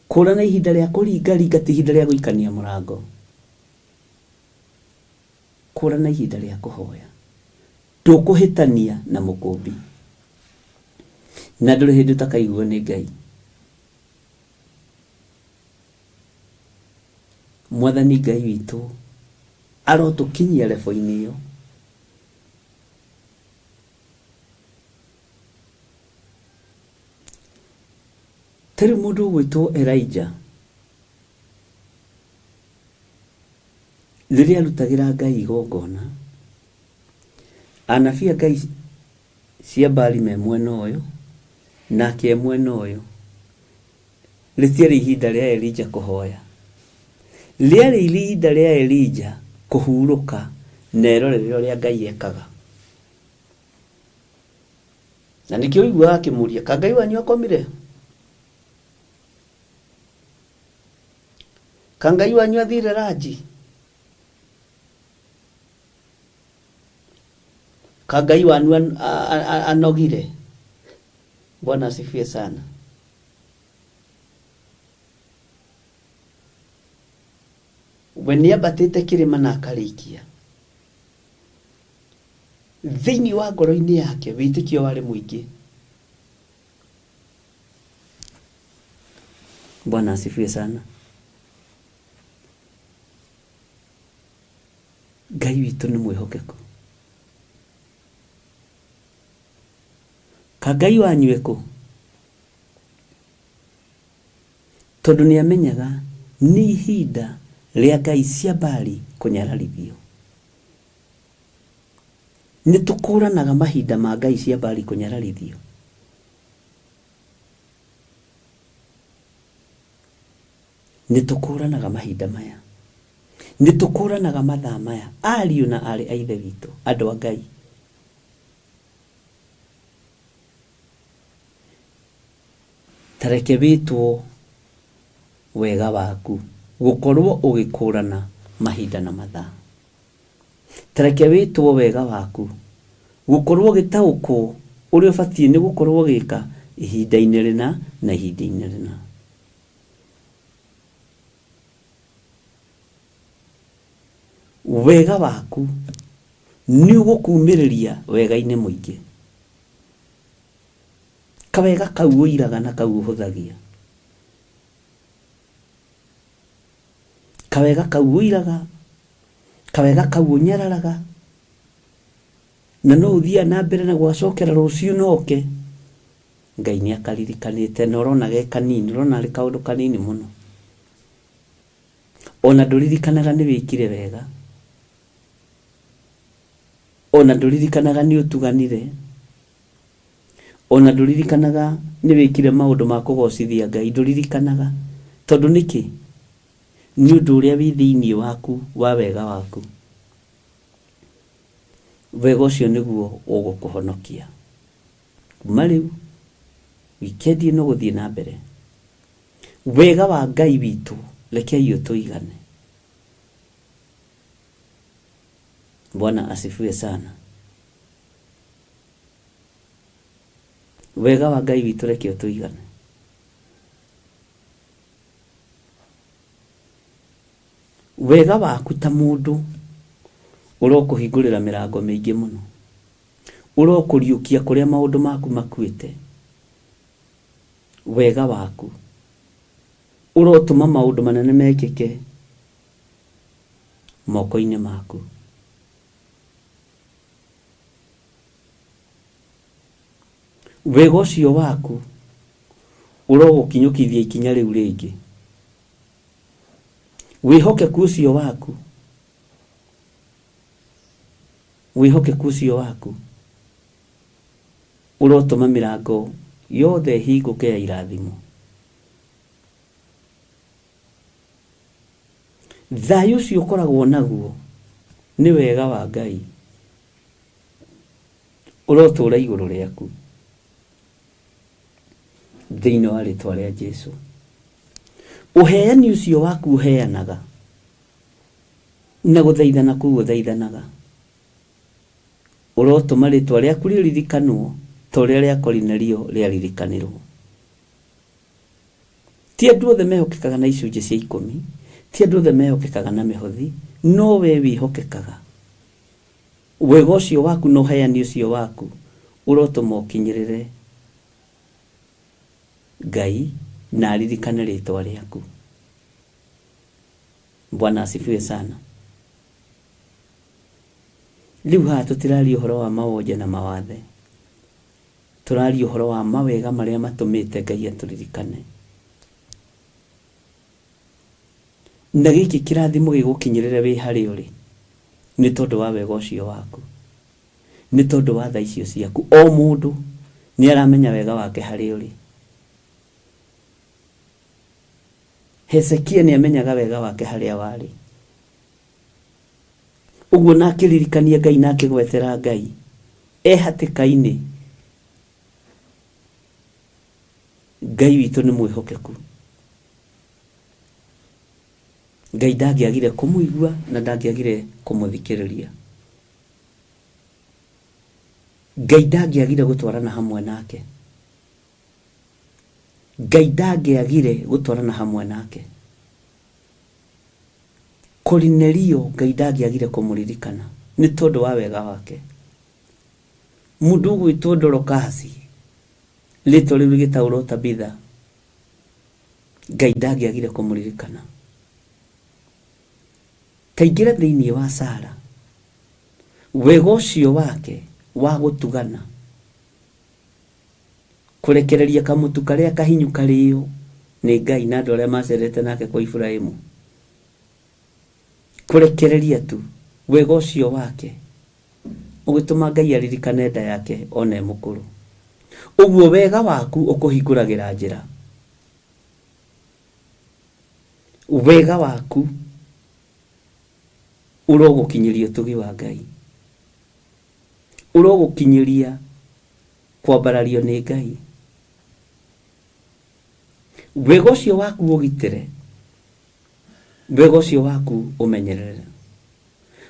kũrana ihinda rĩa kũringaringa ti ihinda rĩa gũikania mũrango. Kũrana ihinda rĩa kũhoya. Ndũkũhĩtania na mũkũmbi. Na ndũrĩ hĩndĩ ũtakaiguo nĩ Ngai. Mwathani Ngai witũ arotũkinyia level-inĩ ĩyo. Ta rĩu mũndũ ũgwĩtwo Elijah rĩrĩa arutagĩra Ngai igongona, anabii a Ngai cia Baali me mwena ũyũ nake e mwena ũyũ. Rĩtiarĩ ihinda rĩa Elijah kũhoya. Rĩarĩ ihinda rĩa Elijah kũhurũka na erorere ũrĩa Ngai ekaga. Na nĩkĩo ũiguaga akĩmũria, ka Ngai wanyu akomire? Ka Ngai wanyu athire ranji? Ka Ngai wanyu anogire? Bwana asifiwe sana. We nĩambatĩte kĩrĩma na akarĩkia. Thĩinĩ wa ngoro-inĩ yake wĩtĩkio warĩ mũingĩ. Bwana asifiwe sana. Ngai witũ nĩ mwĩhokeku. Ka Ngai wanyu ekũ? Tondũ nĩ amenyaga nĩ ihinda rĩa ngai cia Baali kũnyararithio. Nĩ tũkũranaga mahinda ma ngai cia Baali kũnyararithio. Nĩ tũkũranaga mahinda maya. Nĩ tũkũranaga mathaa maya, ariũ na aarĩ a Ithe witũ, andũ a Ngai. Ta reke wĩtwo wega waku gũkorwo ũgĩkũrana mahinda na mathaa. Ta reke wĩtwo wega waku gũkorwo ũgĩtaũkwo ũrĩa ũbatiĩ nĩ gũkorwo ũgĩka ihinda-inĩ rĩna na ihinda-inĩ rĩna. Wega waku nĩ ũgũkumĩrĩria wega-inĩ mũingĩ. Kawega kau ũiraga na kau ũhũthagia. Kawega kau ũiraga, kawega kau ũnyararaga, na no ũthiaga na mbere na gũgacokera rũciũ na oke, Ngai nĩ akaririkanĩte na ũrona ge kanini, ũrona arĩ kaũndũ kanini mũno. Ona ndũririkanaga nĩ wĩkire wega, ona ndũririkanaga nĩ ũtuganire, Ona ndũririkanaga nĩ wĩkire maũndũ ma kũgocithia Ngai, ndũririkanaga. Tondũ nĩkĩ? Nĩ ũndũ ũrĩa wĩ thĩinĩ waku wa wega waku. Wega ũcio nĩguo ũgũkũhonokia. Kuma rĩu, wikendi ĩno gũthiĩ na mbere, wega wa Ngai witũ rekei ũtũigane. Bwana asifiwe sana. Wega wa Ngai witũ reke ũtũigane. Wega waku ta mũndũ ũrokũhingũrĩra mĩrango mĩingĩ mũno, ũrokũriũkia kũrĩa maũndũ maku makuĩte. Wega waku ũrotũma maũndũ manene mekĩke moko-inĩ maku. Wega ũcio waku ũrogũkinyũkithia ikinya rĩu rĩngĩ. Wĩhokeku ũcio waku, wĩhokeku ũcio waku ũrotũma mĩrango yothe ĩhingũke ya irathimo. Thayũ ũcio ũkoragwo naguo nĩ wega wa Ngai ũrotũra igũrũ rĩaku thĩinĩ wa rĩtwa rĩa Jesu. Ũheani ũcio waku ũheanaga na gũthaithana kũu ũthaithanaga ũrotũma rĩtwa rĩaku rĩririkanwo ta ũrĩa rĩa Korinelio rĩaririkanirwo. Ti andũ othe mehokekaga na icunjĩ cia ikũmi, ti andũ othe mehokekaga na mĩhothi, no we wĩhokekaga. Wega ũcio waku na ũheani ũcio waku ũrotũma ũkinyĩrĩre Ngai na aririkane rĩtwa rĩaku. Bwana asifiwe sana. Rĩu haha tũtiraria ũhoro wa mawonje na mawathe. Tũraria ũhoro wa mawega marĩa matũmĩte Ngai atũririkane. Na gĩkĩ kĩrathimo gĩgũkinyĩrĩre wĩ harĩa ũrĩ nĩ tondũ wa wega ũcio waku, nĩ tondũ wa tha icio ciaku. O mũndũ nĩ aramenya wega wake harĩa ũrĩ. Hezekia nĩ amenyaga wega wake harĩa warĩ. Ũguo na akĩririkania Ngai na akĩgwetera Ngai e hatĩka-inĩ. Ngai witũ nĩ mwĩhokeku. Ngai ndangĩagire kũmũigua na ndangĩagire kũmũthikĩrĩria. Ngai ndangĩagire gũtwarana hamwe nake. Ngai ndangĩagire gũtwarana hamwe nake. Korinelio Ngai ndangĩagire kũmũririkana nĩ tondũ wa wega wake. Mũndũ ũgwĩtwo Dorokasi, rĩtwa rĩu rĩgĩtaũrwo Tabitha, Ngai ndangĩagire kũmũririkana. Ta ingĩra thĩinĩ wa Sara, wega ũcio wake wa gũtugana, kũrekereria kamũtu karĩa kahinyu karĩo nĩ Ngai na andũ arĩa macerete nake kwa Iburahimu, kũrekereria tu wega ũcio wake ũgĩtũma Ngai aririkane nda yake ona e mũkũrũ. Ũguo wega waku ũkũhingũragĩra njĩra. Wega waku ũrogũkinyĩria ũtugi wa Ngai. Ũrogũkinyĩria kwambarario nĩ Ngai. Wega ũcio waku ũgitĩre, wega ũcio waku ũmenyerere,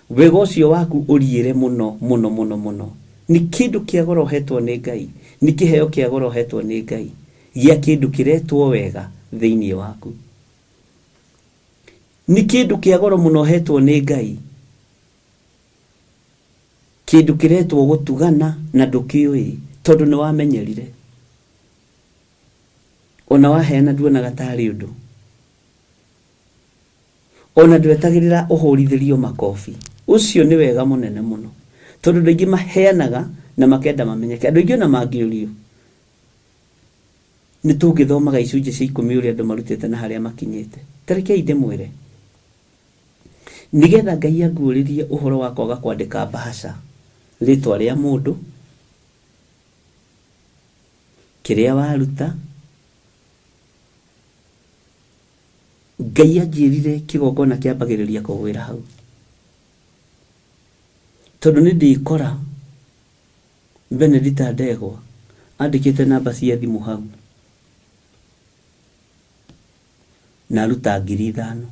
wega ũcio waku ũriĩre mũno mũno mũno mũno. Nĩ kĩndũ kĩa goro ũhetwo nĩ Ngai, nĩ kĩheo kĩa goro ũhetwo nĩ Ngai gĩa kĩndũ kĩretwo wega thĩinĩ waku. Nĩ kĩndũ kĩa goro mũno ũhetwo nĩ Ngai, kĩndũ kĩretwo gũtugana na ndũkĩũĩ tondũ nĩ wamenyerire. Ona waheana nduonaga tarĩ ũndũ. Ona ndwetagĩrĩra ũhũrithĩrio makobi. Ũcio nĩ wega mũnene mũno. Tondũ andũ aingĩ maheanaga na makenda mamenyeke. Andũ aingĩ ona mangĩũrio, nĩ tũngĩthomaga icunjĩ cia ikũmi ũrĩa andũ marutĩte na harĩa makinyĩte. Ta rekei ndĩmwĩre, nĩgetha Ngai anguũrĩrie ũhoro wa kwaga kwandĩka mbahaca rĩtwa rĩa mũndũ, kĩrĩa waruta, Ngai anjĩrire kĩgongona kĩambagĩrĩria kũgwĩra hau. Tondũ nĩ ndĩkora Benedita Ndegwa andĩkĩte namba cia thimũ hau na aruta 5,000.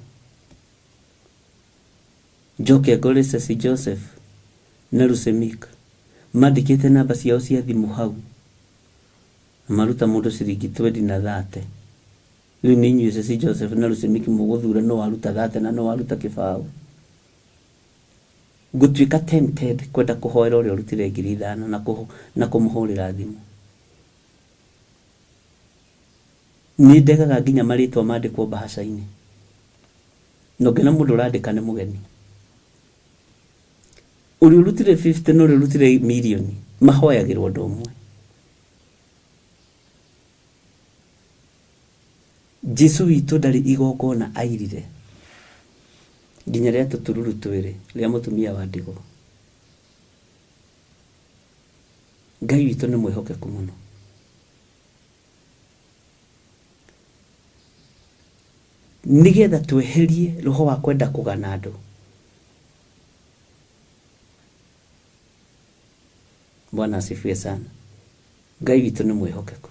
Njoke ngore Ceci Joseph. Na Lusemik mandĩkĩte namba ciao cia thimũ hau na maruta mũndũ ciringi twendi na thate. Rĩu nĩ inyuĩ Ceci Joseph na Lusemik mũgũthura nũ waruta thate na nũ waruta kĩbaũ. Ngũtuĩka tempted kwenda kũhoera ũrĩa ũrutire 5,000 na kũmũhũrĩra thimũ. Nĩ ndegaga nginya marĩtwa mandĩkwo mbahaca-inĩ. Na ũngĩona mũndũ ũrandĩka nĩ mũgeni. Ũrĩa ũrutire 50 na ũrĩa ũrutire mirioni mahoyagĩrwo ũndũ ũmwe. Jesu witũ ndarĩ igongona airire nginya rĩa tũtururu twĩrĩ rĩa mũtumia wa ndigwa. Ngai witũ nĩ mwĩhokeku mũno. Nĩgetha tweherie roho wa kwenda kũgana andũ. Bwana asifiwe sana. Ngai witũ nĩ mwĩhokeku.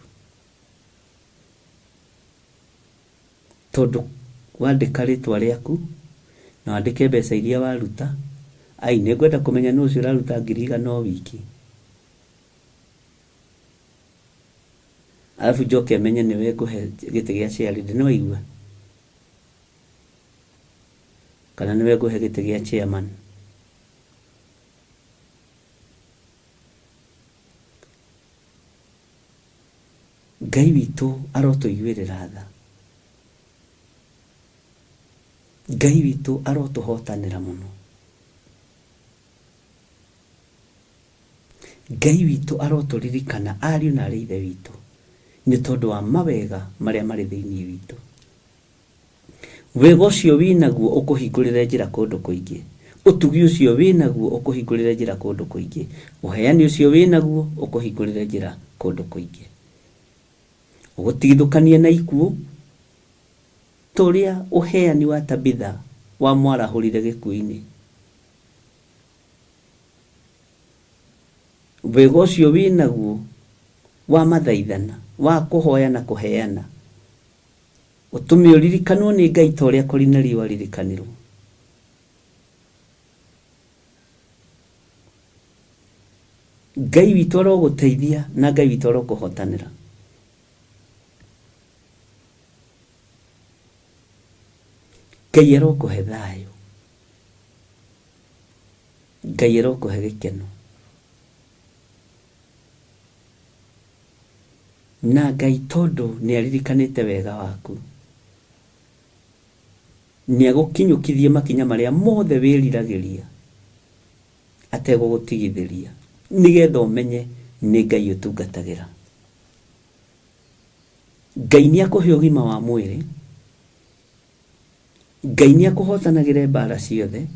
Tondũ wandĩka rĩtwa rĩaku na wandĩke mbeca iria waruta, ai nĩ ngwenda kũmenya nũ ũcio ũraruta 100,000 o wiki. Arabu njoke menye nĩwe ngũhe gĩtĩ gĩa chairlady, nĩ waigua? Kana nĩwe ngũhe gĩtĩ gĩa chairman. Ngai witũ arotũiguĩrĩra tha. Ngai witũ arotũhotanĩra mũno. Ngai witũ arotũririkana ariũ na arĩ ithe witũ nĩ tondũ wa mawega marĩa marĩ thĩinĩ witũ. Wega ũcio wĩnaguo ũkũhingũrĩre njĩra kũndũ kũingĩ. Ũtugi ũcio wĩnaguo ũkũhingũrĩre njĩra kũndũ kũingĩ. Ũheani ũcio wĩnaguo ũkũhingũrĩre njĩra kũndũ kũingĩ. Ũgũtigithũkanie na ikuũ ta ũrĩa ũheani wa Tabitha wamwarahũrire gĩkuũ-inĩ. Wega ũcio wĩnaguo wa mathaithana, wa kũhoya na kũheana, ũtũme ũririkanwo nĩ Ngai ta ũrĩa Korinelio aririkanirwo. Ngai witũ arogũteithia na Ngai witũ arokũhotanĩra. Ngai arokũhe thayũ. Ngai arokũhe gĩkeno. Na Ngai tondũ nĩ aririkanĩte wega waku, nĩ agũkinyũkithie makinya marĩa mothe wĩriragĩria ategũgũtigithĩria, nĩgetha ũmenye nĩ Ngai ũtungatagĩra. Ngai nĩ akũhe ũgima wa mwĩrĩ, Ngai nĩ akũhotanagĩre mbara ciothe,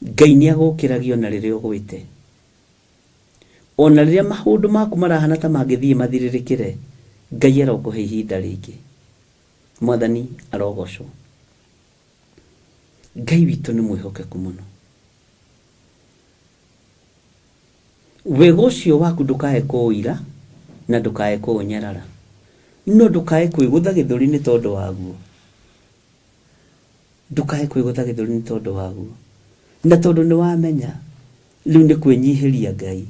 Ngai nĩ agũkĩragia ona rĩrĩa ũgwĩte. Ona rĩrĩa maũndũ maku marahana ta mangĩthiĩ mathirĩrĩkĩre, Ngai arokũhe ihinda rĩngĩ. Mwathani arogocwo. Ngai witũ nĩ mwĩhokeku mũno. Wega ũcio waku ndũkae kũũira na ndũkae kũũnyarara, no ndũkae kwĩgũtha gĩthũri nĩ tondũ waguo. Ndũkae kwĩgũtha gĩthũri nĩ tondũ waguo. Na tondũ nĩ wamenya rĩu nĩ kwĩnyihĩria Ngai.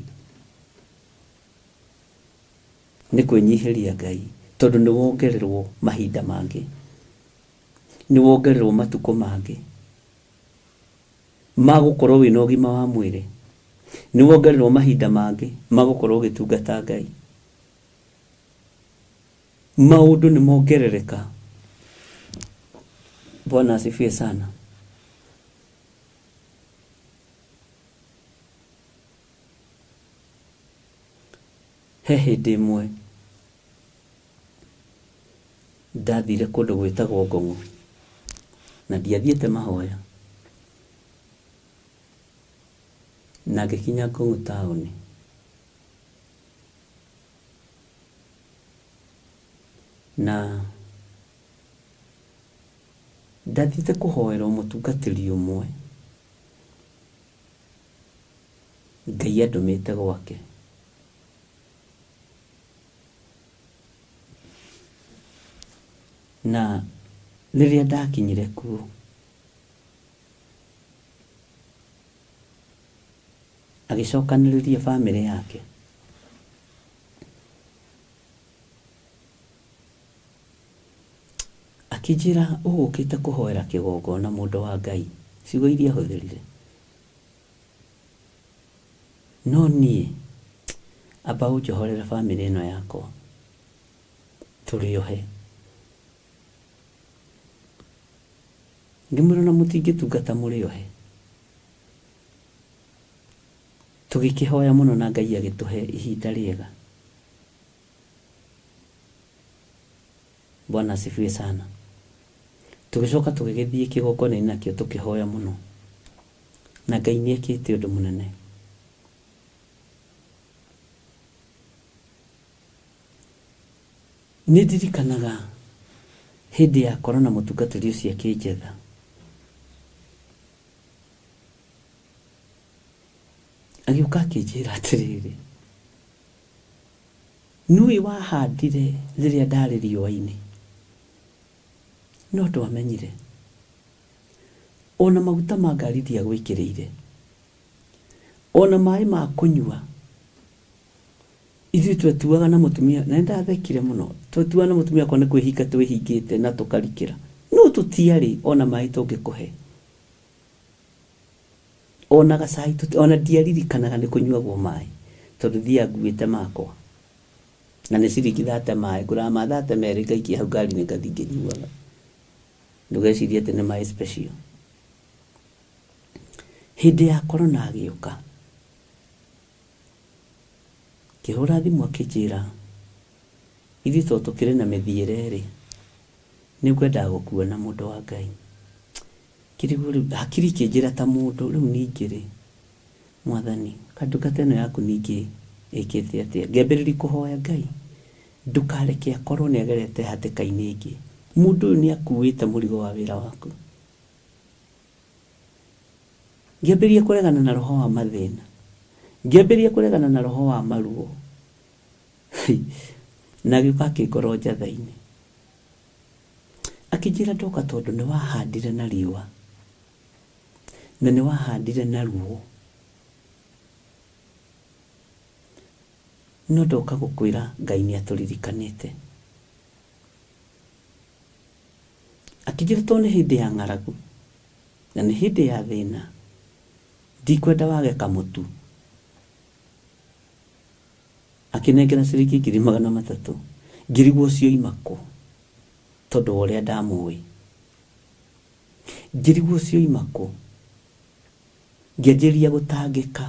Nĩ kwĩnyihĩria Ngai tondũ nĩ wongererwo mahinda mangĩ. Nĩ wongererwo matukũ mangĩ ma gũkorwo wĩna ũgima wa mwĩrĩ. Nĩ wongererwo mahinda mangĩ ma gũkorwo ũgĩtungata Ngai. Maũndũ nĩ mongerereka. Bwana asifiwe sana. He hĩndĩ ĩmwe ndathire kũndũ gwĩtagwo Ngong'o na ndiathiĩte mahoya na ngĩkinya Ngong'o taũni. Na ndathiĩte kũhoerwo mũtungatĩri ũmwe Ngai andũmĩte gwake. Na rĩrĩa ndakinyire kuo, Agĩcokanĩrĩria bamĩrĩ yake. Akĩnjĩra ũgũkĩte kũhoera kĩgongona mũndũ wa Ngai, ciugo iria ahũthĩrire. No niĩ amba ũnjohorere bamĩrĩ ĩno yakwa tũrĩ ohe. Ngĩmwĩra ona mũtingĩtungata mũrĩ ohe. Tũgĩkĩhoya mũno na Ngai agĩtũhe ihinda rĩega. Bwana asifiwe sana. Tũgĩcoka tũgĩgĩthiĩ kĩgongona-inĩ nakĩo tũkĩhoya mũno. Na Ngai nĩ ekĩte ũndũ mũnene. Nĩ ndirikanaga hĩndĩ ya korona mũtungatĩri ũcio akĩnjetha. Agĩũka akĩnjĩra atĩrĩrĩ, nĩũĩ wahandire rĩrĩa ndarĩ riũa-inĩ, no ndwamenyire. Ona maguta ma ngari ndiagwĩkĩrĩire, ona maĩ ma kũnyua ithuĩ twetuaga na mũtumia, na nĩndathekire mũno, twetuaga na mũtumia wakwa nĩ kwĩhinga twĩhingĩte na tũkarikĩra, no tũtiarĩ ona maĩ tũngĩkũhe. Ona gacai tũti, ona ndiaririkanaga nĩ kũnyuagwo maĩ, tondũ thiaga nguĩte makwa. Na nĩ ciringi thate maĩ, ngũraga ma thate merĩ ngaikia hau ngari-inĩ ngathiĩ ngĩnyuaga. Ndũgecirie atĩ nĩ maĩ special. Hĩndĩ ya corona agĩũka, akĩhũra thimũ akĩnjĩra, ithuĩ tondũ tũkĩrĩ na mĩthiĩre rĩ, nĩ ngwendaga gũkuona mũndũ wa Ngai. Ngĩrigwo rĩu, hakiri ikĩnjĩra ta mũndũ, rĩu ningĩ rĩ, Mwathani, kaĩ ndungata ĩno yaku ningĩ ĩkĩte atĩa? Ngĩambĩrĩria kũhoya Ngai, ndũkareke akorwo nĩ agerete hatĩka-inĩ ĩngĩ. Mũndũ ũyũ nĩ akuĩte mũrigo wa wĩra waku. Ngĩambĩrĩria kũregana na roho wa mathĩna. Ngĩambĩrĩria kũregana na roho wa maruo. Na agĩũka akĩngora njatha-inĩ. Akĩnjĩra ndoka tondũ nĩ wahandire na riũa. Na nĩ wahandire na ruo. No ndoka gũkwĩra Ngai nĩ atũririkanĩte. Akĩnjĩra tondũ nĩ hĩndĩ ya ng'aragu na nĩ hĩndĩ ya thĩna, ndikwenda wage kamũtu. Akĩnengera ciringi 300,000, ngĩrigwo cioima kũ tondũ wa ũrĩa ndamũĩ. Ngĩrigwo cioima kũ, ngĩanjĩrĩria gũtangĩka.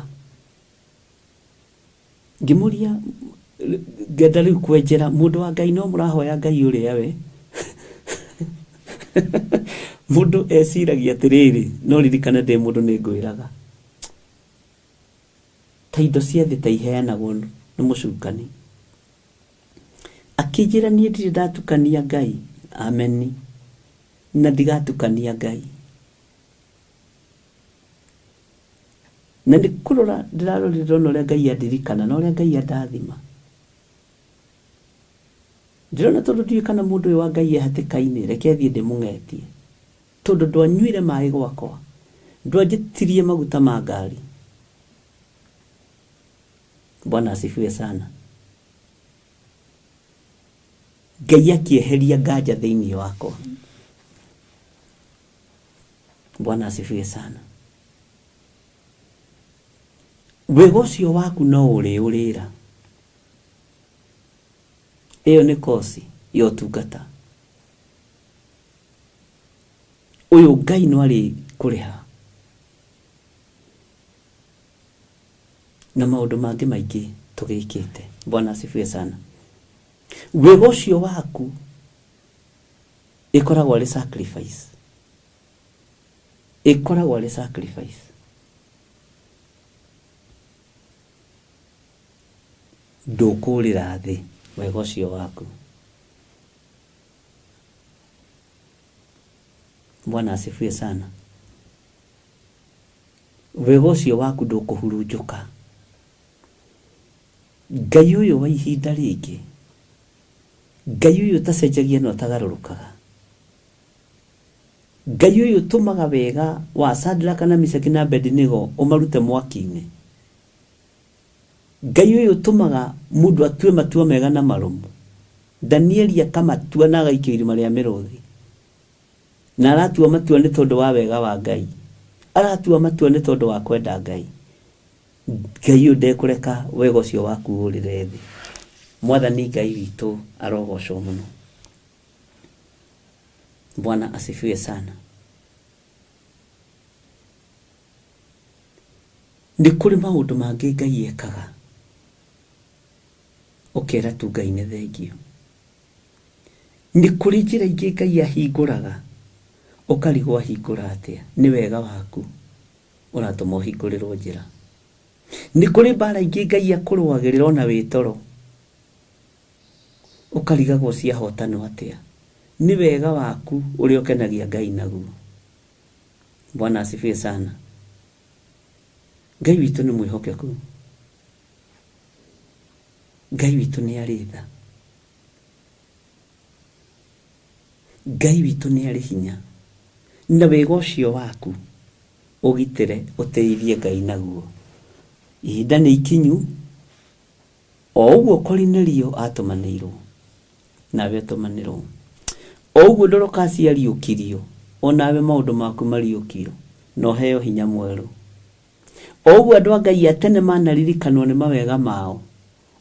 Ngĩmũria, ngenda rĩu kwenjera mũndũ wa Ngai no mũrahoya Ngai ũrĩa we. Mũndũ eciragia atĩrĩrĩ, no ririkane ndĩ mũndũ nĩ ngwĩraga. Ta indo cia thĩ ta iheanagwo nĩ mũcukani. Akĩnjĩra niĩ ndirĩ ndatukania Ngai, ameni, na ndigatukania Ngai. Na nĩ kũrora ndĩrarorire ndĩrona ũrĩa Ngai andirikana na ũrĩa Ngai andathima. Ndĩrona tondũ ndiũĩ kana mũndũ ũyũ wa Ngai e hatĩka-inĩ, reke thiĩ ndĩmũng'etie. Tondũ ndwanyuire maĩ gwakwa, ndwanjĩtirie maguta ma ngari. Bwana asifiwe sana. Ngai akĩeheria nganja thĩinĩ wakwa. Bwana asifiwe sana. Wega ũcio waku no ũrĩũrĩra. Ĩyo nĩ kosi ya ũtungata. Ũyũ Ngai no arĩ kũrĩha. Na maũndũ mangĩ maingĩ tũgĩkĩte. Bwana asifiwe sana. Wega ũcio waku ĩkoragwo arĩ sacrifice. Ĩkoragwo arĩ sacrifice. Ndũkũrĩra thĩ wega ũcio waku. Bwana asifiwe sana. Wega ũcio waku ndũkũhurunjũka. Ngai ũyũ wa ihinda rĩngĩ, Ngai ũyũ ũtacenjagia na ũtagarũrũkaga, Ngai ũyũ ũtũmaga wega wa Shadraka na Meshaki na Abedinego ũmarute mwaki-inĩ. Ngai ũyũ ũtũmaga mũndũ atue matua mega na marũmu. Danieli akamatua na agaikio irima rĩa mĩrũthi. Na aratua matua nĩ tondũ wa wega wa Ngai. Aratua matua nĩ tondũ wa kwenda Ngai. Ngai ũyũ ndekũreka wega ũcio waku ũrĩre thĩ. Mwathani Ngai witũ arogocwo mũno. Bwana asifiwe sana. Nĩ kũrĩ maũndũ mangĩ Ngai ekaga ũkera tu Ngai nĩ thengiũ. Nĩ kũrĩ njĩra ingĩ Ngai ahingũraga ũkarigwo ahingũra atĩa. Nĩ wega waku ũratũma ũhingũrĩrwo njĩra. Nĩ kũrĩ mbara ingĩ Ngai akũrũagĩrĩra ona wĩ toro ũkarigagwo ciahotanwo atĩa. Nĩ wega waku ũrĩa ũkenagia Ngai naguo. Bwana asifiwe sana. Ngai witũ nĩ mwĩhokeku. Ngai witũ nĩ arĩ tha. Ngai witũ nĩ arĩ hinya. Na wega ũcio waku ũgitĩre ũtĩithie Ngai naguo. Ihinda nĩ ikinyu, o ũguo Korinelio atũmanĩirwo, nawe ũtũmanĩrwo. O ũguo Dorokasi ariũkirio, o nawe maũndũ maku mariũkio, na ũheo hinya mwerũ. O ũguo andũ a Ngai a tene manaririkanwo nĩ mawega mao,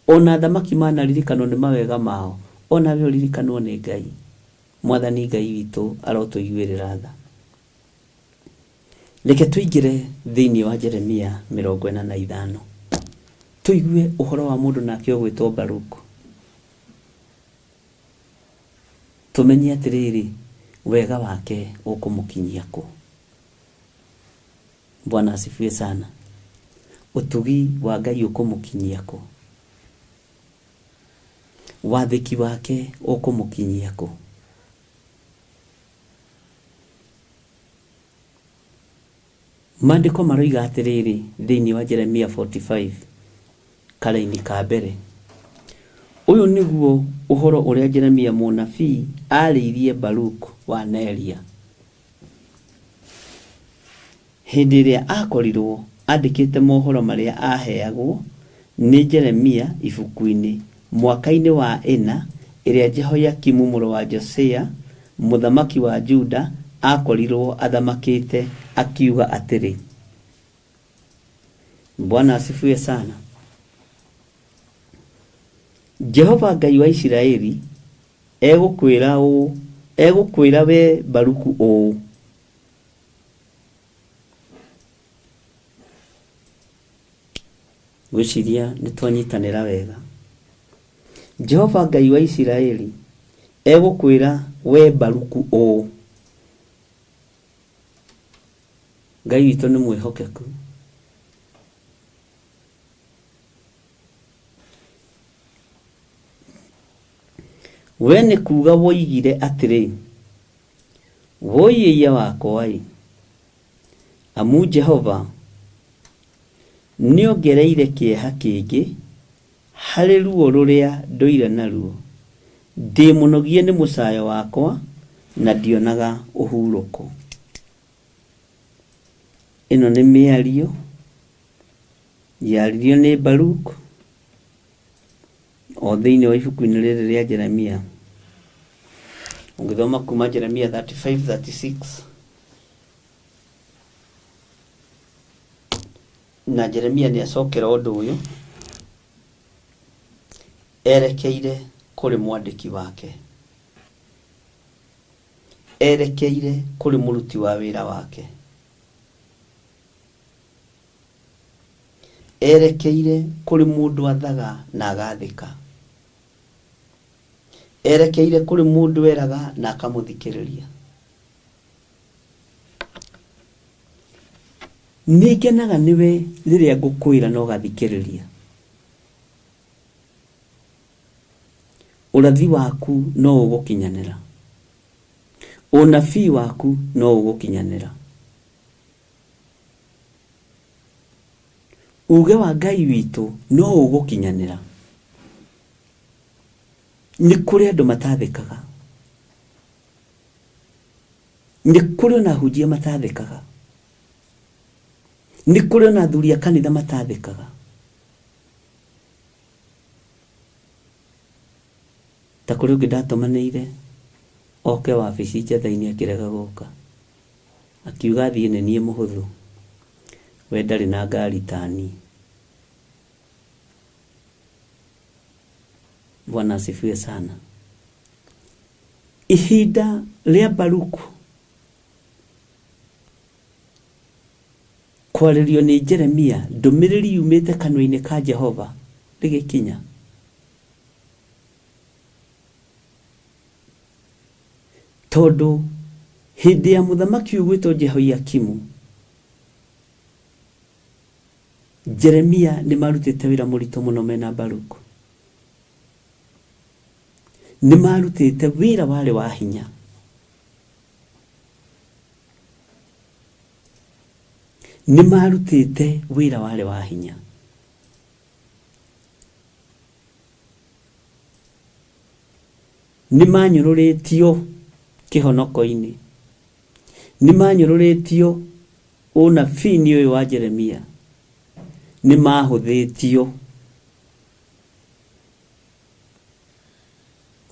o na athamaki manaririkanwo nĩ mawega mao, o nawe ũririkanwo nĩ Ngai. Mwathani Ngai witũ arotũiguĩrĩra tha. Reke tũingĩre thĩinĩ wa Jeremia 45 tũigue ũhoro wa mũndũ nake ũgwĩtwo Baruku. Tũmenye atĩrĩrĩ, wega wake ũkũmũkinyia kũ. Bwana asifiwe sana. Ũtugi wa Ngai ũkũmũkinyia kũ? Wathĩki wake ũkũmũkinyia kũ? Maandĩko maroiga atĩrĩrĩ thĩinĩ wa Jeremia 45 karaini ka mbere, ũyũ nĩguo ũhoro ũrĩa Jeremia mũnabii aarĩirie Baruku wa Neria hĩndĩ ĩrĩa aakorirwo andĩkĩte mohoro marĩa aaheagwo nĩ Jeremia ibuku-inĩ, mwaka-inĩ wa ĩna ĩrĩa Jehoiakimu mũrũ wa Josia, mũthamaki wa Juda, aakorirwo athamakĩte, akiuga atĩrĩ. Bwana asifiwe sana. Jehova Ngai wa Isiraeli egũkwĩra ũũ, egũkwĩra wee Baruku ũũ, Ngwĩciria nĩ twanyitanĩra wega. Jehova Ngai wa Isiraeli egũkwĩra wee Baruku ũũ. Ngai witũ nĩ mwĩhokeku. We nĩ kuuga woigire atĩrĩ, Wũi-ĩiya wakwa-ĩ! Amu Jehova nĩongereire kĩeha kĩngĩ harĩ ruo rũrĩa ndũire naruo, ndĩ mũnogie nĩ mũcayo wakwa, na ndionaga ũhurũko. Ĩno nĩ mĩario yaririo nĩ Baruk o thĩinĩ wa ibuku-inĩ rĩrĩ rĩa Jeremia. Ũngĩthoma kuma Jeremia 35 36 na Jeremia nĩ acokera ũndũ ũyũ erekeire kũrĩ mwandĩki wake, erekeire kũrĩ mũruti wa wĩra wake, erekeire kũrĩ mũndũ athaga na agathĩka, erekeire kũrĩ mũndũ eraga na akamũthikĩrĩria. Nĩ ngenaga nĩwe rĩrĩa ngũkwĩra na ũgathikĩrĩria. Ũrathi waku no ũgũkinyanĩra. Ũnabii waku no ũgũkinyanĩra. Uge wa Ngai witũ no ũgũkinyanĩra. Nĩ kũrĩ andũ matathĩkaga. Nĩ kũrĩ ona ahunjia matathĩkaga. Nĩ kũrĩ ona athuri a kanitha matathĩkaga. kũrĩ ũngĩ ndatũmanĩire oke wabici Njetha-inĩ akĩrega gũka. Akiuga thiĩ nĩ niĩ mũhũthũ, we ndarĩ na ngari ta niĩ. Bwana asifiwe sana. Ihinda rĩa Baruku kwarĩrio nĩ Jeremia ndũmĩrĩri yumĩte kanua-inĩ ka Jehova rĩgĩkinya. Tondũ hĩndĩ ya mũthamaki ũyũ gwĩtwo Jehoiakimu, Jeremia nĩ marutĩte wĩra mũritũ mũno mena Baruku. Nĩ marutĩte wĩra warĩ wa hinya. Nĩ marutĩte wĩra warĩ wa hinya. Nĩ manyũrũrĩtio kĩhonoko-inĩ. Nĩ manyũrũrĩtio ũnabii-inĩ ũyũ wa Jeremia. Nĩ mahũthĩtio.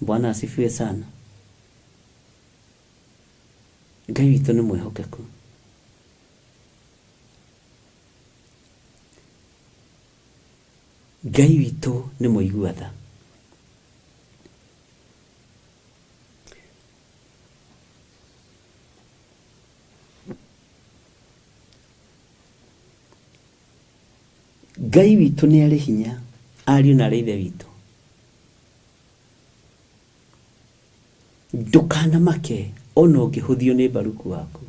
Bwana asifiwe sana. Ngai witũ nĩ mwĩhokeku. Ngai witũ nĩ mũigua tha. Ngai witũ nĩ arĩ hinya, ariũ na arĩ ithe witũ. Ndũkanamake ona ũngĩhũthio nĩ Baruku waku.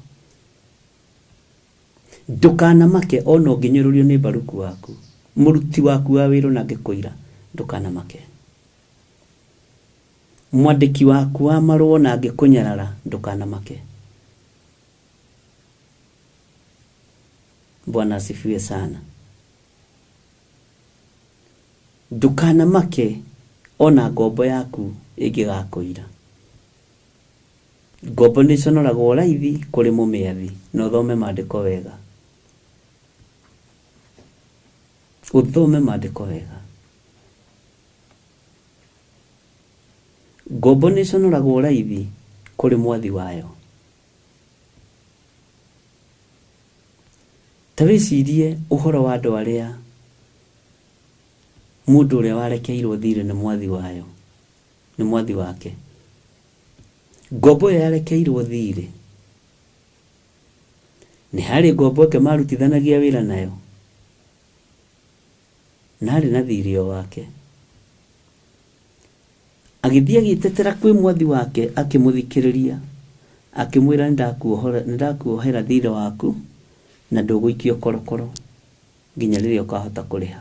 Ndũkanamake ona ũngĩnyũrũrio nĩ Baruku waku. Mũruti waku wa wĩra ona angĩkũira, ndũkanamake. Mwandĩki waku wa marũa ona angĩkũnyarara, ndũkanamake. Bwana asifiwe sana. Ndũkanamake ona ngombo yaku ĩngĩgakũira. Ngombo nĩ ĩconoragwo raithi kũrĩ mũmĩathi, na ũthome maandĩko wega. Ũthome maandĩko wega. Ngombo nĩ ĩconoragwo raithi kũrĩ mwathi wayo. Ta wĩcirie ũhoro wa andũ arĩa mũndũ ũrĩa warekeirwo thirĩ nĩ mwathi wayo, nĩ mwathi wake. Ngombo ĩyo yarekeirwo thirĩ, nĩ harĩ ngombo ĩngĩ marutithanagia wĩra nayo, na arĩ na thirĩ o wake. Agĩthiĩ agĩtetera kwĩ mwathi wake akĩmũthikĩrĩria, akĩmwĩra nĩndakuohera thirĩ waku na ndũgũikio korokoro nginya rĩrĩa ũkahota kũrĩha.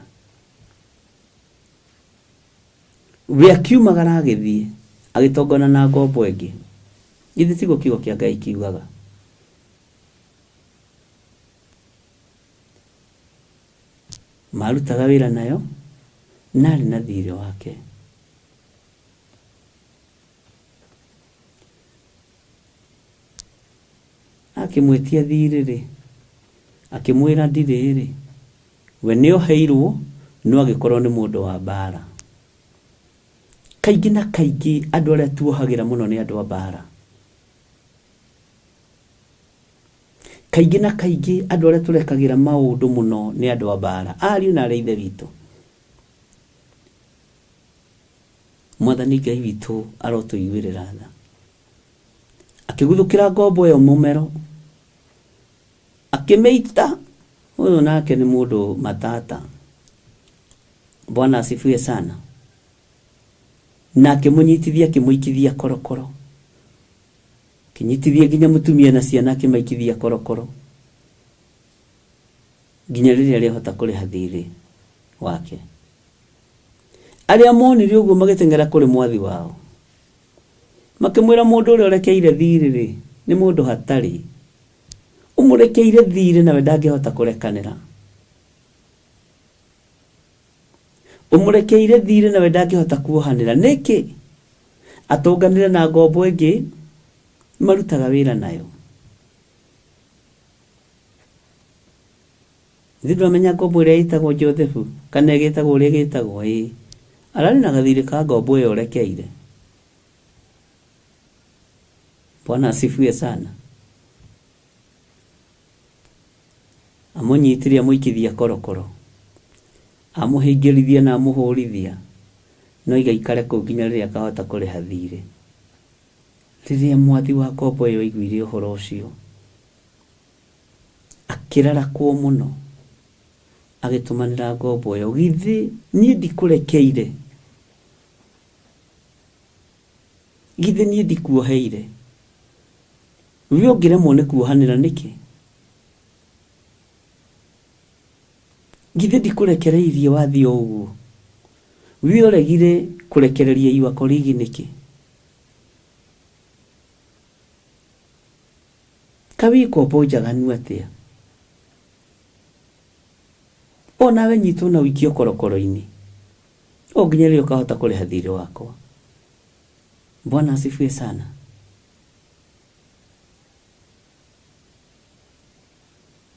We akiumagara agĩthiĩ, agĩtongana na ngombo ĩngĩ. Githĩ tiguo kiugo kĩa Ngai kiugaga? Marutaga wĩra nayo, na arĩ na thirĩ wake. Akĩmwĩtia thirĩ-rĩ, akĩmwĩra ndirĩ-rĩ, we nĩoheirwo no agĩkorwo nĩ mũndũ wa mbara. Kaingĩ na kaingĩ andũ arĩa tuohagĩra mũno nĩ andũ a mbara. Kaingĩ na kaingĩ andũ arĩa tũrekagĩra maũndũ mũno nĩ andũ a mbara, ariũ na arĩ a ithe witũ. Mwathani Ngai witũ arotũiguĩrĩra tha. Akĩguthũkĩra ngombo ĩyo mũmero, akĩmĩita. Ũyũ nake nĩ mũndũ matata. Bwana asifiwe sana. Na akĩmũnyitithia akĩmũikithia korokoro. Akĩnyitithia nginya mũtumia na ciana akĩmaikithia korokoro. Nginya rĩrĩa arĩhota kũrĩha thirĩ wake. Arĩa monire ũguo magĩteng'era kũrĩ mwathi wao. Makĩmwĩra mũndũ ũrĩa ũrekeire thirĩ-rĩ, nĩ mũndũ hatarĩ. Ũmũrekeire thirĩ nawe ndangĩhota kũrekanĩra. Ũmũrekeire thirĩ nawe ndangĩhota kuohanĩra. Nĩkĩ? Atũnganĩre na ngombo ĩngĩ marutaga wĩra nayo. Ithuĩ ndwamenya ngombo ĩrĩa ĩtagwo Jothefu kana ĩgĩtagwo ũrĩa ĩgĩtagwo ĩĩ. Ararĩ na gathirĩ ka ngombo ĩyo ũrekeire. Bwana asifiwe sana. Amũnyitire amũikithia korokoro, amũhingĩrithia na amũhũrithia, no igaikare kũu nginya rĩrĩa akahota kũrĩha thirĩ. Rĩrĩa mwathi wa ngombo ĩyo aiguire ũhoro ũcio, akĩrarakwo mũno, agĩtũmanĩra ngombo ĩyo, githĩ niĩ ndikũrekeire? Githĩ niĩ ndikuoheire? We ũngĩremwo nĩ kuohanĩra nĩkĩ? Githĩ ndikũrekereirie wathiĩ o ũguo? We ũregire kũrekereria your colleague nĩkĩ? Ka wĩ ngombo njaganu atĩa? O nawe nyitwo na ũikio korokoro-inĩ o nginya rĩrĩa ũkahota kũrĩha thirĩ wakwa. Bwana asifiwe sana.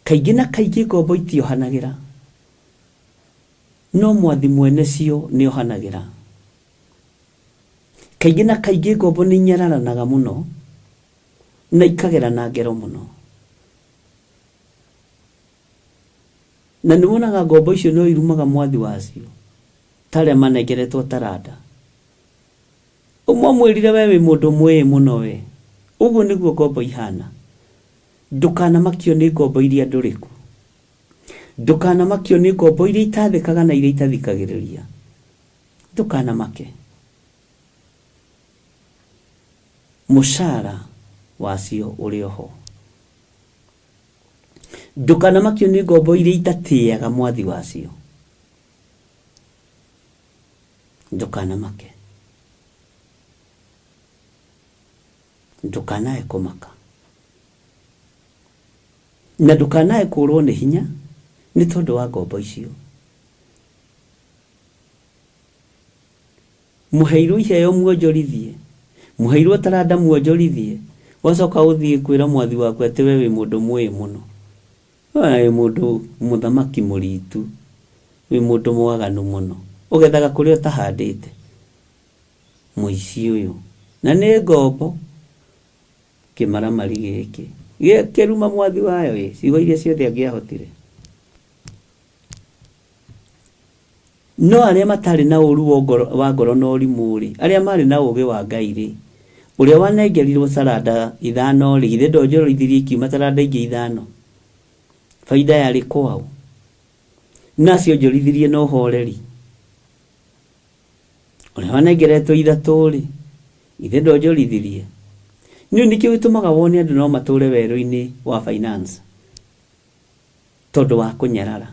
Kaingĩ na kaingĩ ngombo itiohanagĩra, no mwathi mwene cio nĩohanagĩra. Kaingĩ na kaingĩ ngombo nĩ inyararanaga mũno na ikagerana ngero mũno. Na nĩ wonaga ngombo icio no irumaga mwathi wacio ta arĩa manengeretwo taranda. Ũmwe amwĩrire we wĩ mũndũ mwĩĩ mũno we. Ũguo nĩguo ngombo ihana. Ndũkanamakio nĩ ngombo iria ndũrĩku. Ndũkanamakio nĩ ngombo iria itathĩkaga na iria itathikagĩrĩria. Ndũkanamake. Mũcara wacio ũrĩ oho. Ndũkanamakio nĩ ngombo iria itatĩaga mwathi wacio. Ndũkanamake. Ndũkanae kũmaka. Na ndũkanae kũrwo nĩ hinya nĩ tondũ wa ngombo icio. Mũheirwo iheo muonjorithie, mũheirwo taranda muonjorithie, wacoka ũthiĩ kwĩra mwathi waku atĩ we wĩ mũndũ mwĩĩ mũno. We wĩ mũndũ mũthamaki mũritu, wĩ mũndũ mwaganu mũno. Ũgethaga kũrĩa ũtahandĩte. Mũici ũyũ. Na nĩ ngombo. Kĩmaramari gĩkĩ. Gĩkĩruma mwathi wayo ĩ, ciugo iria ciothe angĩahotire. No arĩa matarĩ na ũũru wa ngoro na ũrimũ-rĩ, arĩa maarĩ na ũũgĩ wa Ngai-rĩ, ũrĩa wanengerirwo taranda ithano-rĩ, githĩ ndonjorithirie ikiuma taranda ingĩ ithano? Baida yarĩ kwaũ? Na acionjorithirie na ũhoreri. Ũrĩa wanengeretwo ithatũ-rĩ, githĩ ndonjorithirie? Nĩ nĩkĩo gĩtũmaga wone andũ no matũre werũ-inĩ wa finance tondũ wa kũnyarara.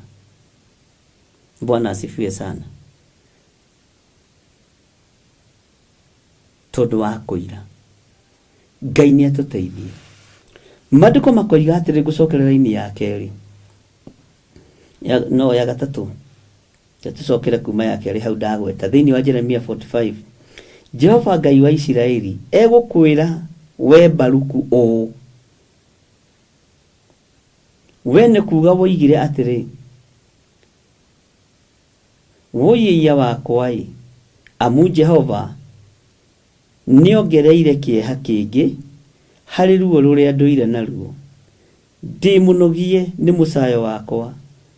Bwana asifiwe sana. Tondũ wa kũira. Ngai nĩ atũteithie. Maandĩko makoiga atĩrĩ, ngũcokerera raini ya kerĩ, ya, no ya gatatũ, tũcokere kuma ya kerĩ hau ndagweta thĩinĩ wa Jeremia 45 Jehova Ngai wa Isiraeli egũkwĩra we Baruku ũũ, we nĩ kuuga woigire atĩrĩ, Wũi-ĩiya wakwa-ĩ, amu Jehova nĩongereire kĩeha kĩngĩ harĩ ruo rũrĩa ndũire naruo, ndĩ mũnogie nĩ mũcayo wakwa,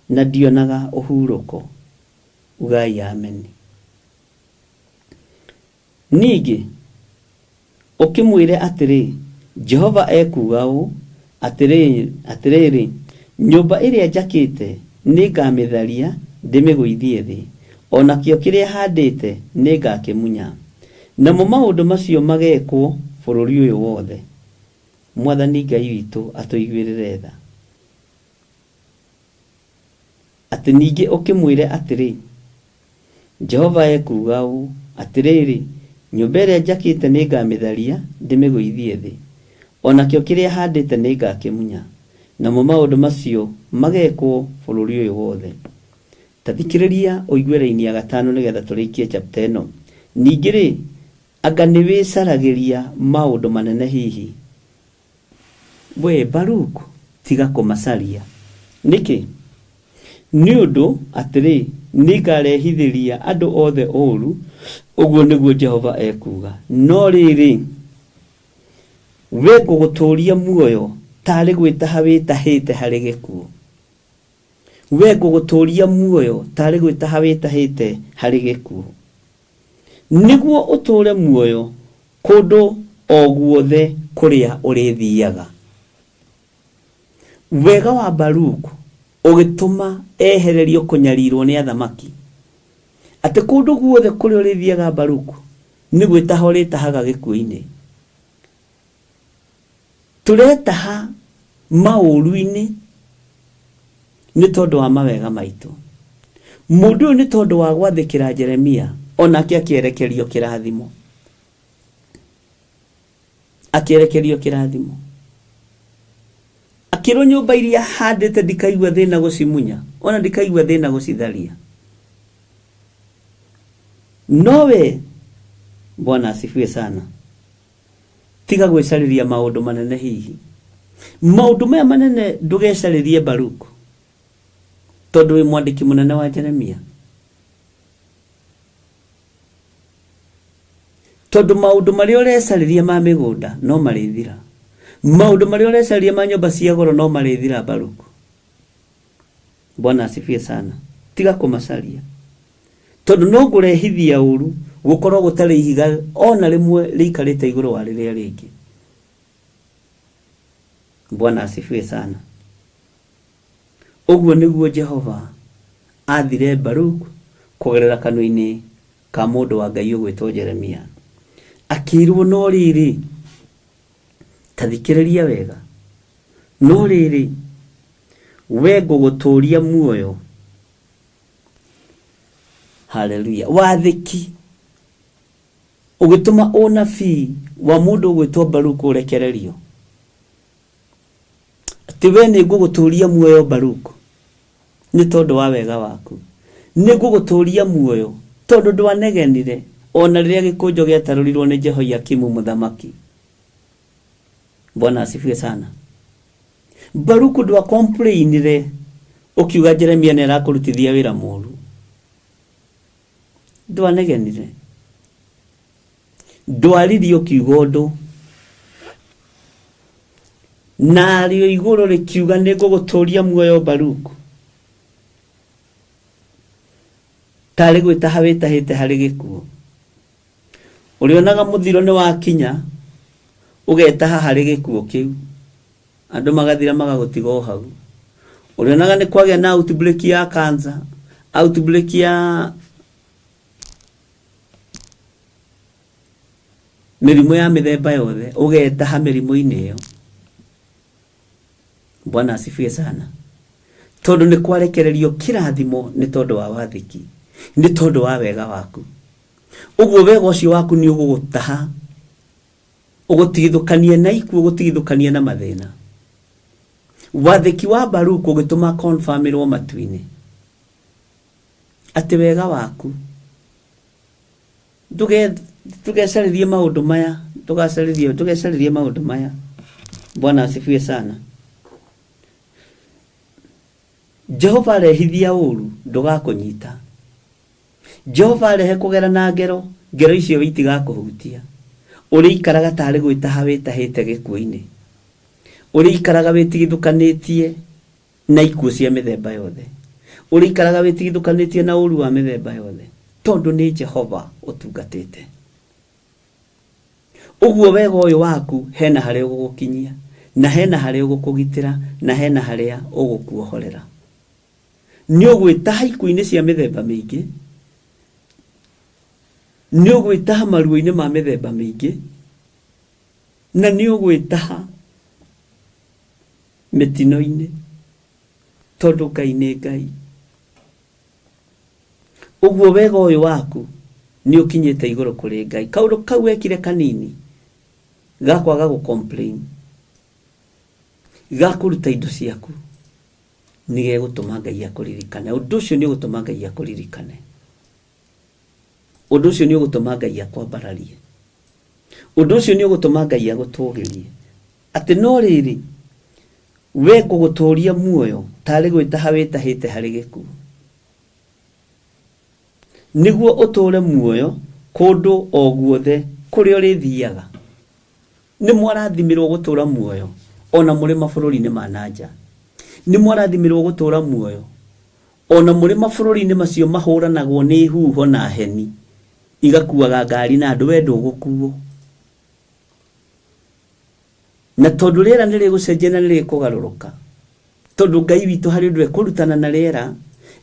na ndionaga ũhurũko. Ugai Ameni. Ningĩ ũkĩmwĩre atĩrĩ, Jehova ekuuga ũũ, Atĩrĩrĩ, nyũmba ĩrĩa njakĩte nĩngamĩtharia ndĩmĩgũithie thĩ, o nakĩo kĩrĩa handĩte nĩngakĩmunya. Namo maũndũ macio mageekwo bũrũri ũyũ wothe. Mwathani Ngai witũ atũiguĩrĩre tha. Atĩ ningĩ ũkĩmwĩre atĩrĩ, Jehova ekuuga ũũ, Atĩrĩrĩ, nyũmba ĩrĩa njakĩte nĩngamĩtharia ndĩmĩgũithie thĩ, o nakĩo kĩrĩa handĩte nĩngakĩmunya, namo maũndũ macio magekwo bũrũri ũyũ wothe. Ta thikĩrĩria ũigue raini ya gatano nĩgetha tũrĩkie chapter ĩno. Ningĩ-rĩ, anga nĩwĩcaragĩria maũndũ manene hihi? We Baruku, tiga kũmacaria. Nĩkĩ? Nĩ ũndũ, atĩrĩ, nĩngarehithĩria andũ othe ũũru, ũguo nĩguo Jehova ekuuga. No rĩrĩ, We ngũgũtũũria muoyo tarĩ gwĩtaha wĩtahĩte harĩ gĩkuũ. We ngũgũtũũria muoyo tarĩ gwĩtaha wĩtahĩte harĩ gĩkuũ, nĩguo ũtũũre muoyo kũndũ o guothe kũrĩa ũrĩthiaga. Wega wa Baruku ũgĩtũma ehererio kũnyarirwo nĩ athamaki, atĩ kũndũ guothe kũrĩa ũrĩthiaga Baruku nĩ gwĩtaha ũrĩtahaga gĩkuũ-inĩ. Tũretaha maũru-inĩ nĩ tondũ wa mawega maitũ. Mũndũ ũyũ nĩ tondũ wa gwathĩkĩra Jeremia, onake akĩerekerio kĩrathimo. Akĩerekerio kĩrathimo. Akĩrwo nyũmba iria handĩte ndikaigua thĩna gũcimunya, ona ndikaigua thĩna gũcitharia. Nowe Bwana asifiwe sana. Tiga gwĩcarĩria maũndũ manene hihi. Maũndũ maya manene ndũgecarĩrie Baruku, tondũ wĩ mwandĩki mũnene wa Jeremia. Tondũ maũndũ marĩa ũrecarĩria ma mĩgũnda no marĩthira. Maũndũ marĩa ũrecarĩria ma nyũmba cia goro no marĩthira Baruku. Bwana asifiwe sana. Tiga kũmacaria. Tondũ no ngũrehithia ũru gũkorwo gũtarĩ ihiga ona rĩmwe rĩikarĩte igũrũ wa rĩrĩa rĩngĩ. Bwana asifiwe sana. Ũguo nĩguo Jehova aathire Baruk kũgerera kanua-inĩ ka mũndũ wa Ngai ũgwĩtwo Jeremia. Akĩirwo no rĩrĩ, ta thikĩrĩria wega, no rĩrĩ, we ngũgũtũũria muoyo. Haleluya. Wathĩki ũgĩtũma ũnabii wa mũndũ ũgwĩtwo Baruku ũrekererio. Atĩ we nĩ ngũgũtũũria muoyo Baruku nĩ tondũ wa wega waku. Nĩ ngũgũtũũria muoyo tondũ ndwanegenire ona rĩrĩa gĩkũnjo gĩatarũrirwo nĩ Jehoiakimu mũthamaki. Bwana asifiwe sana. Baruku ndwa complainire ũkiuga Jeremia nĩ arakũrutithia wĩra mũru. Ndwanegenire. Ndwaririe ũkiuga ũndũ. Narĩo igũrũ rĩkiuga nĩ ngũgũtũũria muoyo Baruku. Tarĩ gwĩtaha wĩtahĩte harĩ gĩkuũ. Ũrĩonaga mũthiro nĩ wakinya, ũgetaha harĩ gĩkuũ kĩu. Andũ magathira magagũtiga o hau. Ũrĩonaga nĩ kwagĩa na outbreak ya cancer, outbreak ya mĩrimũ ya mĩthemba yothe, ũgetaha mĩrimũ-inĩ ĩyo. Bwana asifiwe sana. Tondũ nĩ kwarekererio kĩrathimo nĩ tondũ wa wathĩki, nĩ tondũ wa wega waku. Ũguo wega ũcio waku nĩ ũgũgũtaha, ũgũtigithũkanie na ikuũ, ũgũtigithũkanie na mathĩna. Wathĩki wa Baruku ũgĩtũma confirmĩrwo matu-inĩ atĩ wega waku ndũgecarĩrie maũndũ maya, ndũgecarĩrie maũndũ maya. Bwana asifiwe sana. Jehova arehithia ũru ndũgakũnyita. Jehova arehe kũgera na ngero, ngero icio itigakũhutia. Ũrĩikaraga tarĩ gwĩtaha wĩtahĩte gĩkuũ-inĩ. Ũrĩikaraga wĩtigithũkanĩtie na ikuũ cia mĩthemba yothe. Ũrĩikaraga wĩtigithũkanĩtie na ũru wa mĩthemba yothe, tondũ nĩ Jehova ũtungatĩte. Ũguo wega ũyũ waku hena harĩa ũgũgũkinyia, na hena harĩa ũgũkũgitĩra, na hena harĩa ũgũkuohorera. Nĩ ũgwĩtaha ikuũ-inĩ cia mĩthemba mĩingĩ, nĩ ũgwĩtaha maruo-inĩ ma mĩthemba mĩingĩ, na nĩ ũgwĩtaha mĩtino-inĩ, tondũ Ngai nĩ Ngai. Ũguo wega ũyũ waku nĩ ũkinyĩte igũrũ kũrĩ Ngai. Kaũndũ kau wekire kanini ga kwaga gũ complain, ga kũruta indo ciaku, nĩ gegũtũma Ngai akũririkane. Ũndũ ũcio nĩ ũgũtũma Ngai akũririkane. Ũndũ ũcio nĩ ũgũtũma Ngai akwambararie. Ũndũ ũcio nĩ ũgũtũma Ngai agũtũgĩrie. Atĩ no rĩrĩ, we ngũgũtũũria muoyo tarĩ gwĩtaha wĩtahĩte harĩ gĩkuũ, nĩguo ũtũũre muoyo kũndũ o guothe kũrĩa ũrĩthiaga. Nĩ mwarathimirwo gũtũra muoyo ona mũrĩ mabũrũri-inĩ ma na nja. Nĩ mwarathimirwo gũtũra muoyo ona mũrĩ mabũrũri-inĩ macio mahũranagwo nĩ huho na heni igakuaga ngari na andũ, we ndũgũkuo. Na tondũ rĩera nĩ rĩgũcenjia na nĩ rĩkũgarũrũka, tondũ Ngai witũ harĩ ũndũ ekũrutana na rĩera,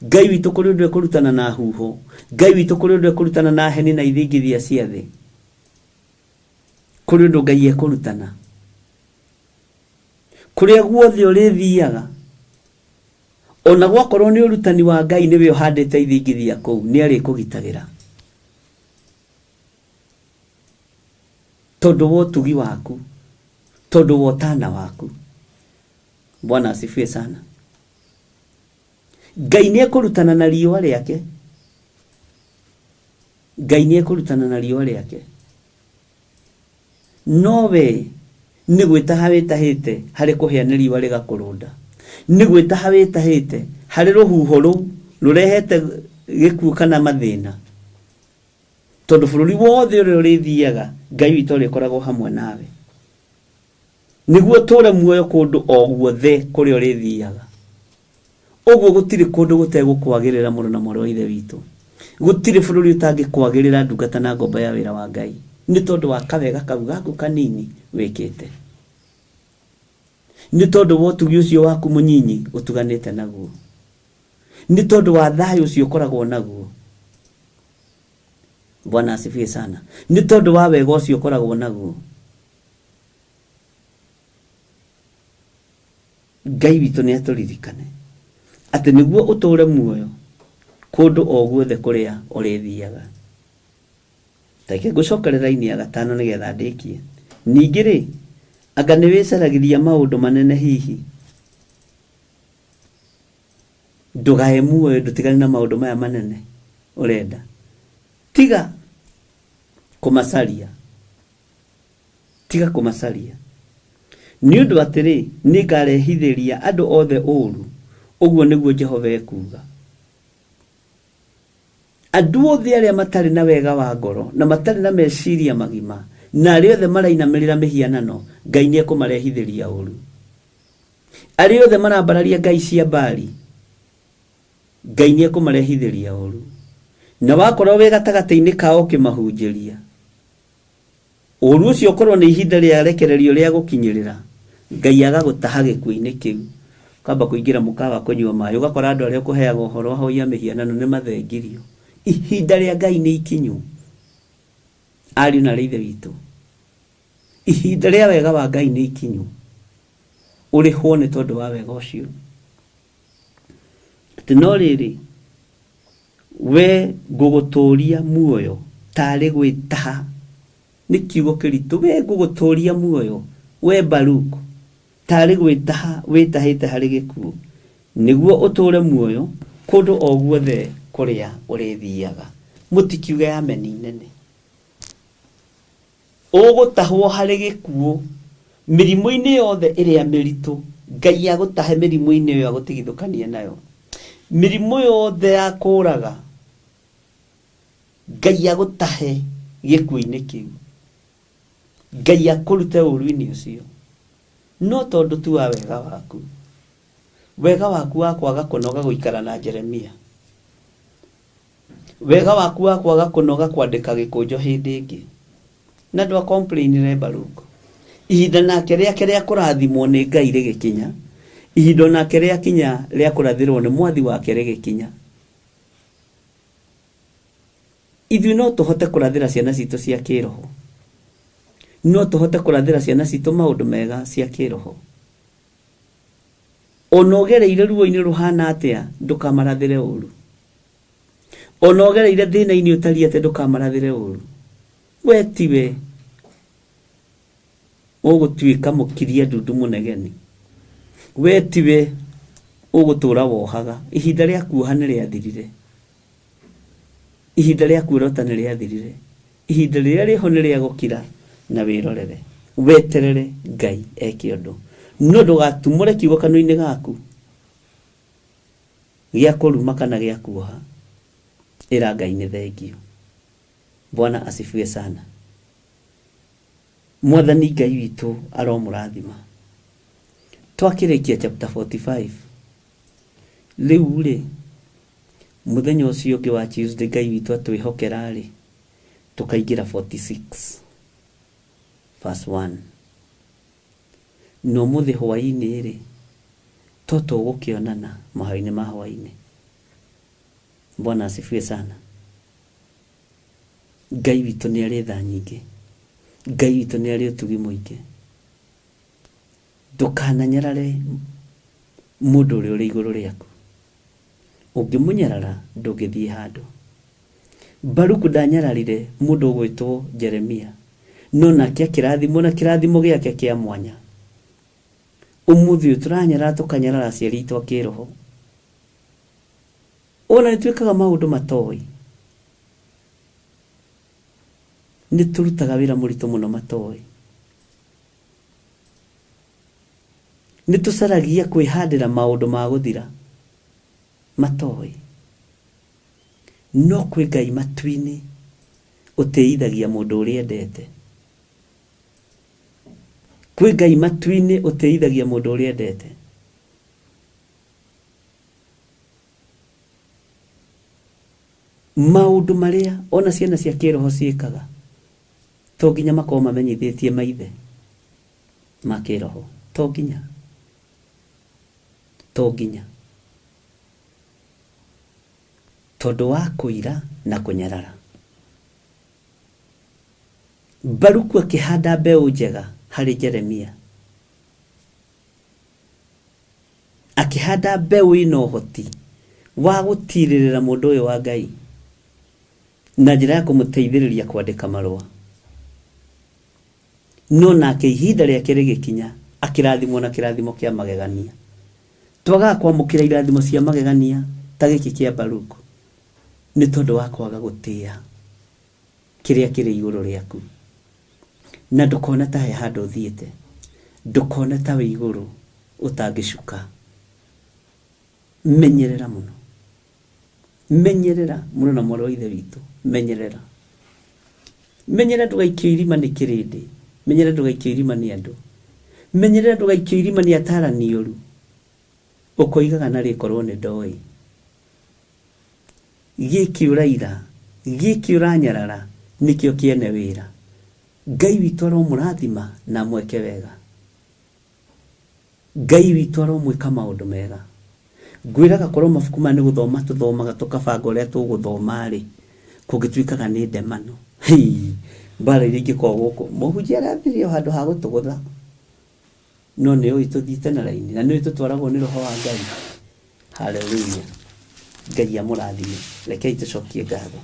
Ngai witũ kũrĩ ũndũ ekũrutana na huho, Ngai witũ kũrĩ ũndũ ekũrutana na heni na ithingithia cia thĩ. Kũrĩ ũndũ Ngai ekũrutana. Kũrĩa guothe ũrĩthiaga, ona gwakorwo nĩ ũrutani wa Ngai nĩwe ũhandĩte ithingithia kũu, nĩ arĩkũgitagĩra. Tondũ wa ũtugi waku, tondũ wa ũtana waku. Bwana asifiwe sana. Ngai nĩ ekũrutana na riũa rĩake. Ngai nĩ ekũrutana na riũa rĩake. No we nĩ gwĩtaha wĩtahĩte harĩ kũhĩa nĩ riũa rĩgakũrũnda. Nĩ gwĩtaha wĩtahĩte harĩ rũhuho rũu rũrehete gĩkuũ kana mathĩna. Tondũ bũrũri wothe ũrĩa ũrĩthiaga, Ngai witũ arĩkoragwo hamwe nawe. Nĩguo ũtũũre muoyo kũndũ o guothe kũrĩa ũrĩthiaga. Ũguo gũtirĩ kũndũ gũtegũkwagĩrĩra mũrũ na mwarĩ wa Ithe witũ. Gũtirĩ bũrũri ũtangĩkwagĩrĩra ndungata na ngombo ya wĩra wa Ngai nĩ tondũ wa kawega kau gaku kanini wĩkĩte. Nĩ tondũ wa ũtugi ũcio waku mũnyinyi ũtuganĩte naguo. Nĩ tondũ wa thayũ ũcio ũkoragwo naguo. Bwana asifiwe sana. Nĩ tondũ wa wega ũcio ũkoragwo naguo. Ngai witũ nĩ atũririkane atĩ nĩguo ũtũũre muoyo kũndũ o guothe kũrĩa ũrĩthiaga. Reke ngũcokere raini ya gatano nĩgetha ndĩkie. Ningĩ-rĩ, anga nĩ wĩcaragĩria maũndũ manene hihi? Ndũgae muoyo ndũtigane na maũndũ maya manene ũrenda. Tiga kũmacaria. Tiga kũmacaria. Nĩ ũndũ atĩrĩ, nĩngarehithĩria andũ othe ũũru, ũguo nĩguo Jehova ekuuga. Andũ othe arĩa matarĩ na wega wa ngoro, na matarĩ na meciria magima, na arĩa othe marainamĩrĩra mĩhianano, Ngai nĩekũmarehithĩria ũũru. Arĩa othe marambararia ngai cia Baali, Ngai nĩekũmarehithĩria ũũru. Na wakorwo wĩ gatagatĩ-inĩ kao ũkĩmahunjĩria, Ũũru ũcio ũkorwo nĩ ihinda rĩa rekererio rĩa gũkinyĩrĩra, Ngai agagũtaha gĩkuũ-inĩ kĩu. Ũkamba kũingĩra mũkawa kũnyua maĩ, ũgakora andũ arĩa ũkũheaga ũhoro ahoi a mĩhianano nĩ mathengirio. Ihinda rĩa Ngai nĩ ikinyu, ariũ na aarĩ a Ithe witũ. Ihinda rĩa wega wa Ngai nĩ ikinyu, ũrĩhwo nĩ tondũ wa wega ũcio. Atĩ no rĩrĩ, We ngũgũtũũria muoyo taarĩ gwĩtaha. Nĩ kiugo kĩritũ. We ngũgũtũũria muoyo, we Baruku, taarĩ gwĩtaha wĩtahĩte harĩ gĩkuũ, nĩguo ũtũũre muoyo kũndũ o guothe kũrĩa ũrĩthiiaga. Mũtikiuge ameni nene. Ũgũtahwo harĩ gĩkuũ, mĩrimũ-inĩ yothe ĩrĩa mĩritũ, Ngai agũtahe mĩrimũ-inĩ ĩyo agũtigithũkanie nayo. Mĩrimũ yothe ya kũraga, Ngai agũtahe gĩkuũ-inĩ kĩu. Ngai akũrute ũru-inĩ ũcio. No tondũ tu wa wega waku, wega waku wa kwaga kũnoga gũikara na Jeremia, Wega waku wa kwaga kũnoga kwandĩka gĩkũnjo hĩndĩ ĩngĩ. Na ndwa complainire Baruch. Ihinda nake rĩake rĩa kũrathimwo nĩ Ngai rĩgĩkinya. Ihinda onake rĩakinya rĩa kũrathĩrwo nĩ mwathi wake rĩgĩkinya. Ithuĩ no tũhote kũrathĩra ciana citũ cia kĩroho. No tũhote kũrathĩra ciana citũ maũndũ mega cia kĩroho. Ona ũgereire ruo-inĩ rũhana atĩa, ndũkamarathĩre ũru. Ona ũgereire thĩna-inĩ ũtariĩ atĩa, ndũkamarathĩre ũru. We tiwe ũgũtuĩka mũkiria ndundu mũnegeni. We tiwe ũgũtũra wohaga. Ihinda rĩa kuoha nĩ rĩathirire. Ihinda rĩa kuorota nĩ rĩathirire. Ihinda rĩrĩa rĩho nĩ rĩa gũkira na wĩrorere. Weterere Ngai eke ũndũ. No ndũgatumũre kiugo kanua-inĩ gaku gĩa kũruma kana gĩa kuoha. Ĩra Ngai nĩ thengiũ. Bwana asifiwe sana. Mwathani Ngai witũ aromũrathima. Twakĩrĩkia chapter 45 rĩu rĩ, mũthenya ũcio ũngĩ wa Tuesday Ngai witũ atwĩhokera rĩ, tũkaingĩra 46 verse 1. Na ũmũthĩ hwaĩ-inĩ rĩ, to tũgũkĩonana mahoya-inĩ ma hwaĩ-inĩ. Bwana asifiwe sana. Ngai witũ nĩ arĩ tha nyingĩ. Ngai witũ nĩ arĩ ũtugi mũingĩ. Ndũkananyarare mũndũ ũrĩa ũrĩ igũrũ rĩaku. Ũngĩmũnyarara ndũngĩthiĩ handũ. Baruku ndanyararire mũndũ ũgwĩtwo Jeremia, no nake akĩrathimwo na kĩrathimo gĩake kĩa mwanya. Ũmũthĩ ũyũ tũranyarara tũkanyarara aciari aitũ a kĩroho. Ona nĩ twĩkaga maũndũ matoĩ. Nĩ tũrutaga wĩra mũritũ mũno matoĩ. Nĩ tũcaragia kwĩhandĩra maũndũ ma gũthira matoĩ. No kwĩ Ngai matu-inĩ ũtĩithagia mũndũ ũrĩa endete. Kwĩ Ngai matu-inĩ ũtĩithagia mũndũ ũrĩa endete. Maũndũ marĩa ona ciana cia kĩroho ciĩkaga to nginya makorwo mamenyithĩtie maithe ma kĩroho, to nginya, to nginya, tondũ wa kũira na kũnyarara. Baruku akĩhanda mbeũ njega harĩ Jeremia. Akĩhanda mbeũ ĩna ũhoti wa gũtirĩrĩra mũndũ ũyũ wa Ngai na njĩra ya kũmũteithĩrĩria kwandĩka marũa. No nake ihinda rĩake rĩgĩkinya, akĩrathimwo na kĩrathimo kĩa magegania. Twagaga kwamũkĩra irathimo cia magegania ta gĩkĩ kĩa Baruku nĩ tondũ wa kwaga gũtĩa kĩrĩa kĩrĩ igũrũ rĩaku. Na ndũkone ta he handũ ũthiĩte, ndũkone ta wĩ igũrũ ũtangĩcuka. Menyerera mũno, menyerera mũrũ na mwarĩ wa Ithe witũ, menyerera. Menyerera ndũgaikio irima nĩ kĩrĩndĩ, menyerera ndũgaikio irima nĩ andũ, menyerera ndũgaikio irima nĩ atarani oru. Ũkoigaga narĩ korwo nĩ ndoĩ. Gĩkĩ ũraira, gĩkĩ ũranyarara nĩkĩo kĩene wĩra. Ngai witũ aromũrathima na amwĩke wega. Ngai witũ aromwĩka maũndũ mega. Ngwĩraga korwo mabuku maya nĩ gũthoma tũthomaga tũkabanga ũrĩa tũgũthoma-rĩ, kũngĩtuĩkaga nĩ ndemano. Hii! Mbara iria ingĩkorwo gũkũ. Mũhunjia arathirie o handũ ha gũtũgũtha. No nĩ ũĩ tũthiĩte na raini, na nĩ ũĩ tũtwaragwo nĩ Roho wa Ngai. Haleluya. Ngai amũrathime. Rekei tũcokie ngatho.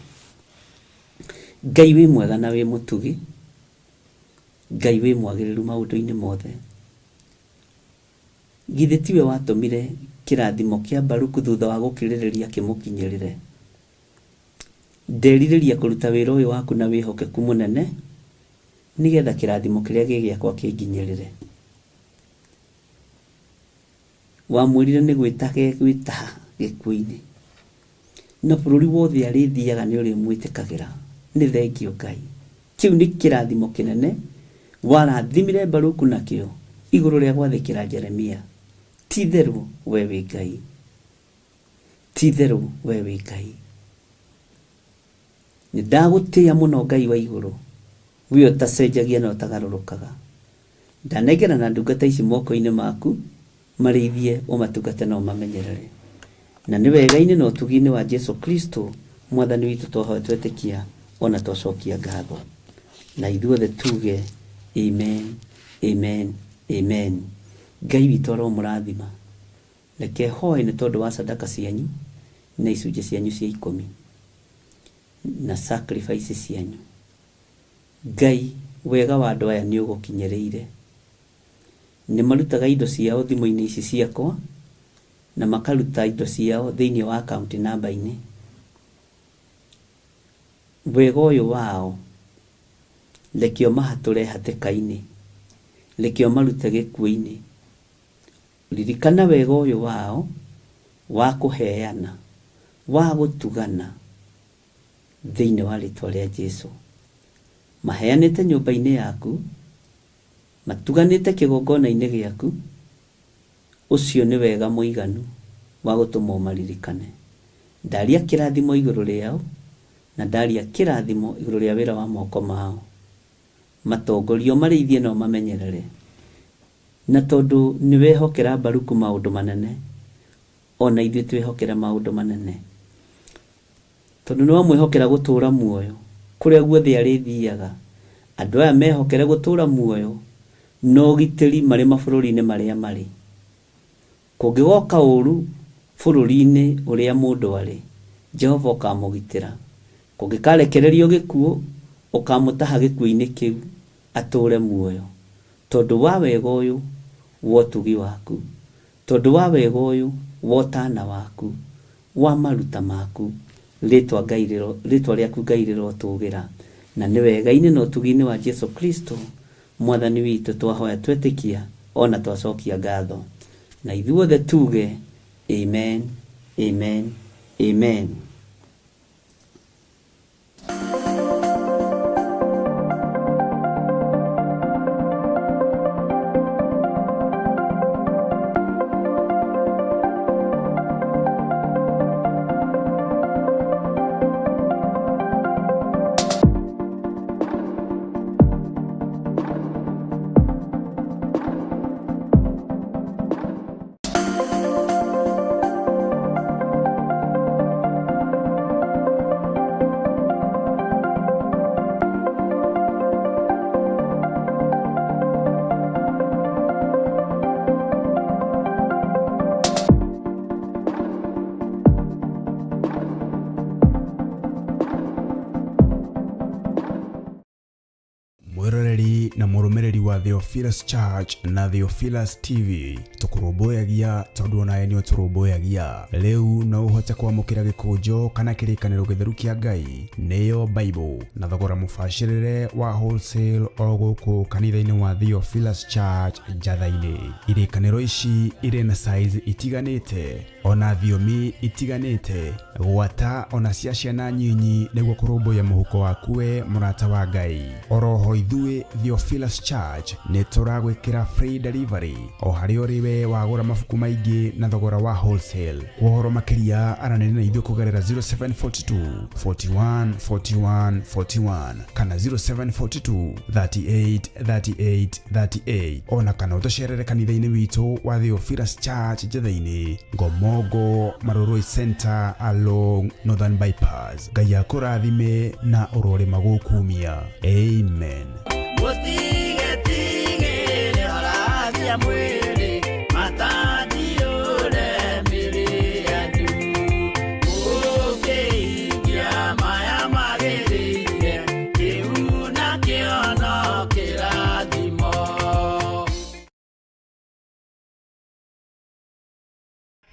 Ngai wĩ mwega na wĩ mũtugi. Ngai wĩ mwagĩrĩru maũndũ-inĩ mothe. Githĩ tiwe watũmire kĩrathimo kĩa Baruku thutha wa gũkirĩrĩria kĩmũkinyĩrĩre? Nderirĩria kũruta wĩra ũyũ waku na wĩhokeku mũnene, nĩgetha kĩrathimo kĩrĩa gĩ gĩakwa kĩnginyĩrĩre. Wamwĩrire nĩ gwĩta gegwĩta gĩkuũ-inĩ, na bũrũri wothe arĩthiaga nĩ ũrĩmwĩtĩkagĩra. Nĩ thengiũ Ngai. Kĩu nĩ kĩrathimo kĩnene warathimire Baruku nakĩo igũrũ rĩa gwathĩkĩra Jeremia. Ti-itherũ wee wĩ Ngai. Ti-itherũ wee wĩ Ngai. Nĩ ndagũtĩĩa mũno Ngai wa igũrũ, wee ũtacenjagia na ũtagarũrũkaga. Ndanengerana ndungata ici moko-inĩ maku, marĩithie, ũmatungate na ũmamenyerere. Na nĩ wega-inĩ na ũtugi-inĩ wa Jesu Kristo Mwathani witũ twahoya twetĩkia o na twacokia ngatho. Na ithuothe tuge Amen, Amen, Amen. Ngai witũ aromũrathima. Reke hoe nĩ tondũ wa sadaka cianyu na icunjĩ cianyu cia ikũmi na sacrifice cianyu. Ngai, wega wa andũ aya nĩ ũgũkinyĩrĩire. Nĩ marutaga indo ciao thimũ-inĩ ici ciakwa na makaruta indo ciao thĩinĩ wa account number-inĩ. Wega ũyũ wao, reke ũmahatũre hatĩka-inĩ, reke ũmarute gĩkuũ-inĩ. Ririkana wega ũyũ wao wa kũheana, wa gũtugana thĩinĩ wa rĩtwa rĩa Jesu. Maheanĩte nyũmba-inĩ yaku Matuganĩte kĩgongona-inĩ gĩaku, ũcio nĩ wega mũiganu wa gũtũma ũmaririkane. Ndaria kĩrathimo igũrũ rĩao, na ndaria kĩrathimo igũrũ rĩa wĩra wa moko mao. Matongorie, ũmarĩithie na ũmamenyerere. Na tondũ nĩ wehokera Baruku maũndũ manene, o na ithuĩ twĩhokere maũndũ manene. Tondũ nĩ wamwĩhokera gũtũũra muoyo kũrĩa guothe arĩthiaga, andũ aya mehokere gũtũũra muoyo na ũgitĩri marĩ mabũrũri-inĩ marĩa marĩ. Kũngĩgoka ũũru bũrũri-inĩ ũrĩa mũndũ arĩ, Jehova ũkamũgitĩra. Kũngĩkarekererio gĩkuũ, ũkamũtaha gĩkuũ-inĩ kĩu atũũre muoyo, tondũ wa wega ũyũ wa ũtugi waku, tondũ wa wega ũyũ wa ũtaana waku, wa maruta maku, rĩtwa Ngai rĩro, rĩtwa rĩaku Ngai rĩrotũgĩra. Na nĩ wega-inĩ na ũtugi-inĩ wa Jesu Kristo Mwathani witũ twahoya twetĩkia o na twacokia ngatho. Na ithuothe tuge Amen, Amen, Amen. Mwĩroreri na mũrũmĩrĩri wa Theophilus Church na Theophilus TV, tũkũrũmbũyagia tondũ onawe nĩ ũtũrũmbũyagia. Rĩu no ũhote kwamũkĩra gĩkũnjo kana kĩrĩkanĩro gĩtheru kĩa Ngai nĩyo Bible na thogora mũbacĩrĩre wa wholesale o gũkũ kanitha-inĩ wa Theophilus Church Njatha-inĩ. Irĩkanĩro ici irĩ na size itiganĩte ona thiomi itiganĩte, gwata ona cia ciana nyinyi nĩguo kũrũmbũiya mũhuko waku we mũrata wa Ngai. Oroho ithuĩ Theophilus Church nĩ tũragwĩkĩra free delivery o harĩa ũrĩ we wagũra mabuku maingĩ na thogora wa wholesale. Kwa ũhoro makĩria aranĩria na ithuĩ kũgerera 0742 41 41 41 kana 0742 38 38 38 ona kana ũtũcerere kanitha-inĩ witũ wa Theophilus Church Njetha-inĩ, Ngomongo, Marurui Center along Northern Bypass. Ngai akũrathime na ũrorĩma gũkumia. Amen. Mũtigetigĩre horagia mwĩrĩ matandiũre mĩrĩ yanyu mũkĩhingia maya magĩrĩire kĩu nakĩo no kĩrathimo.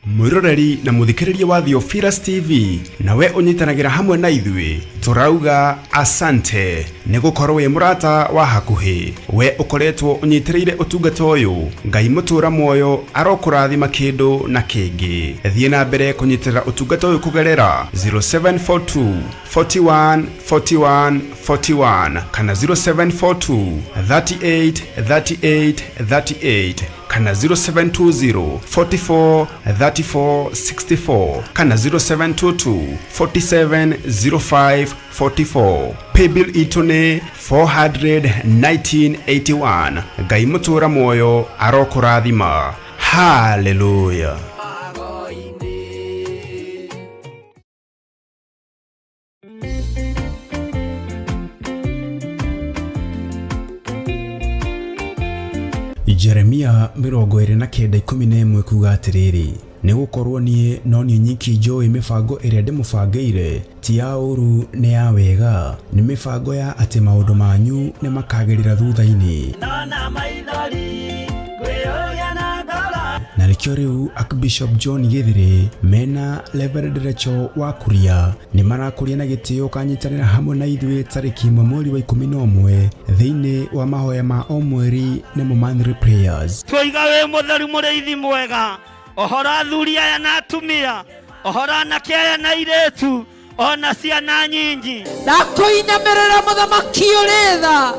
Mwĩroreri na mũthikĩrĩria wa Theophilus TV, nawe ũnyitanagĩra hamwe na ithuĩ, tũrauga asante nĩ gũkorwo wĩ mũrata wa hakuhĩ. We ũkoretwo ũnyitĩrĩire ũtungata ũyũ, Ngai mũtũra muoyo arokũrathima kĩndũ na kĩngĩ. Thiĩ na mbere kũnyitĩrĩra ũtungata ũyũ kũgerera 0742 41 41 41 kana 0742 38 38 38 kana 0720 44 34 64 kana 0722 47 05 44. Paybill itũ nĩ 41981. Ngai mũtũra muoyo arokũrathima. Hallelujah. Jeremia 29:11 kuga atĩrĩrĩ, nĩ gũkorwo niĩ no niĩ nyiki njũĩ mĩbango ĩrĩa ndĩmũbangĩire, ti ya ũũru nĩ ya wega, nĩ mĩbango ya atĩ maũndũ manyu nĩ makagĩrĩra thutha-inĩ. Ndona maithori ngwĩyũria na ngoro. Na nĩkĩo rĩu Archbishop John Gĩthĩrĩ mena Reverend Rachel wa Kuria nĩ marakũria na gĩtĩo ũkanyitanĩra hamwe na ithuĩ tarĩki 1 mweri wa 11 thĩinĩ wa mahoya ma o mweri nĩmo monthly prayers. Twoiga wĩ mũtheru mũrĩithi mwega, ohora athuri aya na atumia, ohora anake aya na airĩtu, ona ciana nyinyi. Ndakũinamĩrĩra mũthamaki ũrĩ tha.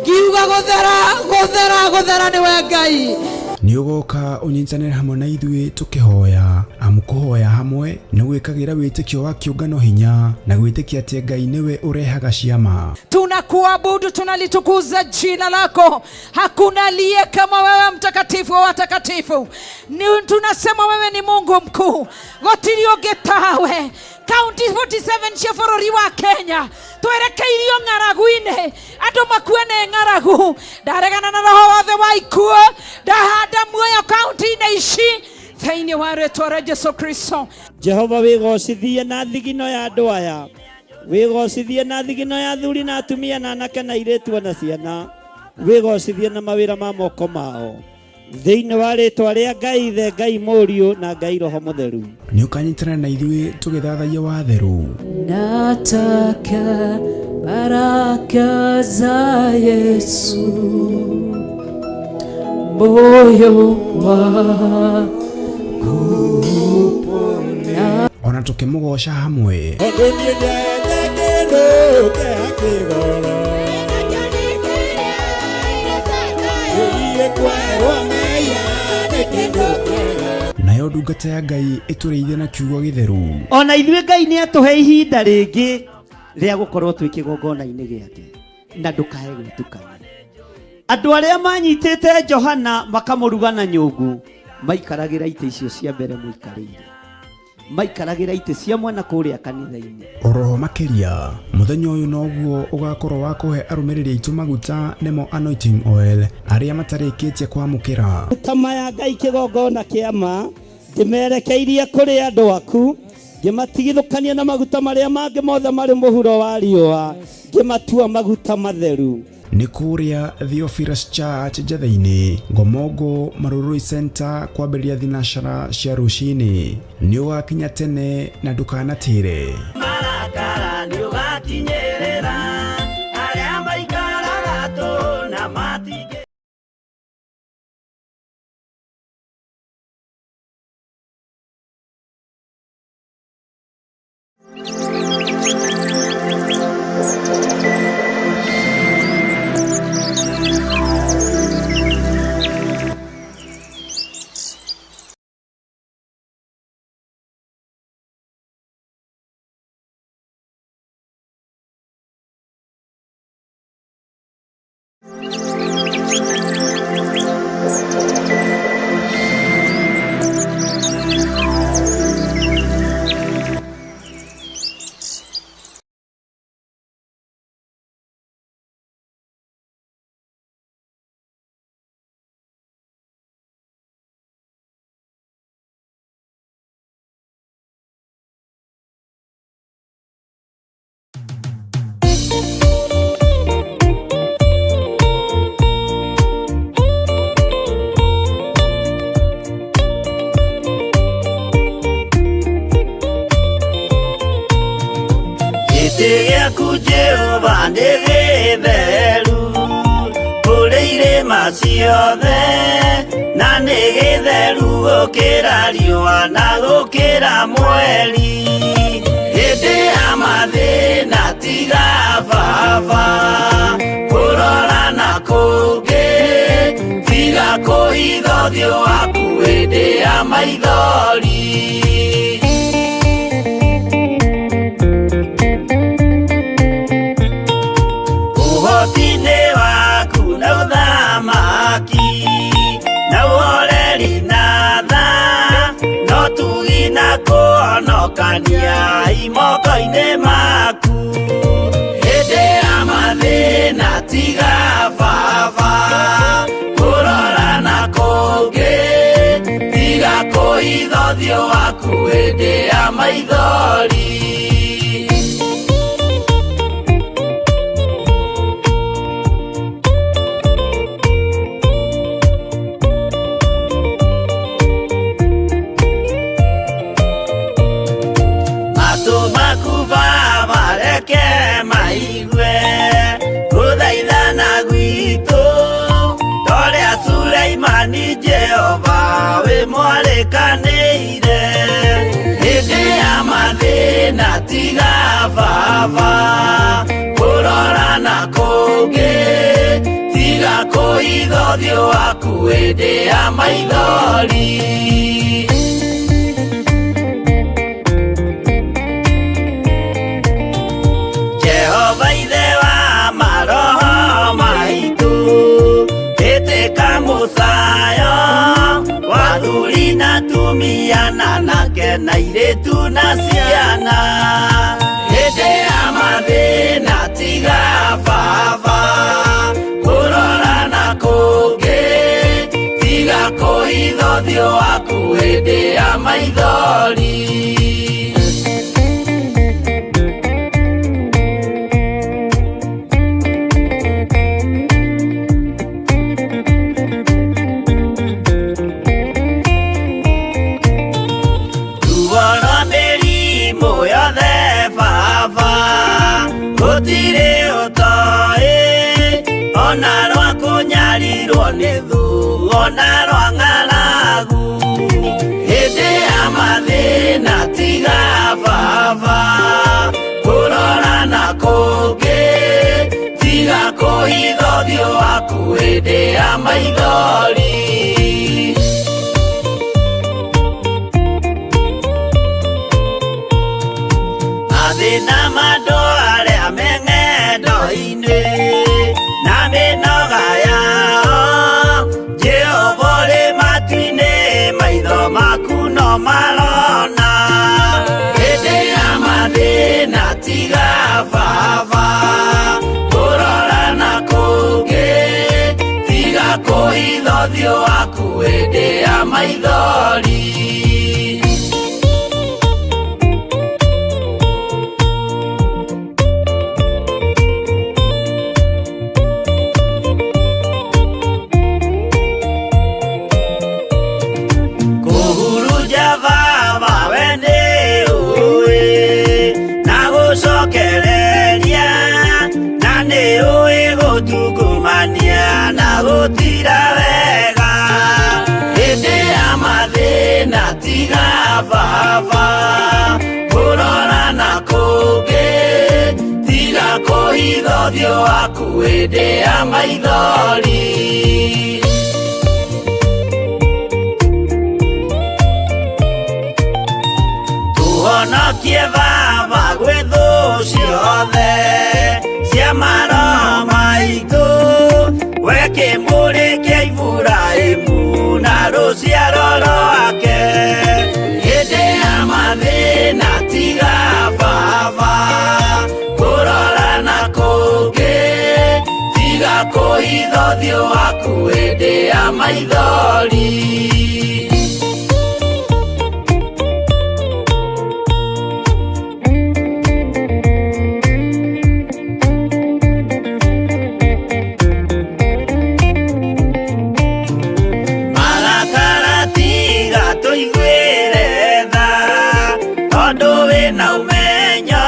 Ngiuga guthera guthera guthera niwe Ngai. Nĩ ũgoka ũnyitanĩre hamwe na ithuĩ tũkĩhoya, amu kũhoya hamwe nĩ gwĩkagĩra wĩtĩkio wa kĩũngano hinya na gwĩtĩkia atĩ Ngai nĩwe ũrehaga ciama. Tunakuabudu, tunalitukuza jina lako. Hakuna aliye kama wewe, mtakatifu wa watakatifu. Ni tunasema wewe ni Mungu mkuu, gũtirĩ ũngĩ tawe. Kaunti 47 cia bũrũri wa Kenya twerekeirio ng'aragu-inĩ, andũ makue nĩ ng'aragu. Ndaregana na roho wothe wa ikuũ, ndahanda muoyo kaunti-inĩ ici thĩinĩ wa rĩtwa rĩa Jesu Kristo. Jehova wĩgocithie na thigino ya andũ aya, wĩgocithie na thigino ya athuri na atumia na anake na airĩtu na ciana, wĩgocithie na mawĩra ma moko mao, thĩinĩ wa rĩtwa rĩa Ngai Ithe, Ngai Mũriũ na Ngai Roho Mũtheru. Nĩ ũkanyitanĩra na ithuĩ tũgĩthathaiya watheru. Nataka baraka za Yesu, moyo wangu upone. Ona tũkĩmũgoca hamwe. Tondũ niĩ ndete kĩndũ kĩa kĩgoro Ĩiĩ kwerwo mehia nĩ kĩndũ kĩega. Nayo ndungata ya Ngai ĩtũrĩithie na kiugo gĩtheru. Ona ithuĩ Ngai nĩ atũhe ihinda rĩngĩ rĩa gũkorwo twĩ kĩgongona-inĩ gĩake, na ndũkae gwĩtukania. Andũ arĩa manyitĩte Johana makamũruga na nyũngũ maikaragĩra itĩ icio cia mbere mũikarĩire, maikaragĩra itĩ cia mwena kũrĩa kanitha-inĩ. Oroho makĩria mũthenya ũyũ noguo ũgakorwo wa kũhe arũmĩrĩri aitũ maguta nĩmo anointing oil arĩa matarĩkĩtie kwamũkĩra. Maguta maya Ngai kĩgongona kĩa ma ndĩmerekeirie kũrĩ andũ aku, ngĩmatigithũkania na maguta marĩa mangĩ mothe marĩ mũhuro wa riũa, ngĩmatua maguta matheru. Nĩ kũrĩa Theophilus Church Njetha-inĩ, Ngomongo Marurui Center kwambĩrĩria thinacara cia rũcinĩ. Nĩ ũgakinya tene na ndũkanatĩre. Marakara nĩ ũgakinyĩrĩra arĩa maikaraga tũ na matingĩ. Gĩtĩ gĩaku Jehova nĩ gĩtheru kũrĩ irĩma ciothe, na nĩ gĩtheru gũkĩra riũa na gũkĩra mweri. Hĩndĩ ya mathĩna tiga baba kũrora na kũngĩ, tiga kũhitha ũthiũ waku hĩndĩ ya maithori. Ũhoti-inĩ waku na ũthamaki na ũhoreri na tha, no tugi na kũhonokania imoko-inĩ maku. Hĩndĩ ya mathĩna tiga baba kũrora na kũngĩ, tiga kũhitha ũthiũ waku hĩndĩ ya maithori. Matũ maku Baba reke maigue gũthaithana gwitũ, torĩa Suleimani Jehova wĩ mwarĩkanĩire. Hĩndĩ ya mathĩna tiga baba kũrora na kũngĩ, Kũhitha ũthiũ waku hĩndĩ ya maithori. Jehova ithe wa maroho maitũ, ĩtĩka mũcayo wa athuri na atumia na anake na airĩtu na ciana. Hĩndĩ ya mathĩna tiga baba kũrora na kũngĩ, tiga kũhitha ũthiũ waku hĩndĩ ya maithori. Ruo rwa mĩrimũ yothe baba, gũtirĩ ũtoĩ, ona rwa kũnyarirwo nĩ thũ, ona rwa ng'aragu. Hĩndĩ ya mathĩna tiga baba kũrora na kũngĩ, tiga kũhitha ũthiũ waku hĩndĩ ya maithori. Mathĩna ma andũ arĩa me ng'endo-inĩ na mĩnoga yao, Jehova ũrĩ matu-inĩ, maitho maku no marona. Hĩndĩ ya mathĩna tiga baba kũrora na kũngĩ, tiga kũhitha ũthiũ waku hĩndĩ ya maithori. Kũhurunja baba we nĩ ũĩ, na gũcokereria, na nĩ ũĩ gũtungumania na gũtira wega. Hĩndĩ ya mathĩna tiga baba kũrora na kũngĩ, tiga kũhitha ũthiũ waku hĩndĩ ya maithori. Tũhonokie baba gwĩ thũ ciothe cia maroho maitũ, we kĩmũrĩ kĩa Iburahĩmu na rũciaro rwake. Hĩndĩ ya mathĩna tiga baba kũrora na kũngĩ, tiga kũhitha ũthiũ waku hĩndĩ ya maithori. Marakara tiga tũiguĩre tha, tondũ wĩna ũmenyo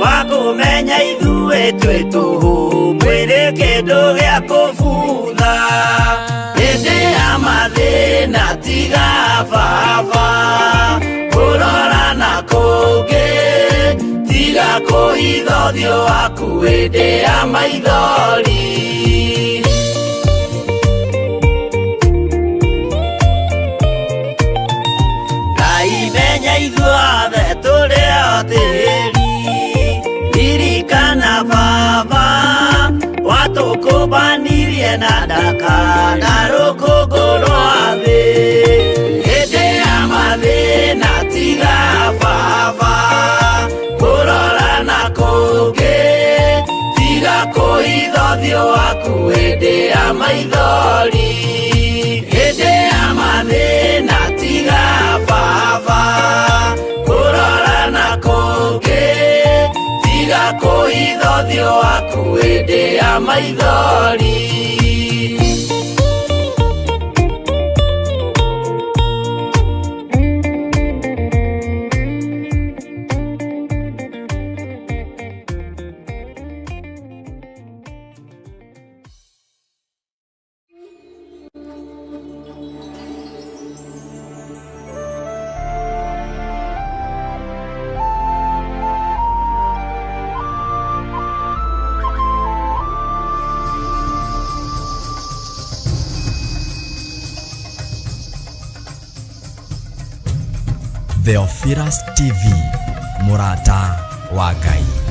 wa kũmenya ithuĩ twĩ tũhũ, mwĩrĩ kĩndũ gĩa kũbutha. Hĩndĩ ya mathĩna tiga baba kũrora na kũngĩ, tiga kũhitha ũthiũ waku hĩndĩ ya maithori. Ngai menya ithuothe tũrĩ o tĩri, ririkana baba watũkũmbanirie na ndaka na rũkũngũ rwa thĩ. Hĩndĩ ya mathĩna tiga baba kũrora na kũngĩ, tiga kũhitha ũthiũ waku hĩndĩ ya maithori. Hĩndĩ ya mathĩna tiga baba kũrora na kũngĩ, tiga kũhitha ũthiũ waku hĩndĩ ya maithori. Theophilus TV, mũrata wa Ngai.